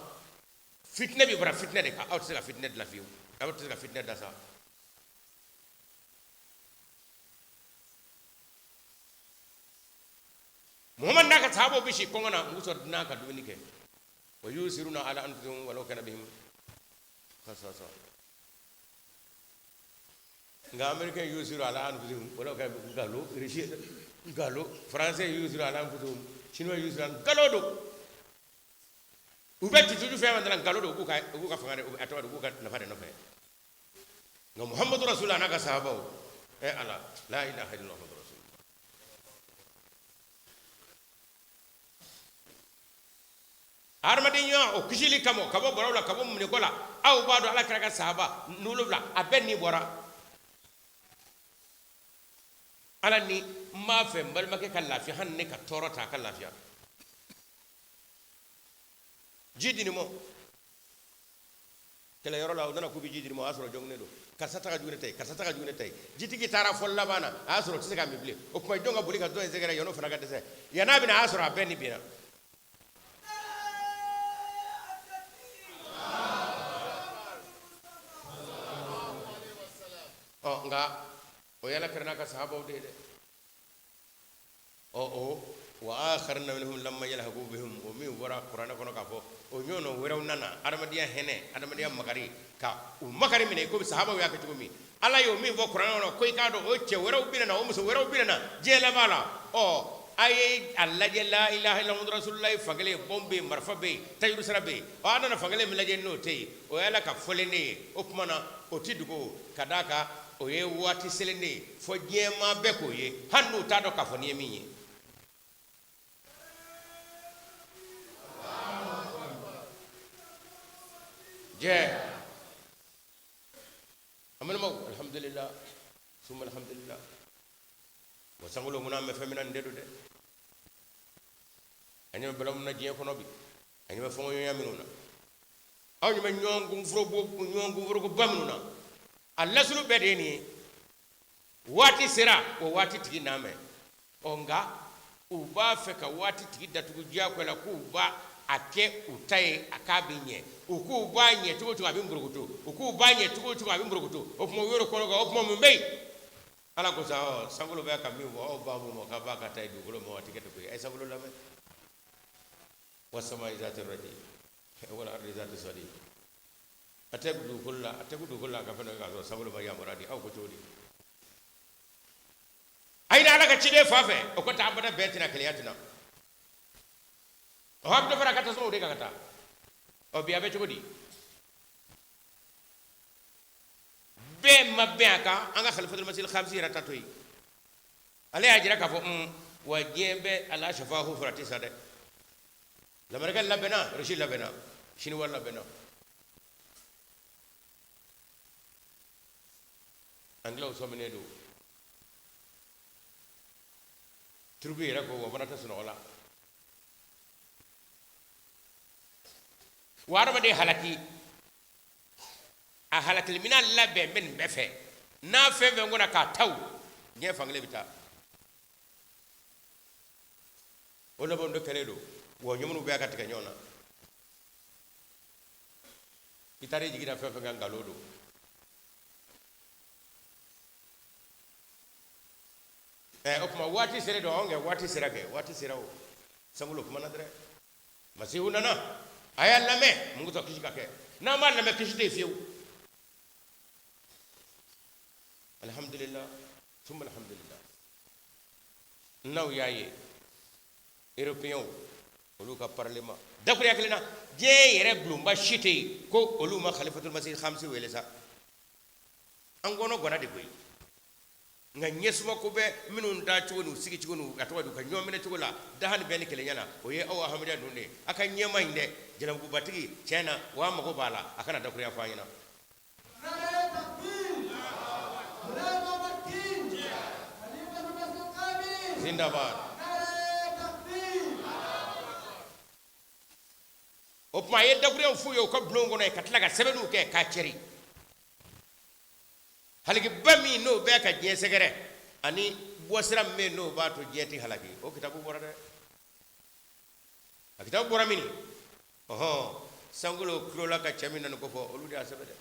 fitinɛ bɛ fara fitinɛ de kan. Aw tɛ se ka fitinɛ dilan fiyewu, aw tɛ se ka fitinɛ da sa. Muhammad n'a ka sahabaw bɛ si kɔngɔ na, mugu sɔrɔ dunan ka dumuni kɛ. Wa yusiruna ala anfusihim walau kana bihim khasasa. Nka américain yusiru ala anfusihim walau kana bihim, nkalon. Russie, nkalon. Français yusiru ala anfusihim, chinois yusiru ala, nkalon don. U bɛ tutuju fɛn fɛn na, nkalon don. U b'u ka fanga de, a tɔgɔ di, u b'u ka nafa de nɔfɛ. Nka Muhammadu rasulullah n'a ka sahabaw, ɛ ala, la ilaha illallah Muhammadu rasulullah. Hadamadenya o kisili kama ka bɔ baraw la, ka bɔ minɛko la, aw b'a dɔn ala kira ka sahaba 7 a bɛɛ ni bɔra. Ala ni n b'a fɛ n balimakɛ ka lafiya, hali ne ka tɔɔrɔ ta a ka lafiya. Ji di nin ma kɛlɛyɔrɔ la, u nana k'u bɛ ji di nin ma, o y'a sɔrɔ jɔnginen don. Karisa ta ka jugu ne ta ye, karisa ta ka jugu ne ta ye. Jitigi taara fɔ laban na, a y'a sɔrɔ o tɛ se ka min bilen. O tuma jɔn ka boli ka dɔ in sɛgɛrɛ yan'o fana ka dɛsɛ? Yann'a bɛna, a y'a sɔrɔ a bɛɛ ni binna. Ɔ, nka o ye ala kira n'a ka sahabaw de ye dɛ. Ɔ, o wa akharina minhum lamma yalhaqu bihim, o min fɔra kuranɛ kɔnɔ k'a fɔ o ɲɔgɔnna wɛrɛw nana adamadenya hɛnɛ, adamadenya makari, ka u makari minɛ komi sahabaw y'a kɛ cogo min. Ala y'o min fɔ kuranɛ kɔnɔ ko i k'a dɔn o cɛ wɛrɛw bɛna na, o muso wɛrɛw bɛna na diɲɛ laban la. Ɔ, a ye a lajɛ, la ilaha illallah muhammadu rasulullah fankelen, bɔn bɛ yen, marifa bɛ yen, tajuru sara bɛ yen. Ɔ, a nana fankelen min lajɛ n'o tɛ yen, o ye ala ka fɔlen de ye. O tuma na o ti dogo, ka d'a kan o ye waati selen de ye fɔ diɲɛmaa bɛɛ k'o ye, hali n'u t'a dɔn k'a fɔ nin ye min ye. Jɛ an balimaw, alhamdulillah summa alhamdulillah. Wa sankolo mun an bɛ fɛn min na, nin de don dɛ. An ɲɛ bɛ bala min na diɲɛ kɔnɔ bi, an ɲɛ bɛ fɔɲɔgɔnya minnu na, aw ɲɛ bɛ ɲɔgɔn kunforokoba minnu na, a lasulu bɛɛ de ye nin ye. Waati sera, o waati tigi n'a mɛn. Ɔ, nka u b'a fɛ ka waati tigi datugu diyagoya la, k'u b'a a kɛ u ta ye, a k'a bɛ ɲɛ. U k'u b'a ɲɛ cogo o cogo, a bɛ nporokoto. U k'u b'a ɲɛ cogo o cogo, a bɛ nporokoto. O tuma u yɛrɛ kɔnɔ, o tuma mun bɛ yen? Ala ko sa, ɔ, sankolo bɛ ka min fɔ, aw b'a mun ma k'a b'a ka taa dugukolo ma, a tɛ kɛ ten koyi. A ye sankolo lamɛn. Wasama'i zati raji wal ardi zati sadi. A tɛ dugukolo la, a tɛ dugukolo la ka fɛn dɔ kɛ k'a sɔrɔ sankolo ma yamaruya di. Aw ko cogo di? A ye ala ka ciden fa fɛ, o ko taa abada, bɛɛ tɛna, kelenya tɛna. Ɔ, a bɛ dɔ fara a ka tasumaw de kan ka taa. Ɔ, bi a bɛ cogo di? Bɛɛ ma bɛn a kan. An ka khalifatul masih khamsi yɛrɛ ta to yen, ale y'a jira k'a fɔ wa diɲɛ bɛ ala shafa hufrati sa dɛ. Lamarikɛ labɛnna, Russie labɛnna, Chinois labɛnna, Anglais sɔminen don, Turuki yɛrɛ ko wa fana tɛ sunɔgɔ la. Wa adamaden halaki, a halakiliminɛn labɛn bɛ nin bɛɛ fɛ. N'a fɛn fɛn kɔnɔ k'a taw, diɲɛ fankelen bɛ taa. O laban dɔ kɛlen don wa ɲɔgɔn bɛ ka tigɛ ɲɔgɔn na. I taara i jigi da fɛn fɛn kan, nkalon don. Ɛ, o tuma waati sera don anw kɛ, waati sera kɛ, waati sera. O sankolo kumana dɛrɛ. Masihu nana, a y'a lamɛn. Mun kosɔn kisi ka kɛ? N'an m'a lamɛn, kisi tɛ yen fiyewu. Alhamdulillah summa alhamdulillah. N'aw y'a ye européens, olu ka parlement dakuruya kelen na, diɲɛ yɛrɛ bulonba si tɛ yen ko olu ma khalifatul masih khamsi wele sa. An kɔnɔ gwana de koyi. Nka ɲɛsuma ko bɛ minnu da cogo n'u sigi cogo n'u a tɔgɔ di, u ka ɲɔgɔn minɛ cogo la, daha ni bɛn ni kelenya la, o ye aw ahmadiyya ninnu de ye. A ka ɲɛma in dɛ, jalabugubatigi, tiɲɛ na wa an mago b'a la, a kana dakuruya fɔ an ɲɛna. Zindabad. O tuma a ye dakuruɲɛw f'u ye u ka bulon kɔnɔ yen ka tila ka sɛbɛnniw kɛ k'a cɛri halakiba min n'o bɛ ka diɲɛ sɛgɛrɛ ani bɔsira min bɛ yen n'o b'a to diɲɛ tɛ halaki o kitabu bɔra dɛ a kitabu bɔra min ɔhɔn sankolo tulola ka cɛ min nana ko fɔ olu de y'a sɛbɛn dɛ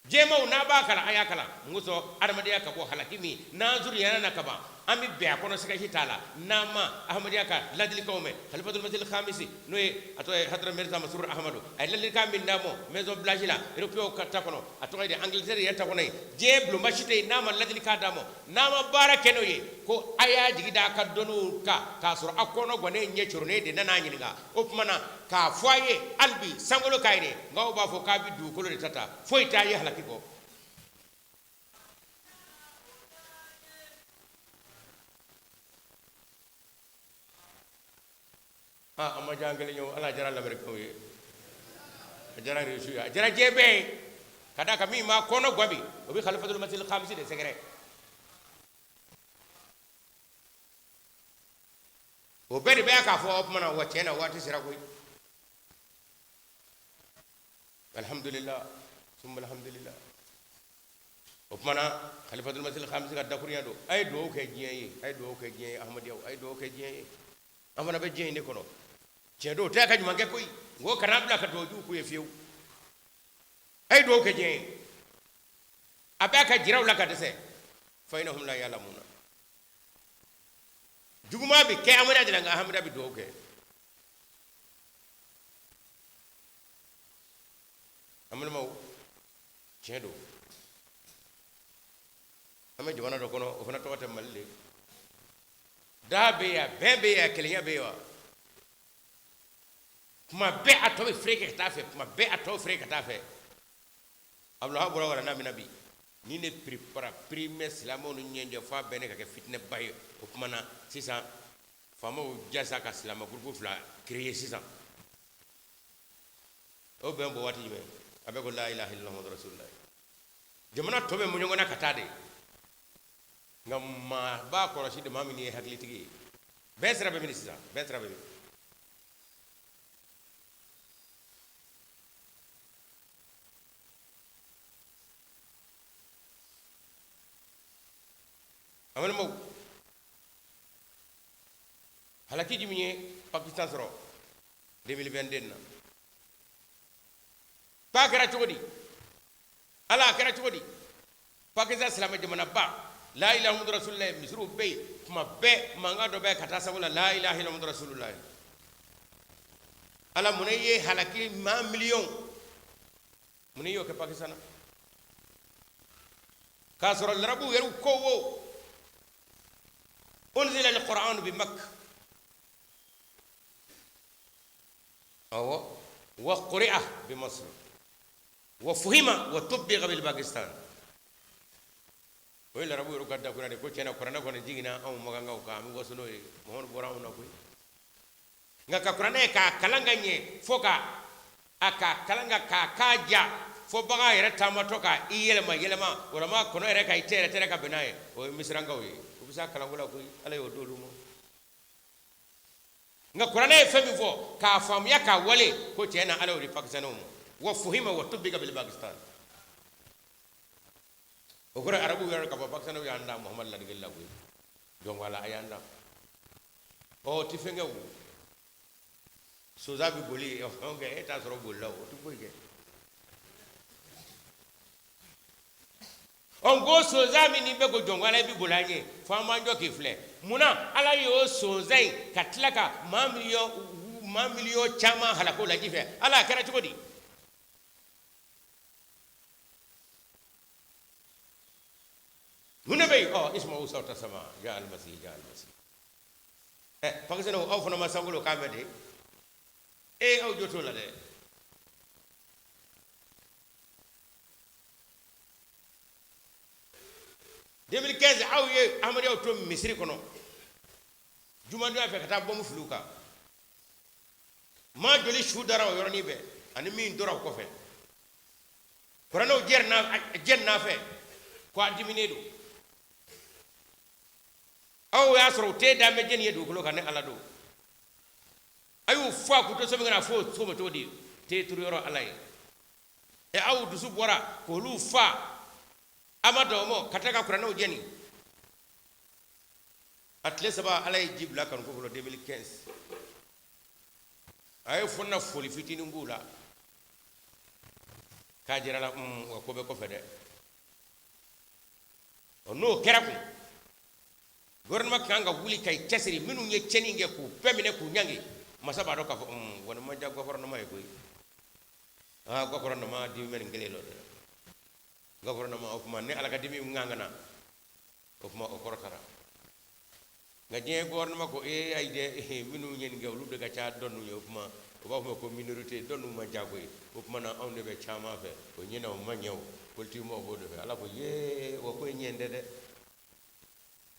Diɲɛmaaw n'a b'a kalan a y'a kalan mun kosɔn adamadenya ka bɔ halaki min n'an surunyana na kaban an bɛ bin a kɔnɔ siga si t'a la n'an ma ahmadiyya ka ladilikanw mɛn khalifatul masih khamisi n'o ye a tɔgɔ ye hadara mirza masrur ahmadu a ye ladilikan min d'an ma maison blanche la européen ka ta kɔnɔ a tɔgɔ ye di angleterre yɛrɛ ta kɔnɔ yen diɲɛ bulonba si tɛ yen n'a ma ladilikan d'an ma n'an ma baara kɛ n'o ye ko a y'a jigi da a ka dɔnniw kan k'a sɔrɔ a kɔnɔ gannen ɲɛ coronnen de nan'a ɲininka o tuma na k'a fɔ a ye hali bi sankolo k'a ye dɛ nka aw b'a fɔ k'a bɛ dugukolo de ta ta foyi t'a ye halaki kɔ aa an ma diya an kelen ye o ala diyara lamɛrikɛnw ye a diyara irisiw ye a diyara diɲɛ bɛɛ ye ka d'a kan min b'a kɔnɔ gwan bi o bɛ khalifatul masih khamisi de sɛgɛrɛ o bɛɛ de bɛ k'a fɔ o tuma na wa tiɲɛ na waati sera koyi alhamdulillah summa alhamdulillah o tuma na khalifatul masih khamisi ka dakurunya don a ye dugawu kɛ diɲɛ ye a ye dugawu kɛ diɲɛ ye ahmadiyyaw a ye dugawu kɛ diɲɛ ye an fana bɛ diɲɛ in de kɔnɔ tiɲɛ don o tɛ ka ɲuman kɛ koyi n ko kana bila ka dugawu jugu k'u ye fiyewu a ye dugawu kɛ diɲɛ ye a b'a ka jiraw la ka dɛsɛ fa innahum la ya'lamuna juguman bɛ kɛ ahmadiyya de la nka ahmadiyya bɛ dugawu kɛ an balimaw tiɲɛ don an bɛ jamana dɔ kɔnɔ o fana tɔgɔ tɛ mali de da bɛ yan bɛn bɛ yan kelenya bɛ yen wa kuma bɛɛ a tɔ bɛ fereke ka taa fɛ kuma bɛɛ a tɔ bɛ fereke ka taa fɛ abulaha bɔra wala n'a bɛna bi ni ne piripara pirimɛ silamɛw ni ɲɔgɔn cɛ f'a bɛɛ ne ka kɛ fitinɛba ye o tuma na sisan faamaw jasa ka silamɛ gurupu fila créer sisan o bɛn bɔ waati jumɛn a bɛ ko la ilaha illallah muhammadu rasulullah jamana tɔ bɛ mɔ ɲɔgɔn na ka taa de nka maa b'a kɔlɔsi de maa min ye hakilitigi ye bɛn sira bɛ min sisan bɛn sira bɛ min an balimaw halaki jumɛn ye pakistan sɔrɔ 2022 na k'a kɛra cogo di ala a kɛra cogo di pakistan silamɛ jamanaba la ilaha muhammadu rasulullah misiriw bɛ yen tuma bɛɛ mankan dɔ bɛ ka taa sabu la la ilaha illallah muhammadu rasulullah ala mun ye halaki maa miliyɔn mun y'o kɛ pakistan na k'a sɔrɔ larabuw yɛrɛ ko wo unzila alquran bi makka awɔ wa quri'a bi masr wa fuhima wa tubbiqa bil pakistan o ye larabu yɛrɛ ka dakurunya de ko tiɲɛna kuranɛ kɔni jiginna anw makankaw kan an bɛ waso n'o ye muhamadu bɔra anw na koyi nka ka kuranɛ k'a kalan ka ɲɛ fo ka a k'a kalan ka k'a k'a ja fo bagan yɛrɛ taamatɔ ka i yɛlɛma yɛlɛma walama kɔnɔ yɛrɛ ka i tɛrɛ tɛrɛ ka bɛn n'a ye o ye misirankaw ye u bɛ se a kalanko la koyi ala y'o d'olu ma nka kuranɛ ye fɛn min fɔ k'a faamuya k'a wale ko tiɲɛ na ala y'o di pakistanɛw ma wa fuhima wa tubbiqa bil pakistan o kɔrɔ arabuw yɛrɛ k'a fɔ pakistanɛw y'an dan muhamadu ladegeli la koyi donc wala a y'an dan ɔ ti fɛn kɛ o sonsan bɛ boli kɛ e t'a sɔrɔ bolila o ti foyi kɛ ɔ n ko sonsan min n'i bɛ ko jɔn ala i bɛ boli an ɲɛ fo an b'an jɔ k'i filɛ munna ala y'o sonsan in ka tila ka maa miliyɔn caman halako laji fɛ ala a kɛra cogo di mun de bɛ yen ɔ isma'u sawta sama ja almasi ja almasi ɛ pakistan aw fana ma sankolo kan mɛn de e aw jo t'o la dɛ 2015 aw ye ahmadiyyaw to misiri kɔnɔ jumadonya fɛ ka taa bɔnbu fili u kan maa joli su dara o yɔrɔnin bɛɛ ani min tora o kɔfɛ kuranɛw jɛnna fɛ ko a diminen don Aw y'a sɔrɔ u tɛ dan bɛ jɛni ye dugukolo kan, ne Ala don. A y'u fa k'u to so min kɔnɔ, a f'o so ma cogo di? Te turu yɔrɔ Ala ye. Ɛ, aw dusu bɔra k'olu fa, a ma dan o ma, ka taa ka kuranɛw jɛni. A tile 3, Ala ye ji bila kanuko fɔlɔ 2015. A ye fɔ na foli fitinin k'u la k'a jira la, wa ko bɛ kɔfɛ dɛ. Ɔ, n'o kɛra kun, gouvernement kan ka wuli ka i cɛsiri, minnu ye tiɲɛni kɛ k'u bɛɛ minɛ k'u ɲangi. Masa b'a dɔn k'a fɔ wa nin ma diya gouvernement ye koyi. Aa, gouvernement dimi bɛ nin kelen lɔ dɛ. Gouvernement, o tuma ne Ala ka dimi ŋaŋana, o tuma o kɔrɔtara. Nka diɲɛ gouvernement ko ee, ayi dɛ, minnu ye nin kɛ, olu de ka ca dɔ ninnu ye. O tuma o b'a fɔ ko minorité dɔ ninnu man ca koyi. O tuma na anw de bɛ caman fɛ, o ɲɛna o ma ɲɛ, o politique mɔgɔw b'o de fɛ. Ala ko yee, o ko ye ɲɛ tɛ dɛ.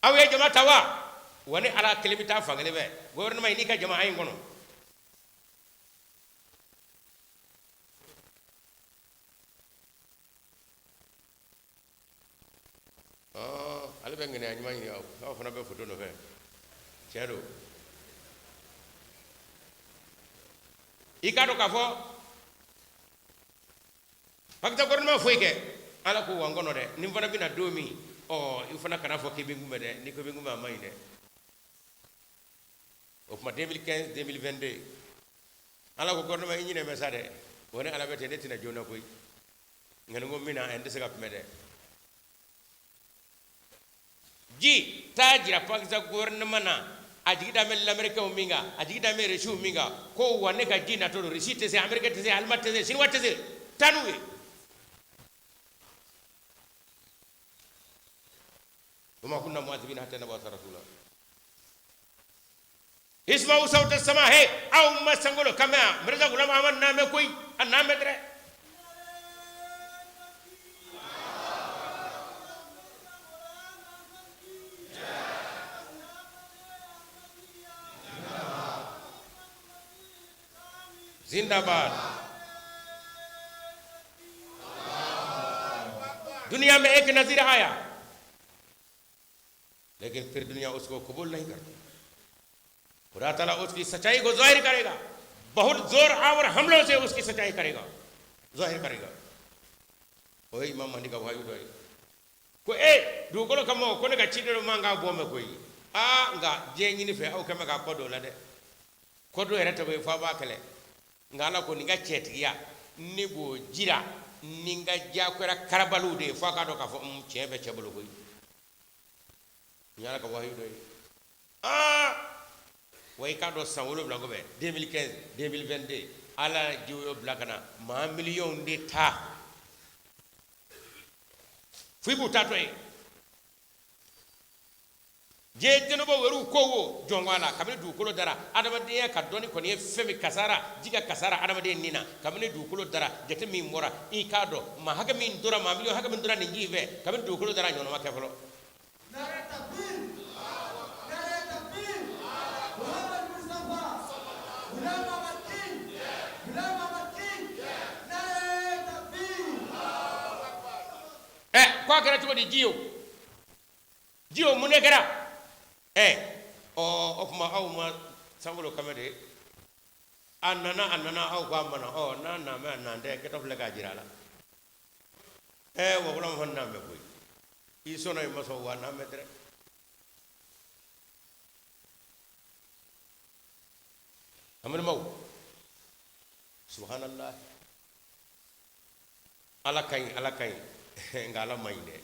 Aw ye jama ta wa? Wa ne Ala kelen bɛ taa fan kelen fɛ. Gouvernement i n'i ka jama, a ye n kɔnɔ. Ale bɛ ŋaniya ɲuman ɲini, aw aw fana bɛ foto nɔfɛ. Tiɲɛ don, i k'a dɔn k'a fɔ Pakistan gouvernement foyi kɛ. Ala ko wa n kɔnɔ dɛ, ni n fana bɛna don min, ɔ, i fana kana fɔ k'i bɛ n kunbɛn dɛ. N'i ko i bɛ n kunbɛn, a man ɲi dɛ. O tuma 2015, 2022, Ala ko gouvernement, i ɲinɛ bɛ sa dɛ. Wa ne Ala bɛ ten, ne tɛna joona koyi. Nka ni ko n bɛna, n tɛ se ka kunbɛn dɛ. Ji taa jira Pakistan gouvernement na, a jigi da bɛ lamɛrikɛnw min kan, a jigi da bɛ Rusiw min kan, ko wa ne ka ji natɔ don. Rusi tɛ se, Amérique tɛ se, Allemagne tɛ se, Chinois tɛ se, taa n'u ye. Wama kunna mu'adhibina hatta nab'atha rasula. Isma'u sawta sama he, aw ma sankolo kan mɛn. Mirza Ghulam Ahmad n'a mɛn koyi, a n'a mɛn dɛrɛ. Zindabad. दुनिया में एक नजीर आया, लेकिन फिर दुनिया उसको कबूल नहीं करती। खुदा ताला उसकी सच्चाई को जाहिर करेगा, बहुत जोर our हमलों से उसकी सच्चाई करेगा, जाहिर करेगा। वही इमाम महदी का भाई उठाई ko e dugukolo kama, ko ne ka ciden dɔ man k'a bɔ mɛ koyi. Aa, nka diɲɛ ɲini fɛ, aw kɛn bɛ k'a kɔ don o la dɛ. Kɔ dɔ yɛrɛ tɛ koyi, f'a b'a kɛlɛ. Nka Ala ko nin ka cɛtigiya, ne b'o jira ni n ka diyagoya karabaliw de ye, f'a k'a dɔn k'a fɔ tiɲɛ bɛ cɛ bolo koyi. Nin ye Ala ka wahiyu dɔ ye. Aa, wa i k'a dɔn, san 7 kɔfɛ, 2015, 2022, Ala ye jiwoyo bila ka na, maa miliyɔnw de ta fo i b'u taatɔ ye. Diɲɛ jɛnɛbɔ wɛrɛw ko wo jɔn ko a la, kabini dugukolo dara, adamadenya ka dɔnni kɔni ye fɛn min kasara, ji ka kasara adamadenya nin na, kabini dugukolo dara, jate min bɔra, i k'a dɔn maa hakɛ min tora, maa miliyɔn hakɛ min tora nin ji in fɛ, kabini dugukolo dara, a ɲɔgɔnna ma kɛ fɔlɔ. Ɛ, ko a kɛra cogo di? Ji o ji o, mun de kɛra? Ɛ, ɔ, o tuma aw ma sankolo kan mɛn de. A nana, a nana, aw ko a ma na. Ɔ, n'a na mɛ, a nan tɛ kɛtɔ filɛ k'a jira a la. Ɛ, wa wula ma nan mɛn koyi. I sɔnna, i ma sɔn, wa nan mɛn dɛ. An balimaw, subhanallah, Ala ka ɲi, Ala ka ɲi, nka Ala man ɲi dɛ.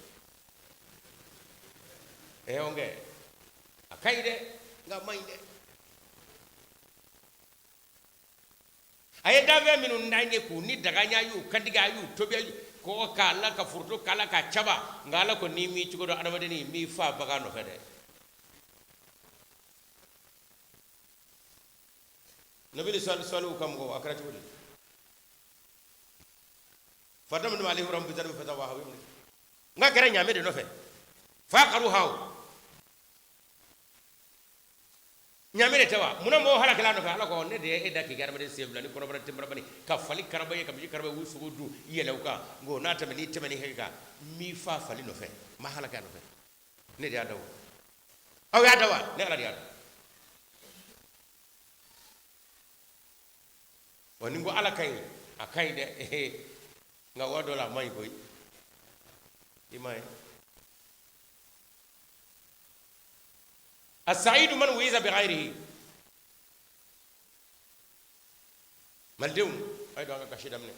Ɛ, o kɛ a ka ɲi dɛ, nka a man ɲi dɛ. A ye danfɛn minnu dan ye k'u ni daga ɲa, y'u kantigɛ, a y'u tobi, a y'u kɔgɔ k'a la, ka foronto k'a la, ka caba. Nka Ala ko n'i m'i cogo dɔn, adamadennin m'i fa bagan nɔfɛ dɛ. Nabili saliw ka mɔgɔw, a kɛra cogo di? Fadamdama alayhim rabbuhum bidhanbihim fasawwaha. N ka kɛra ɲaamɛ de nɔfɛ fa aqaruha. Ɲaamɛ de tɛ wa? Munna mɔgɔw halakila nɔfɛ? Ala ko ne de ye e da k'i kɛ adamaden sen fila ni kɔnɔbara tenbarabani, ka fali karaba ye, ka misi karaba ye, u sogo dun, yɛlɛ u kan. Nko n'a tɛmɛ, n'i tɛmɛ ni hakɛ kan, n b'i fa fali nɔfɛ, n b'a halaki a nɔfɛ. Ne de y'a da o. Aw y'a da wa? Ne Ala de y'a da. Wa ni n ko Ala ka ɲi, a ka ɲi dɛ, nka waati dɔ la a man ɲi koyi. I m'a ye. Asaidu man wiza bi ghayrihi. Malidenw, a ye don an ka kasi daminɛ.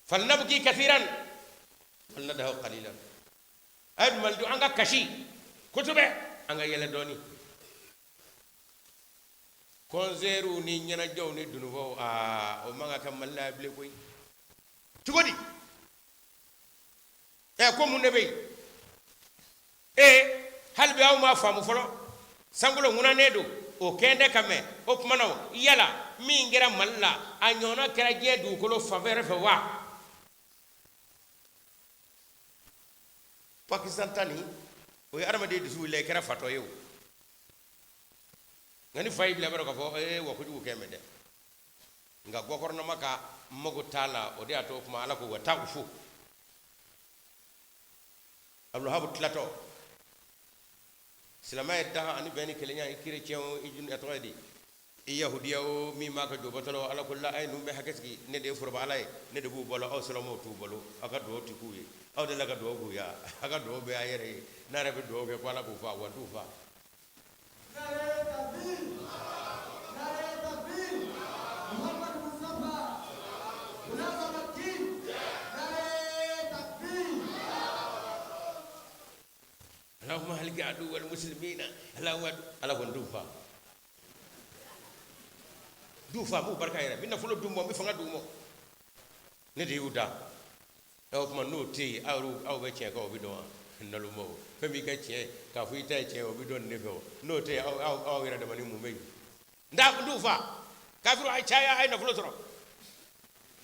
Falnabki kathiran walnadhaw qalilan. A ye malidenw, an ka kasi kosɛbɛ, an ka yɛlɛ dɔɔni. Kɔnsɛriw ni ɲɛnajɛw ni dununbaw, aa, o man ka kɛ Mali la bilen koyi. Cogo di? Ɛ, ko mun de bɛ yen? Ee, hali bi aw m'a faamu fɔlɔ. Sankolo ŋunanen don, o kɛn tɛ ka mɛn. O tuma na, yala min kɛra Mali la, a ɲɔgɔnna kɛra diɲɛ dugukolo fan wɛrɛ fɛ wa? Pakistan ta nin, o ye adamaden dusu wuli, i kɛra fatɔ ye o. Nka ni fa y'i bila, i b'a dɔn k'a fɔ ee, wa kojugu kɛ mɛn dɛ. Nka gɔkɔrɔnama ka mago t'a la, o de y'a to o kuma Ala ko wa taa u fo. Abdulwahabu tilatɔ silamɛya ye daha ani bɛn ni kelenya, i kerecɛn o, i jun, a tɔgɔ ye di, i yahudiya o, min b'a ka jobatɔ la, Ala ko la, a ye ninnu bɛɛ hakɛ sigi. Ne de ye foroba Ala ye, ne de b'u balo, aw silamɛw t'u balo. Aw ka dugawu tɛ k'u ye. Aw delila ka dugawu k'u ye? Aw ka dugawu bɛɛ y'a yɛrɛ ye. N'a yɛrɛ bɛ dugawu kɛ ko Ala k'u fa, wa n t'u fa. Allahumma haliki adu wal muslimina, Allahumma, Ala ko n t'u fa, d'u fa, n b'u barika yɛrɛ, n bɛ nafolo d'u ma, n bɛ fanga d'u ma, ne de y'u da. O tuma n'o tɛ yen, aw aw bɛ tiɲɛ kan, o bɛ dɔn wa? Nalomaw, fɛn b'i ka tiɲɛ k'a fɔ i ta ye tiɲɛ, o bɛ dɔn ne fɛ. O n'o tɛ yen, aw aw yɛrɛ dama ni mun bɛ yen? N t'u fa. Kafiru, a ye caya, a ye nafolo sɔrɔ.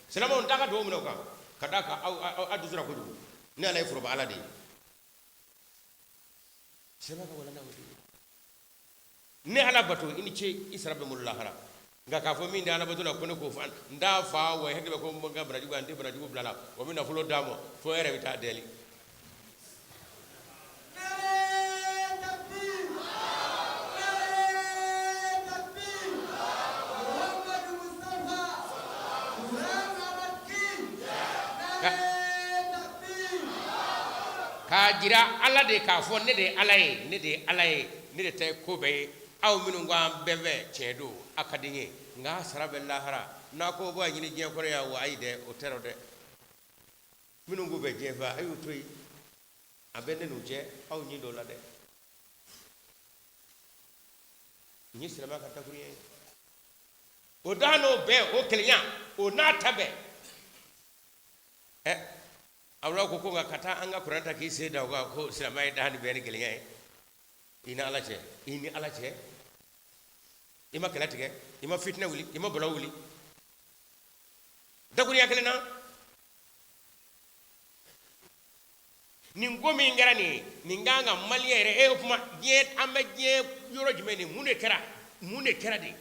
Silamɛw, n t'a ka dugawu minɛ o kan, ka d'a kan aw aw dusura kojugu. Ne Ala ye foroba Ala de ye. Silamɛ ka walanda o de ye. Ne Ala bato, i ni ce, i sara bɛ n bolo lahara. Nka k'a fɔ min tɛ Ala bato la ko ne k'o fa, n t'a fa wa. Hakili bɛ ko n ka barajugu, an tɛ barajugu bila la, o bɛ nafolo d'a ma fo e yɛrɛ bɛ taa deli. K'a jira Ala de k'a fɔ ne de ye Ala ye, ne de ye Ala ye, ne de ta ye ko bɛɛ ye. Aw minnu ko an bɛɛ fɛ, tiɲɛ don, a ka di n ye, nka a sara bɛ lahara. N'a ko b'a ɲini diɲɛ kɔnɔ yan wa, ayi dɛ, o tɛ dɛ. Minnu k'u bɛ diɲɛ fɛ, a y'u to yen, a bɛ ne n'u cɛ, aw ɲin dɔ la dɛ. Nin ye silamɛya ka dakuruɲɛ ye. O da n'o bɛɛ, o kelenya o n'a ta bɛɛ. Ɛ, awla ko nka ka taa an ka kuranɛ ta k'i sen da o kan ko silamɛya ye da ni bɛn ni kelenya ye. I ni Ala cɛ, i ni Ala cɛ, i ma kɛlɛ tigɛ, i ma fitinɛ wuli, i ma balawu wuli, dakurunya kelen na. Nin ko min kɛra nin ye, nin kan ka maliyɛn yɛrɛ e. O kuma diɲɛ, an bɛ diɲɛ yɔrɔ jumɛn? Nin mun de kɛra? Mun de kɛra de?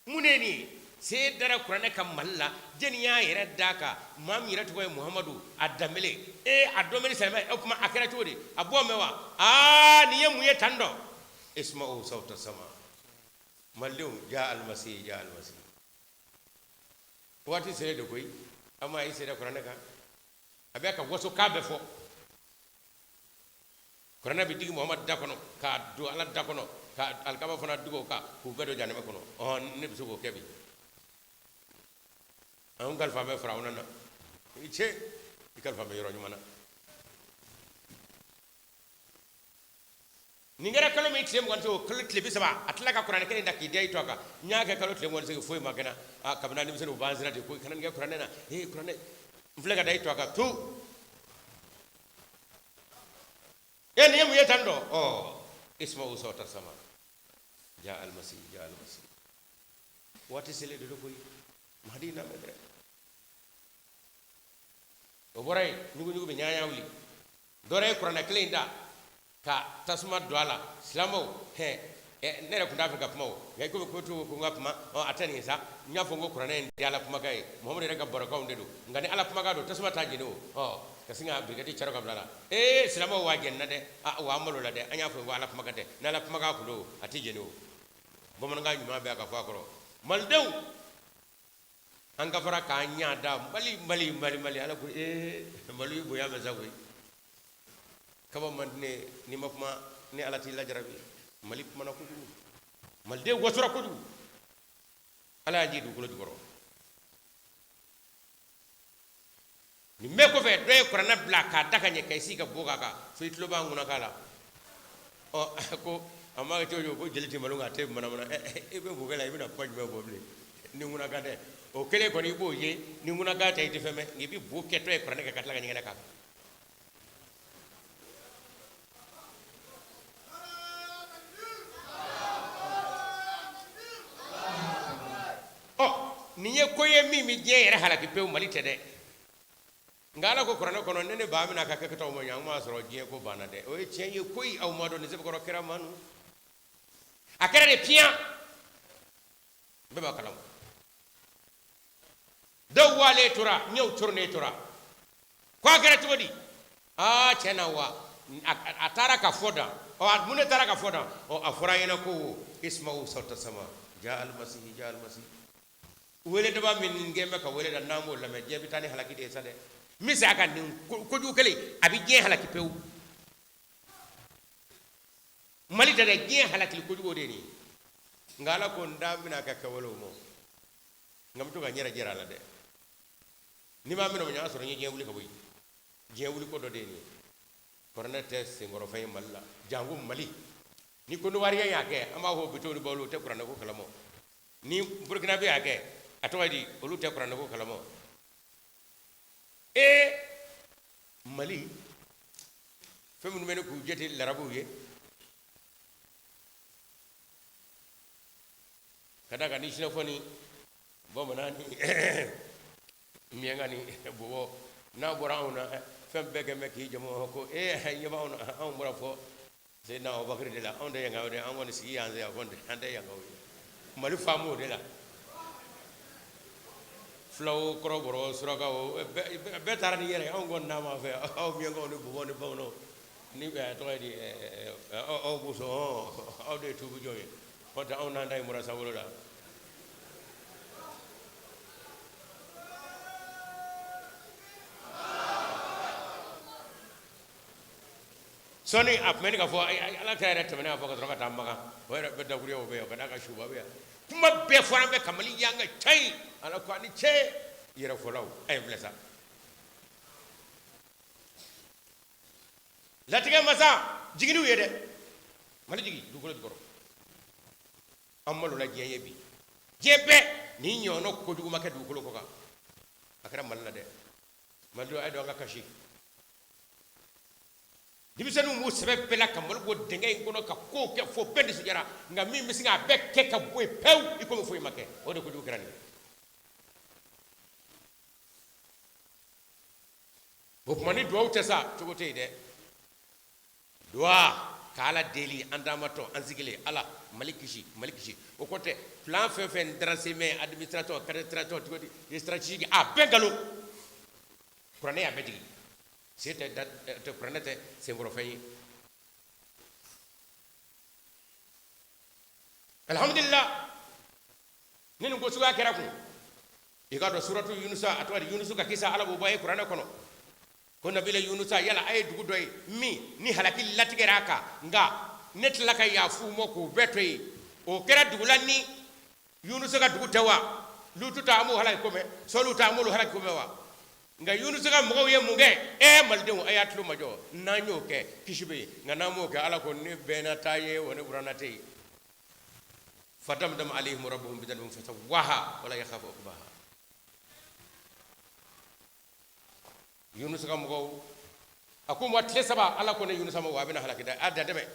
Mun de ye nin ye? Se dara kuranɛ kan Mali la, jɛni y'a yɛrɛ d'a kan? Maa min yɛrɛ tɔgɔ ye Muhamadu a Danbele, e a dɔn bɛ ni silamɛ. O kuma a kɛra cogo di? A bɔ mɛn wa? Aa, nin ye mun ye tan dɔ? Isma'u sawta sama. Malidenw, ja alimasi, ja alimasi, waati sera de koyi. An ma i sera kuranɛ kan, a bɛ ka waso k'a bɛ fɔ kuranɛ bɛ digi Muhamadu da kɔnɔ k'a don Ala da kɔnɔ, ka alikaba fana digi o kan, k'u bɛɛ don janɛmɛ kɔnɔ. Ɔhɔn, ne bɛ se k'o kɛ bi. An kalifa bɛ Firawuna na, i ce, i kalifa bɛ yɔrɔ ɲuman na. Nin kɛra kalo min tile 28, o kalo tile 30, a tila ka kuranɛ kelen ta k'i da i to a kan. N y'a kɛ kalo tile 28, foyi ma kɛ n na. A kabini denmisɛnninw b'an sira de ko i kana nin kɛ kuranɛ na. Ee, kuranɛ n filɛ ka da i to a kan tu. E, nin ye mun ye tan dɔ? Ɔ, isma'u sawta sama, ja almasi, ja almasi, waati selen de don koyi. Mahadi na mɛn dɛ. O bɔra yen, ɲuguɲugu bɛ ɲaɲa wuli. Dɔwɛrɛ ye kuranɛ kelen in ta ka tasuma don a la. Silamɛw, hɛ, ne yɛrɛ tun t'a fɛ ka kuma o, nka i komi ko cogo ko n ka kuma, ɔ, a tɛ nin ye sa. N y'a fɔ n ko kuranɛ in tɛ Ala kumakan ye, Muhamadu yɛrɛ ka barokanw de don. Nka ni Ala kumakan don, tasuma t'a jeni o. Ɔ, Ka sin ka brigade caro ka bila la. Ee silamɛw waa jɛnina dɛ, a wa an malola dɛ, an y'a fɔ ko Ala kumakan tɛ, n'Ala kumakan kun don a tɛ jɛni o. Bamanankan ɲuman bɛ a ka fɔ a kɔrɔ. Malidenw an ka fara k'an ɲa da Mali Mali Mali Mali. Ala ko ee Mali bonya bɛ sa koyi. Kaba man di ne n'i ma kuma ni Ala t'i lajarabi. Mali kumana kojugu, maliden wasora kojugu. Ala y'an jigin dugukolo jukɔrɔ. Nin bɛɛ kɔfɛ dɔ ye kuranɛ bila k'a da ka ɲɛ ka i sigi ka bo k'a kan fo i tulo b'a ŋunakan la. Ɔ ko a ma kɛ cogo cogo ko jeli tɛ malo nka a tɛ manamana. E bɛ bokɛ la i bɛna kuma jumɛn fɔ bilen ni ŋunakan tɛ? O kelen kɔni i b'o ye ni ŋunakan tɛ i tɛ fɛn mɛn, nka i bɛ bo kɛtɔ ye kuranɛ kɛ ka tila ka ɲɛgɛnɛ k'a kan. Ɔ nin ye ko ye min bɛ diɲɛ yɛrɛ halaki pewu, Mali tɛ dɛ. Nka Ala ko kuranɛ kɔnɔ ne ne ba bɛna ka kɛtaw ma ɲɛ, an b'a sɔrɔ diɲɛ ko banna dɛ. O ye tiɲɛ ye koyi, aw ma dɔn nin sɛbɛkɔrɔ kɛra manu. A kɛra de piyan, bɛɛ b'a kalama. Dɔw walen tora, ɲɛw coronnen tora. Ko a kɛra cogo di? Aa tiɲɛ na wa a taara ka fɔ dan. Ɔ mun de taara ka fɔ dan? Ɔ a fɔra an ɲɛna ko ismaw sawta sama ja almasihi ja almasihi. Wele daba min kɛn bɛ ka wele da n'an b'o lamɛn, diɲɛ bɛ taa ni halaki de ye sa dɛ. N bɛ segin a kan, nin kojugu kelen a bɛ diɲɛ halaki pewu. Mali tɛ dɛ, diɲɛ halakili kojugu o de ye nin ye. Nka Ala ko n da bɛna ka kɛwalew ma, nka n bɛ to ka n yɛrɛ jira a la dɛ. N'i m'a minɛ o ɲɛ, a y'a sɔrɔ n ye diɲɛ wuli ka bɔ yen. Diɲɛ wuli ko dɔ de ye nin ye. Kuranɛ tɛ senkɔrɔfɛn ye Mali la, janko Mali. Ni Kɔnɔwariyɛn y'a kɛ, an b'a fɔ bitɔn ni bawolo u tɛ kuranɛ ko kalama. Ni Burukinabe y'a kɛ, a tɔgɔ ye di, olu tɛ kuranɛ ko kalama. Ee Mali fɛn minnu bɛ ne k'u jate larabuw ye, ka d'a kan ni sinafɔ ni bamanan ni miyanka ni bɔbɔ n'a bɔra anw na, fɛn bɛɛ kɛ bɛ k'i jamu ko ee ɲɛ b'anw na, anw bɔra fɔ Seyidina Abubakari de la, anw tɛ yankaw de, an kɔni sigi yan yan kɔni an tɛ yankaw ye. Mali faamu o de la. Fulaw, kɔrɔbɔrɔ, surakaw bɛɛ taara ni yɛrɛ, anw kɔni n'a ma fɛ aw miyankaw ni bɔbɔ ni bamananw ni tɔgɔ ye di aw bosɔn, aw de ye tuubi jɔn ye, n'o tɛ anw n'an ta in bɔra sankolo la. Sɔɔni a tun bɛ ka fɔ ala kira yɛrɛ tɛmɛnen a fɔ ka sɔrɔ ka taa Makan, o yɛrɛ bɛɛ dakuruya o bɛ yan ka d'a kan suba bɛ yan. Kuma bɛɛ fɔra an bɛ ka Mali yan ka ca yen, ala ko a ni ce yɛrɛfɔlaw a ye filɛ sa. Latigɛ masa jiginniw ye dɛ, Mali jigin dugukolo jukɔrɔ. An malola diɲɛ ye bi, diɲɛ bɛɛ nin ɲɔgɔnna kojugu ma kɛ dugukolo kɔ kan, a kɛra Mali la dɛ. Malidenw a ye don an ka kasi. Denmisɛnninw b'u sɛbɛ bɛɛ la ka Mali bɔ dingɛ in kɔnɔ ka kow kɛ fo bɛɛ nisɔndiyara, nka min bɛ sin k'a bɛɛ kɛ ka bɔ yen pewu i komi foyi ma kɛ, o de kojugu kɛra nin ye. O tuma ni duwawu tɛ sa cogo tɛ yen dɛ. Duwa ka Ala deli an taamatɔ an sigilen, Ala Mali kisi, Mali kisi. O kɔ tɛ plan fɛn fɛn tracé mɛ administration administration cogo di stratégie a bɛɛ nkalon. Kuranɛ y'a bɛɛ jigin. Se tɛ da tɛ kuranɛ tɛ senkɔrɔfɛn ye. Alhamdulillah ni nin ko suguya kɛra kun, i k'a dɔn suratu yunusa, a tɔgɔ di yunusu ka kisa, Ala b'o bɔ a ye kuranɛ kɔnɔ ko nabila yunusa yala a ye dugu dɔ ye min ni halaki latigɛra a kan, nka ne tilala ka yafa u ma k'u bɛɛ to yen. O kɛra dugu la ni yunusa ka dugu tɛ wa? Lutu ta an m'o halaki ko mɛn, sɔliw ta an m'olu halaki ko mɛn wa? Nka yunusa ka mɔgɔw ye mun kɛ? Malidenw a y'a tulo majɔ, n'an y'o kɛ kisi bɛ yen, nka n'an m'o kɛ Ala ko ne bɛnna t'a ye wa ne buranna tɛ yen. Fadamdama alayhim rabbuhum bidhanbihim fasawaha wala yakhafu uqbaha. Yunusa ka mɔgɔw a ko ma tile saba, Ala ko ne Yunusa ma wa a bɛna halaki dɛ, a dan tɛmɛ.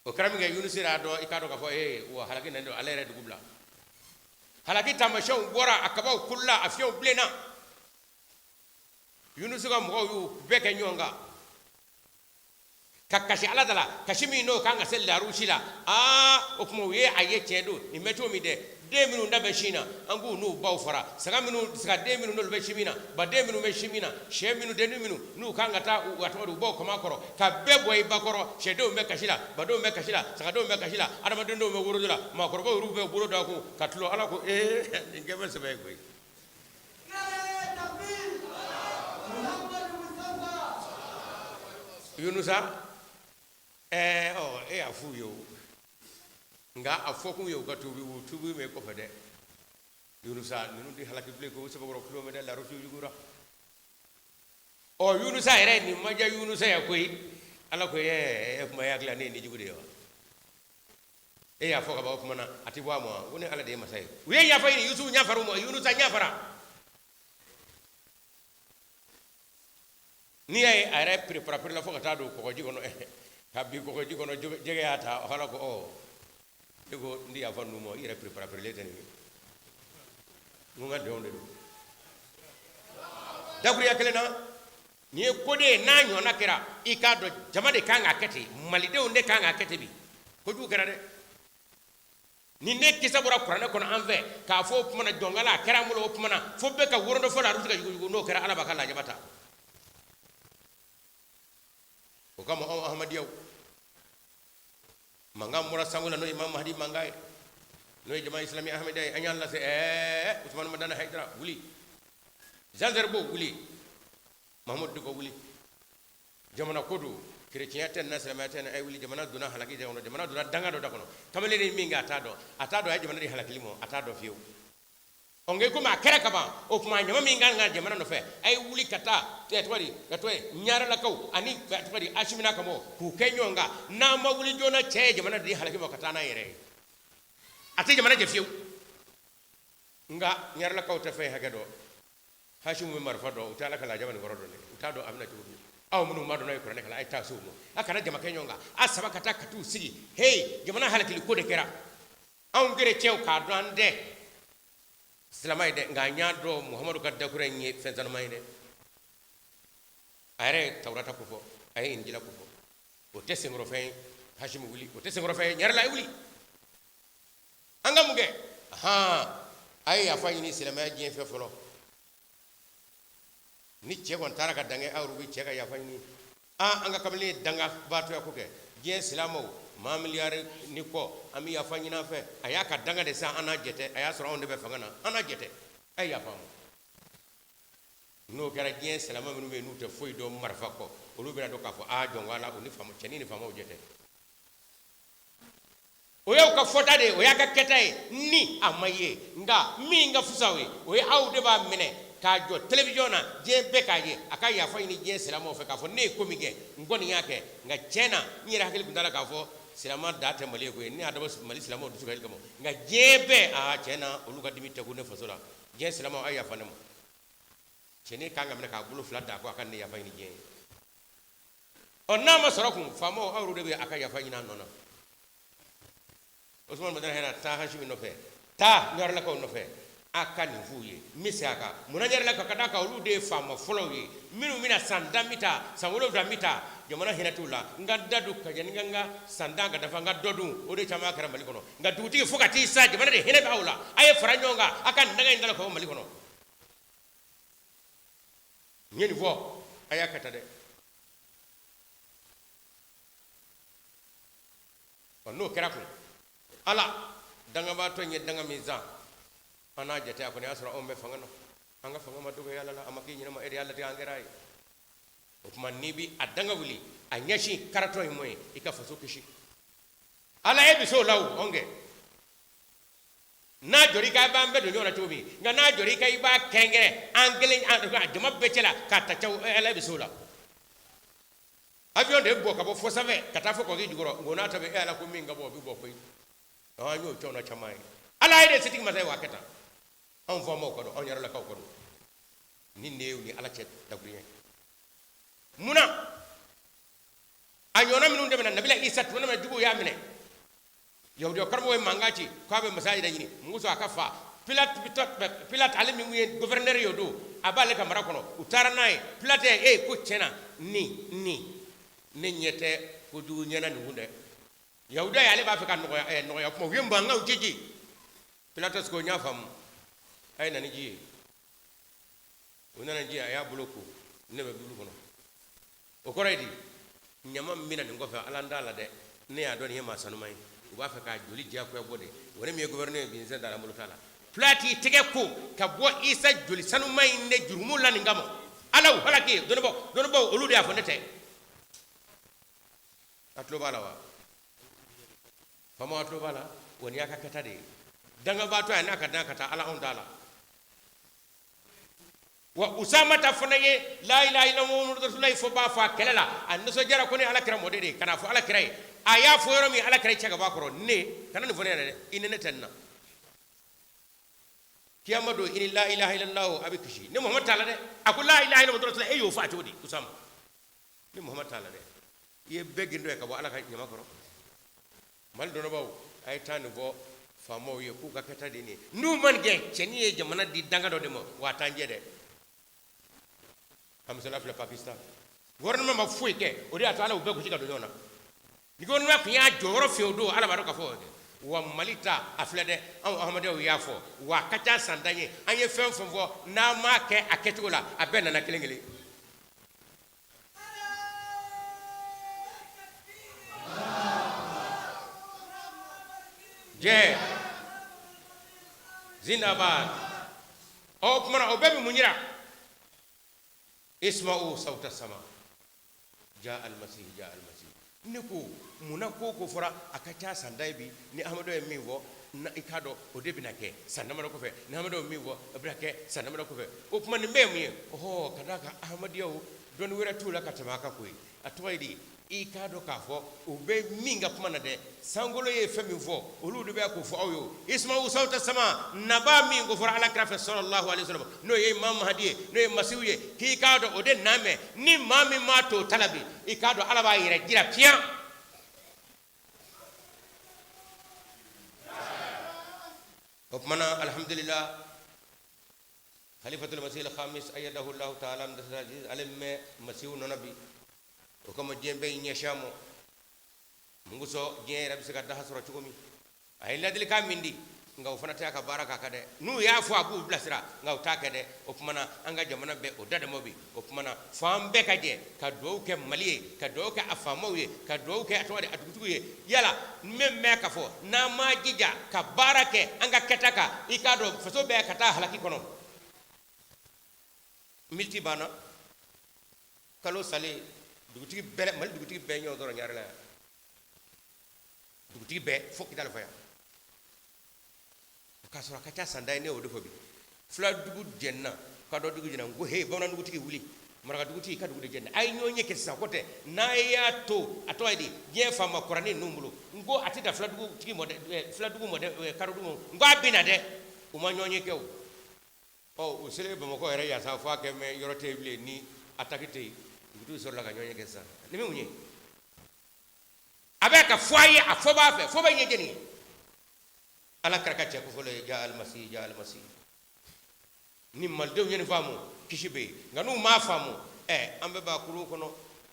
O kɛra min kɛ Yunusa y'a dɔn, i k'a dɔn k'a fɔ ee wa halaki nalen don, ale yɛrɛ dugu bila. Halaki taamasiyɛnw bɔra, a kabaw kolila, a fiɲɛw bilenna. Yunusa ka mɔgɔw y'u bɛɛ kɛ ɲɔgɔn kan ka kasi Ala da la, kasi min n'o kan ka se larusi la. Aa o tuma u ye a ye tiɲɛ don nin bɛ cogo min dɛ, Den minnu da bɛ sin na, an k'u n'u baw fara. Saga minnu, sagaden minnu n'olu bɛ sin min na, baden minnu bɛ sin min na, sɛ minnu, dennin minnu n'u kan ka taa u a tɔgɔ di u baw kaman kɔrɔ, ka bɛɛ bɔ i ba kɔrɔ. Sɛdenw bɛ kasi la, badenw bɛ kasi la, sagadenw bɛ kasi la, adamadenw bɛ worojo la, maakɔrɔbaw yɛrɛw bɛ bolo da kun ka tulon. Ala ko ee, nin kɛ bɛ sɛbɛ ye koyi. Yunusa, ɛɛ ɔ e y'a f'u ye o, nka a fɔkun ye u ka tuubi, u tuubi mɛ kɔfɛ dɛ. Yunusa, ninnu tɛ halaki bilen ko sɛbɛkɔrɔ tulo mɛn dɛ, larusi jugura. Ɔ Yunusa yɛrɛ, nin ma diya Yunusa ye koyi. Ala ko ɛɛ, e kuma e hakili la ne ye nijugu de ye wa? E y'a fɔ ka ban o tuma na a tɛ bɔ a ma ko ne Ala de ye masa ye. U ye yafa ɲini, Yusufu yafara u ma, Yunusa yafara. N'i y'a ye a yɛrɛ piriparapiri la fo ka taa don kɔgɔji kɔnɔ, ka bin kɔgɔji kɔnɔ, jɛgɛ y'a ta. Ala ko ɔ, e ko n tɛ yafa ninnu ma, i yɛrɛ piriparapirilen tɛ nin ye. N ko n ka denw de don. Dakuruya kelen na, nin ye ko de ye n'a ɲɔgɔnna kɛra, i k'a dɔn jama de kan k'a kɛ ten, malidenw de kan k'a kɛ ten. Bi kojugu kɛra dɛ. Ni ne kisa bɔra kuranɛ kɔnɔ an fɛ k'a fɔ o tuma na jɔnkala a kɛra an bolo, o tuma na fo bɛɛ ka worondo fɔ la, a bɛ se ka yuguyugu. N'o kɛra, Ala b'a ka lajaba ta. O kama anw ahmadiyaw, mankan bɔra sango la, n'o ye Imam Mahdi mankan ye, n'o ye jama islami ahmadiya ye, an y'a lase. Ɛɛ Usumani Madani Hayidara wuli, Jean Zerbo wuli, Mahamudu Diko wuli. Jamana ko don, kerecɛnya tɛ na, silamɛya tɛ na. A ye wuli, jamana donna halaki de kɔnɔ, jamana donna danga dɔ da kɔnɔ. Kamalen de min kɛ, a t'a dɔn, a t'a dɔn a ye jamana di halakili ma, a t'a dɔn fiyewu. Ɔ nka komi a kɛra ka ban, o tuma ɲama min kan ka jamana nɔfɛ, a ye wuli ka taa tɔgɔ di ka tɔgɔ ye ɲarelakaw ani tɔgɔ di asimina ka bɔ k'u kɛ ɲɔgɔn kan. N'an ma wuli joona, cɛ ye jamana di halaki ma ka taa n'a yɛrɛ ye, a tɛ jamana jɛ fiyewu. Nka ɲarelakaw tɛ fɛn hakɛ dɔn, Hasimu bɛ marifa dɔn, u tɛ Ala ka lajaba nin kɔrɔ dɔn dɛ, u t'a dɔn a bɛna cogo min. Aw minnu b'a dɔn n'a ye kuranɛ kalan, a ye taa se u ma, a kana jama kɛ ɲɔgɔn kan, a saba ka taa ka t'u sigi. Heyi, jamana halakili ko de kɛra. Anw kerecɛnw k'a dɔn an tɛ silamɛ ye dɛ, nka an y'a dɔn Muhamadu ka dakura in ye fɛn sanuman ye dɛ. A yɛrɛ ye Tawurata ko fɔ, a ye Injila ko fɔ. O tɛ senkɔrɔfɛn ye. Hasimu wuli, o tɛ senkɔrɔfɛn ye. Ɲarela, a ye wuli. An ka mun kɛ? Han, a ye yafa ɲini silamɛya diɲɛ fɛ fɔlɔ. Ni cɛ kɔni taara ka dan kɛ, aw yɛrɛ bɛ cɛ ka yafa ɲini. Aa, an ka kamalen ye dangabaatɔya ko kɛ. Diɲɛ silamɛw maa miliyari ni kɔ, an bɛ yafa ɲini an fɛ. A y'a ka danga de san, an n'a jɛ tɛ. A y'a sɔrɔ anw de bɛ fanga na, an n'a jɛ tɛ. A ye yafa an ma. N'o kɛra, diɲɛ silamɛ minnu bɛ yen n'u tɛ foyi dɔn marifa kɔ, olu bɛna dɔn k'a fɔ aa, jɔn ko Ala, u ni faama, cɛnin ni faamaw jɛ tɛ. O y'aw ka fɔta de ye, o y'a ka kɛta ye ni a ma ye. Nka min ka fisa o ye, o ye aw de b'a minɛ k'a jɔ télévision na, diɲɛ bɛɛ k'a ye, a ka yafa ɲini diɲɛ silamɛw fɛ k'a fɔ ne ye ko min kɛ, n kɔni y'a kɛ, nka tiɲɛ na n yɛrɛ hakili tun t'a la k'a fɔ silamɛ da tɛ Mali ye koyi. Ne y'a dabɔ Mali silamɛw dusu kasi kama, nka diɲɛ bɛɛ, aa tiɲɛ na olu ka dimi tɛ kun ne faso la. Diɲɛ silamɛw, a ye yafa ne ma. Cɛnin kan ka minɛ k'a bolo fila d'a kɔ, a ka ne yafa ɲini diɲɛ ye. Ɔ n'a ma sɔrɔ kun, faamaw, aw de bɛ a ka yafa ɲini a nɔ na. Usumani Madani Hayidara, taa Hasimi nɔfɛ, taa ɲarelakaw nɔfɛ, a ka nin f'u ye. N bɛ segin a kan, munna ɲarelakaw? Ka d'a kan olu de ye faama fɔlɔw ye minnu bɛna san 10 bɛ taa, san 7 bɛ taa, jamana hinɛ t'u la. N ka da don ka jɛ, ni n ka san 10 ka dafa, n ka dɔ dun, o de caman kɛra Mali kɔnɔ. Nka dugutigi, fo ka t'i sa, jamana de hinɛ bɛ aw la. A ye fara ɲɔgɔn kan, a ka nin danga in da la ka bɔ Mali kɔnɔ. N ye nin fɔ, a y'a kɛ tan dɛ. Ɔ n'o kɛra kun, Ala dangabaatɔ in ye danga min san, an n'a jate, a kɔni y'a sɔrɔ anw bɛ fanga na, an ka fanga ma dɔgɔya Ala la, a ma k'i ɲɛnama, e de y'a latigɛ an kɛra a ye. O tuma n'i bi a danga wuli, a ɲɛsin karatɔ in ma ye, i ka faso kisi. Ala e bɛ se o la o, anw kɛ n'a jɔr'i kan, i b'an bɛɛ don ɲɔgɔn na cogo min, nka n'a jɔr'i kan, i b'a kɛrɛnkɛrɛn an kelen an jama bɛɛ cɛ la k'a ta caw. Ala bɛ se o la. Avion de bɛ bɔ ka bɔ fo sanfɛ ka taa fo kɔgɔji jukɔrɔ, nka o n'a ta bɛɛ, e Ala ko min ka bɔ, o bɛ bɔ koyi. An y'o cɛw na caman ye. Ala ye de setigi masa ye, wa a kɛ tan. Anw faamaw ka don, anw yɛrɛlakaw ka don, ni ne ye ni Ala cɛ dakuruɲɛ. Munna a ɲɔgɔnna minnu tɛmɛna, Nabila Isa, tuma min na juguw y'a minɛ, Yahudiya karamɔgɔ ye mankan ci k'a bɛ masaya yɛrɛ ɲini, mun kosɔn a ka fa Pilate, Pilate ale min ye gouverneur ye o don, a b'ale ka mara kɔnɔ, u taara n'a ye. Pilate ye ko tiɲɛ na ni ni ne ɲɛ tɛ kojugu ɲɛna nin kun dɛ. Yahudiya ye ale b'a fɛ ka nɔgɔya, nɔgɔya kuma, u ye mankanw ci ci. Pilatos ko n y'a faamu a ye na ni ji ye o nana ji ye a y'a bolo ko ne bɛ bibulu kɔnɔ o kɔrɔ ye di ɲama min bɛna nin kɔfɛ ala n t'a la dɛ ne y'a dɔn nin ye maa sanuman ye u b'a fɛ k'a joli diyagoya bɔ de wa ne min ye gouverneur ye bi n sen t'a la n bolo t'a la Pilati y'i tɛgɛ ko ka bɔ Isa joli sanuman in de jurumu la nin kama ala y'u halaki dɔnnibaaw dɔnnibaaw olu de y'a fɔ ne tɛ a tulo b'a la wa faama a tulo b'a la wa nin y'a ka kɛta de ye dangabaatɔ ye n'a ka dan ka taa ala anw t'a la wa usamata fana ye la ilaha illallah muhammadu rasulullah fɔ b'a fɔ a kɛlɛ la a nisɔndiyara ko ne ala kira mɔden de ye ka n'a fɔ ala kira ye a y'a fɔ yɔrɔ min ala kira cɛ ka bɔ a kɔrɔ ne kana nin fɔ ne yɛrɛ dɛ i ni ne tɛ nin na kiyama don i ni la ilaha illallah a bɛ kisi ne muhammadu t'a la dɛ a ko la ilaha illallah muhammadu rasulullah e y'o fɔ a cogo di usama ne muhammadu t'a la dɛ i ye bɛɛ gindɔ ye ka bɔ ala ka ɲama kɔrɔ mali dɔnnibaaw a ye taa nin fɔ faamaw ye k'u ka kɛta de nin ye n'u ma nin kɛ cɛnin ye jamana di danga dɔ de ma wa a t'an jɛ dɛ a misaliya filɛ pakistan gouvernement ma foyi kɛ o de y'a to ala y'u bɛɛ gosi ka don ɲɔgɔn na ni gouvernement tun y'a jɔyɔrɔ fa o don ala b'a dɔn k'a fɔ o kɛ wa mali ta a filɛ dɛ anw ahmadiyyaw y'a fɔ wa a ka ca san tan ye an ye fɛn fɛn fɔ n'an m'a kɛ a kɛcogo la a bɛɛ nana kelen kelen jɛ zindabad o tuma na o bɛɛ bɛ mun jira isma'u sawta sama ja almasihi ja almasihi ne ko munna ko ko fɔra a ka ca san tan ye bi ni ahmadu ye min fɔ na i k'a dɔn o de bɛna kɛ san damadɔ kɔfɛ ni ahmadu ye min fɔ o bɛna kɛ san damadɔ kɔfɛ o tuma nin bɛɛ ye mun ye ɔhɔ ka d'a kan ahmadiyaw dɔnni wɛrɛ t'u la ka tɛmɛ a kan koyi a tɔgɔ ye di i k'a dɔn k'a fɔ u bɛ min ka kuma na dɛ sankolo ye fɛn min fɔ olu de bɛ k'o fɔ aw ye isma'u sawta sama nabaa min ko fɔra ala kira fɛ sallallahu alaihi wasallam n'o ye imam mahadi ye n'o ye masihu ye k'i k'a dɔn o de nan bɛ ni maa min m'a to ta la bi i k'a dɔn ala b'a yɛrɛ jira piyan o tuma na alhamdulillah khalifatul masih al-khamis ayyadahu Allah ta'ala ale bɛ masihu nɔ na bi o kama diɲɛ bɛɛ y'i ɲɛsin a ma mun kosɔn diɲɛ yɛrɛ bɛ se ka daha sɔrɔ cogo min a ye ladilikan min di nka o fana tɛ a ka baara k'a kan dɛ n'u y'a fɔ a b'u bilasira nka u t'a kɛ dɛ o tuma na an ka jamana bɛ o da dama bi o tuma na fo an bɛɛ ka jɛ ka dugawu kɛ mali ye ka dugawu kɛ a faamaw ye ka dugawu kɛ a tɔgɔ di a dugutigiw ye yala n bɛ mɛn k'a fɔ n'an ma jija ka baara kɛ an ka kɛta kan i k'a dɔn faso bɛɛ ka taa halaki kɔnɔ militi banna kalo salen dugutigi bɛɛ mali dugutigi bɛɛ ɲɔgɔn sɔrɔ ɲarela yan dugutigi bɛɛ fo kidali fɔ yan k'a sɔrɔ a ka ca san tan ye ne y'o de fɔ bi fula dugu jɛnna kadɔ dugu jɛnna n ko he bamanan dugutigi wuli maraka dugutigi ka dugu de jɛnna a ye ɲɔgɔn ye kɛ sisan ko tɛ n'a y'a to a tɔgɔ ye di diɲɛ faama kuranin ninnu bolo n ko a tɛ dan fula dugutigi ma dɛ fula dugu ma dɛ kadɔ dugu ma n ko a bɛ na dɛ u ma ɲɔgɔn ye kɛ o ɔ u selen bamakɔ yɛrɛ yan sa fo a kɛ mɛ yɔrɔ tɛ yen bilen ni ataki tɛ yen dugutigiw sɔrɔla ka ɲɔgɔn ye kɛ sisan nin bɛ mun ye a bɛ ka fɔ a ye a fɔ b'a fɛ fɔ bɛ ɲɛ jɛni ye ala kira ka cɛ ko fɔlɔ ye ja alimasi ja alimasi ni malidenw ye nin faamu kisi bɛ yen nka n'u m'a faamu ɛ an bɛɛ b'a kuru kɔnɔ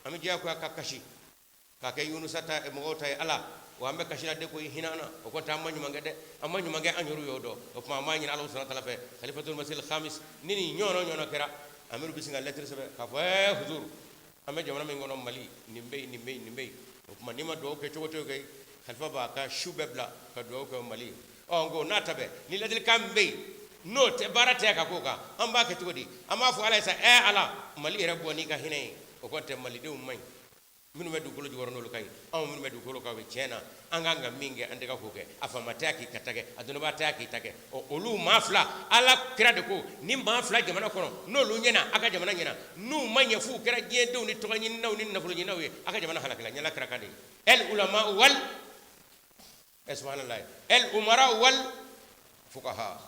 an bɛ diyagoya ka kasi k'a kɛ yunusa ta mɔgɔw ta ye ala wa an bɛ kasi la de ko i hinɛ an na o kɔni tɛ an ma ɲuman kɛ dɛ an ma ɲuman kɛ an yɛrɛw y'o dɔn o tuma an b'a ɲini ala subhanahu wa taala fɛ khalifatul masih khamis ni nin ɲɔgɔnna ɲɔgɔnna kɛra amiru bɛ sin ka lɛtiri sɛbɛn k'a fɔ ɛɛ huzur an bɛ jamana min kɔnɔ mali nin bɛ yen nin bɛ yen nin bɛ yen o tuma n'i ma dugawu kɛ cogo tɛ kɛ khalifa b'a ka su bɛɛ bila ka dugawu kɛ mali ye ɔ n ko n'a ta bɛɛ ni ladilikan min bɛ yen n'o tɛ baara tɛ ka k'o kan an b'a kɛ cogo di an b'a fɔ ala ye sa ɛɛ ala mali yɛrɛ bɔ n'i ka hinɛ ye o kɔni tɛ malidenw man ɲi minnu bɛ dugukolo jukɔrɔ n'olu ka ɲi anw minnu bɛ dugukolo kan bɛ tiɲɛ na an kan ka min kɛ an tɛ ka k'o kɛ a faama tɛ k'i ka ta kɛ a dɔnnibaa tɛ k'i ta kɛ ɔ olu maa fila ala kira de ko ni maa fila jamana kɔnɔ n'olu ɲɛna a ka jamana ɲɛna n'u ma ɲɛ f'u kɛra diɲɛdenw ni tɔgɔɲininaw ni nafoloɲininaw ye a ka jamana halakila ɲɛla kira kan de ye el ulama wal subhanallah el umara wal fuqaha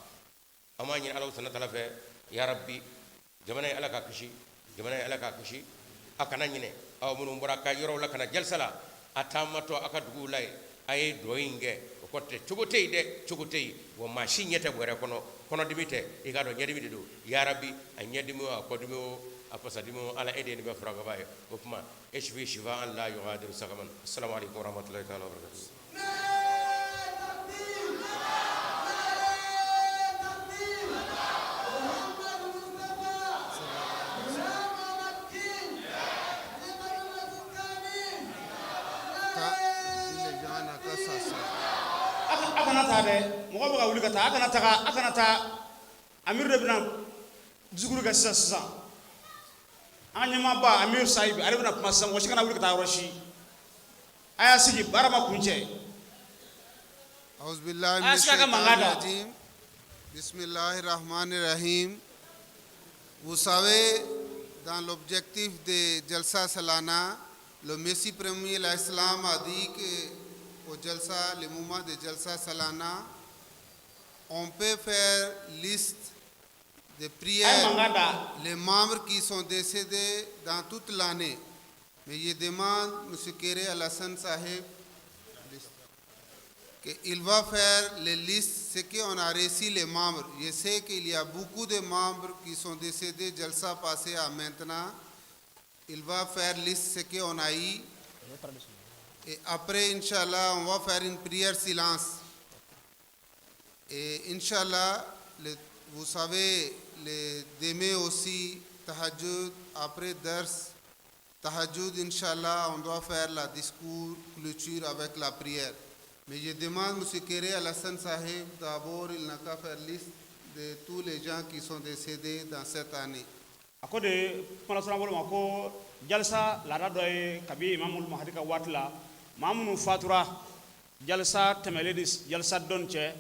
an b'a ɲini ala subhanahu wa taala fɛ ya rabbi jamana ye ala ka kisi jamana ye ala ka kisi a kana ɲinɛ aw minnu bɔra ka yɔrɔw la ka na jalisa la a taamatɔ a ka duguw la yen a ye dugawu in kɛ o kɔ tɛ cogo tɛ yen dɛ cogo tɛ yen wa maa si ɲɛ tɛ wɛrɛ kɔnɔ kɔnɔdimi tɛ i k'a dɔn ɲɛdimi de don ya rabbi a ɲɛdimi o a kɔdimi o a fasadimi o ala e de ye nin bɛɛ furakɛbaa ye o tuma ishfi shifaan la yughadiru saqaman assalamu alaikum warahmatullahi ta'ala wabarakatuh. Kana taa dɛ, mɔgɔ bɛ ka wuli ka taa. A kana taga, a kana taa. Amiru de bɛna discours kɛ sisan sisan. An ɲɛmaaba Amiru Sayibi, ale bɛna kuma sisan. Mɔgɔ si kana wuli ka taa yɔrɔ si. A y'a sigi, baara ma kun cɛ. A y'a sigi, a ka mankan da. Bismillahirrahmanirrahim. Vous savez, dans l'objectif de Jalsa Salana, le Messie premier l'Islam a dit que au Jalsa, le moment de Jalsa Salana, on peut faire liste de A ye prières, mankan da. Les membres qui sont décédés dans toute l'année. Mais je demande, M. Kéré Alassane Sahib, qu'il va faire les listes, ce qu'on a réussi les membres. Je sais qu'il y a beaucoup de membres qui sont décédés, Jalsa passé à maintenant. Il va faire liste ce qu'on a eu. Et après, Inch'Allah, on va faire une prière silence. Et Inch'Allah, vous savez, les demain aussi, Tahajjud, après Dars, Tahajjud, Inch'Allah, on doit faire la discours, clôture avec la prière. Mais je demande M. Kéré Alassane Sahib, d'abord, il n'a qu'à faire liste de tous les gens qui sont décédés dans cette année. A ko de kuma bolo ma ko jalisa laada dɔ ye kabi Imamul Mahadi ka waati la, maa minnu fatura jalisa tɛmɛlen ni jalisa dɔn cɛ,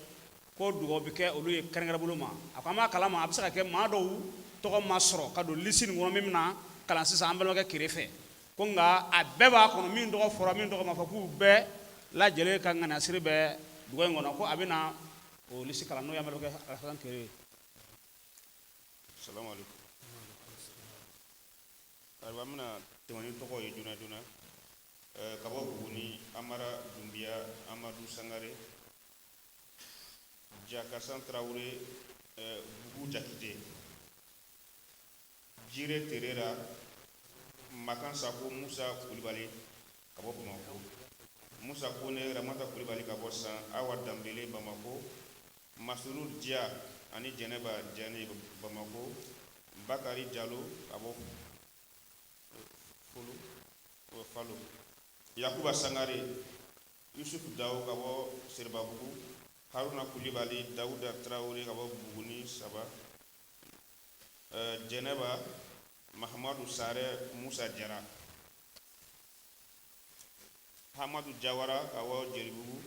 ko dugawu bɛ kɛ olu ye kɛrɛnkɛrɛn bolo ma. A ko an b'a kalama, a bɛ se ka kɛ maa dɔw tɔgɔ ma sɔrɔ ka don lisi nin kɔnɔ min bɛna kalan sisan an balimakɛ kere fɛ, ko nka a bɛɛ b'a kɔnɔ, min tɔgɔ fɔra, min tɔgɔ ma fɔ, k'u bɛɛ lajɛlen ka ŋaniyasiri bɛ dugawu in kɔnɔ, ko a bɛna o lisi kalan, n'o y'an balimakɛ Alassane Kere ye. Salamu alaikum. Ayiwa, an bɛna tɛmɛ ni tɔgɔ ye joona joona. Ka bɔ Buguni, Amara Dunbiya, Amadu Sangare, Jakasan Tarawele, Bugu Jakite, Jire Terera, Makan Sako, Musa Kulibali ka bɔ Bamakɔ, Musa Kone, Ramata Kulibali ka bɔ San, Awa Danbele Bamako, Masuru Diya ani Jɛnɛba Jane Bamako, Bakari Jalo ka bɔ Folo Falo, Yakuba Sangare, Yusuf Dawo ka bɔ Seribabugu, Haruna Kulibali, Dawuda Tarawele ka bɔ Buguni saba, Jɛnɛba Mahamadu Sare, Musa Jara, Hamadu Jawara ka bɔ Jeribugu,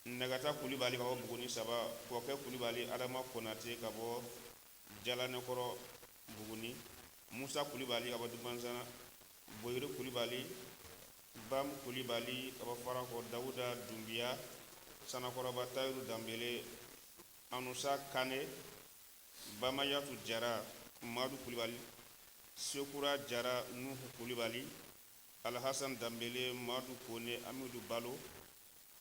Nagata Kulibali ka bɔ Buguni saba, Kɔkɛ Kulibali, Adama Konate ka bɔ Jalanekɔrɔ Buguni, Musa Kulibali ka bɔ Dumanzana, Boyiri Kulibali, Bam Kulibali ka bɔ Farakɔ, Dawuda Dunbiya, Sanakɔrɔba, Tayiru Danbele, Anusa Kane, Bamayatu Jara, Madu Kulibali, Sekura Jara, Nuhu Kulibali, Alhassan Danbele, Madu Kone, Amidu Balo,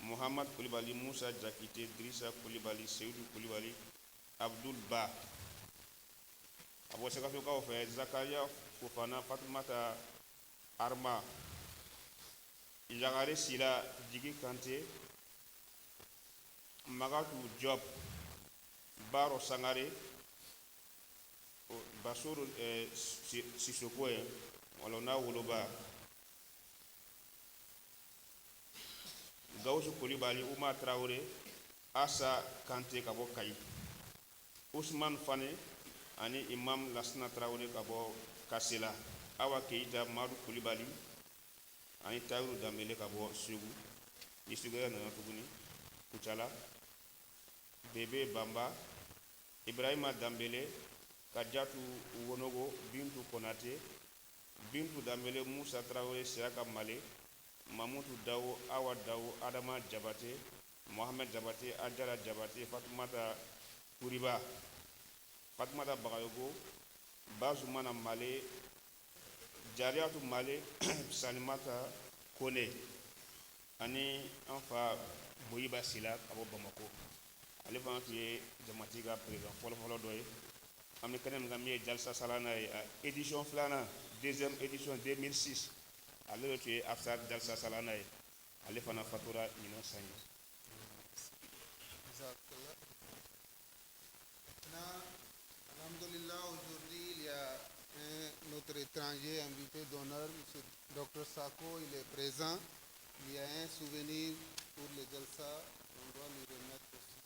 Muhammad Kulibali, Musa Jakite, Drissa Kulibali, Seyidu Kulibali, Abdul Ba. A bɔ Sikasokaw fɛ, Zakaria Fofana, Fatumata Arma, Jagare Sila, Jigi Kante, Magatu Job, Baro Sangare, Basoro Sisoko ye wala n'a woloba, Gawusu Kulibali, Umar Traore, Asa Kante ka bɔ Kayi, Usman Fane ani Imam Lasina Traore ka bɔ Kasela, Awa Keita, Madu Kulibali ani Tayiru Danbele ka bɔ Segu. Ni Segu yɛrɛ nana tuguni, Kucala, Bebe Bamba, Ibrahima Danbele, Kajatu Wonogo, Bintu Konate, Bintu Danbele, Musa Traore, Siaka Male, Mamutu Dawo, Awa Dawo, Adama Jabate, Mohamed Jabate, Ajara Jabate, Fatumata Kuriba, Fatumata Bagayogo, Bazumana Male, Jariatu Male, Salimata Kone, ani an fa Boyiba Sila ka bɔ Bamako. Ale fana tun ye jamati ka président fɔlɔfɔlɔ dɔ ye. An bɛ kɛnɛ min kan, min ye Jalsa Salana ye, édition filanan, deuxième édition 2006, ale de tun ye Afsar Jalsa Salana ye. Ale fana fatura ɲinan san ye. Maintenant, Alhamdulillah, aujourd'hui, il y a un autre étranger invité d'honneur, M. Dr Sako, il est présent. Il y a un souvenir pour le Jalsa. On doit lui remettre aussi.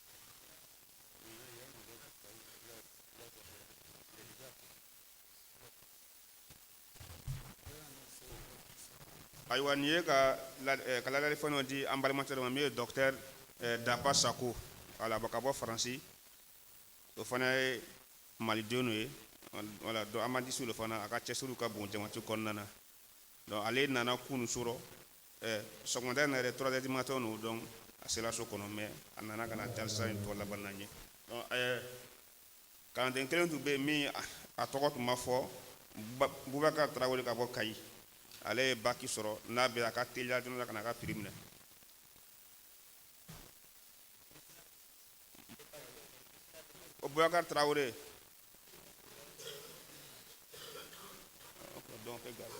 Ayiwa, nin ye ka ka ladali fɛn dɔ di an balimakɛ dɔ ma min ye docteur Dapa Sako, wala ka bɔ Faransi. O fana ye maliden dɔ ye, wala. Donc ahmadiste de fana, a ka cɛsiriw ka bon jamati kɔnɔna na. Donc ale nana kunu sɔrɔ sɔgɔmada in na yɛrɛ, 3 heures du matin no. Donc a sera so kɔnɔ, mais a nana ka na jalisa in tɔ laban n'an ye. Donc kalanden kelen tun bɛ yen min a tɔgɔ tun ma fɔ, Bubakar Tarawele ka bɔ Kayi. Ale ye bac sɔrɔ, n'a bɛ a ka teliya joona ka na a ka prix minɛ. O Bubakar Tarawele. Ok, donc, fais gaffe.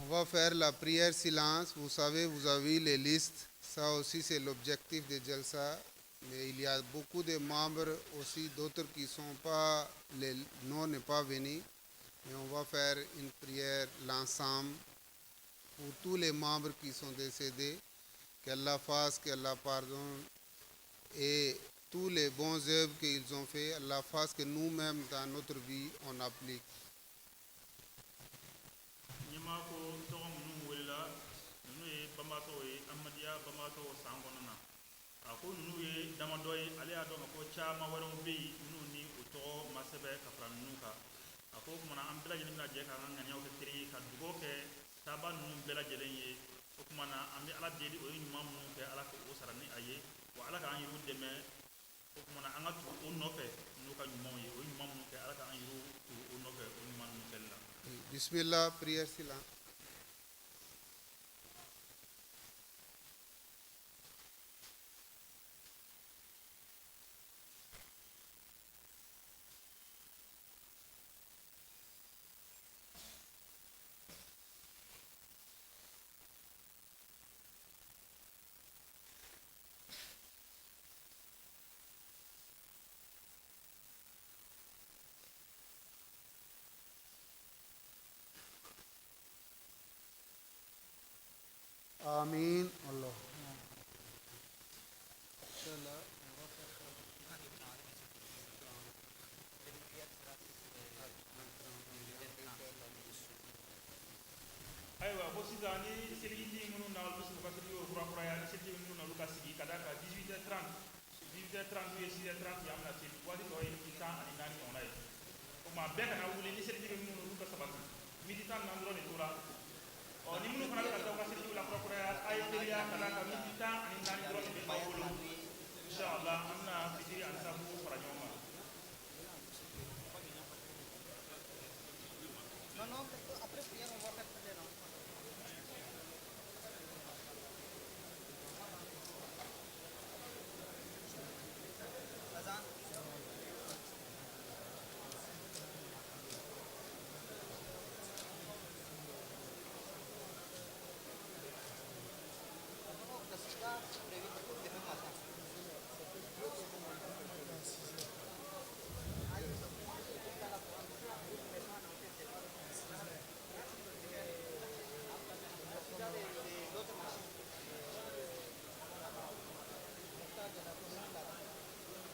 On va faire la prière silence. Vous savez, vous avez les listes. Ça aussi, c'est l'objectif de Jalsa. Mais il y a beaucoup de membres aussi, d'autres qui sont pas, les noms n'est pas venu. Mais on va faire une prière l'ensemble pour tous les membres qui sont décédés. Qu'Allah fasse, qu'Allah pardonne. Et tous les bons œuvres qu'ils ont fait, Allah fasse que nous-mêmes, dans notre vie, on applique. Ɲɛmaa ko tɔgɔ minnu welela, ninnu ye banbaatɔw ye, Amadiya banbaatɔw san kɔnɔ na. A ko ninnu ye damadɔ ye, ale y'a dɔn k'a fɔ caman wɛrɛw bɛ yen minnu ni o tɔgɔ ma sɛbɛn ka fara ninnu kan. A ko o kumana an bɛɛ lajɛlen bɛna jɛ k'an ka ŋaniyaw kɛ kelen ye ka dugawu kɛ taaba ninnu bɛɛ lajɛlen ye. O kumana an bɛ Ala deli, o ye ɲuman minnu kɛ, Ala k'o sara ni a ye, wa Ala k'an yɛrɛw dɛmɛ. O kumana an ka tugu o nɔfɛ n'u ka ɲumanw ye, o ye ɲuman minnu kɛ, Ala k'an yɛrɛw tugu o nɔfɛ o ɲuman ninnu kɛli la. Bismillah, prière silence. آمين. الله. Inch'Allah, on va faire ça. Ayiwa, ko sisan ni seliji minnu na, olu bɛ se k'u ka selijiw kurakuraya. Ni seliji minnu na, olu ka sigi ka d'a kan 18h30, 18h30 ye 6h30 ye, an bɛna seli. Waati tɔ ye miniti 14 ɲɔgɔnna ye. O tuma bɛɛ kana wuli. Ni seliji bɛ minnu na, olu ka sabati, miniti 14 dɔrɔn de tora. Ɔ ni minnu fana bɛ ka taa u ka selijiw la kurakuraya, a ye teliya ka d'a kan miniti 14 dɔrɔn de bɛ aw bolo. Inshallah, an bɛna fitiri ani safu fara ɲɔgɔn kan.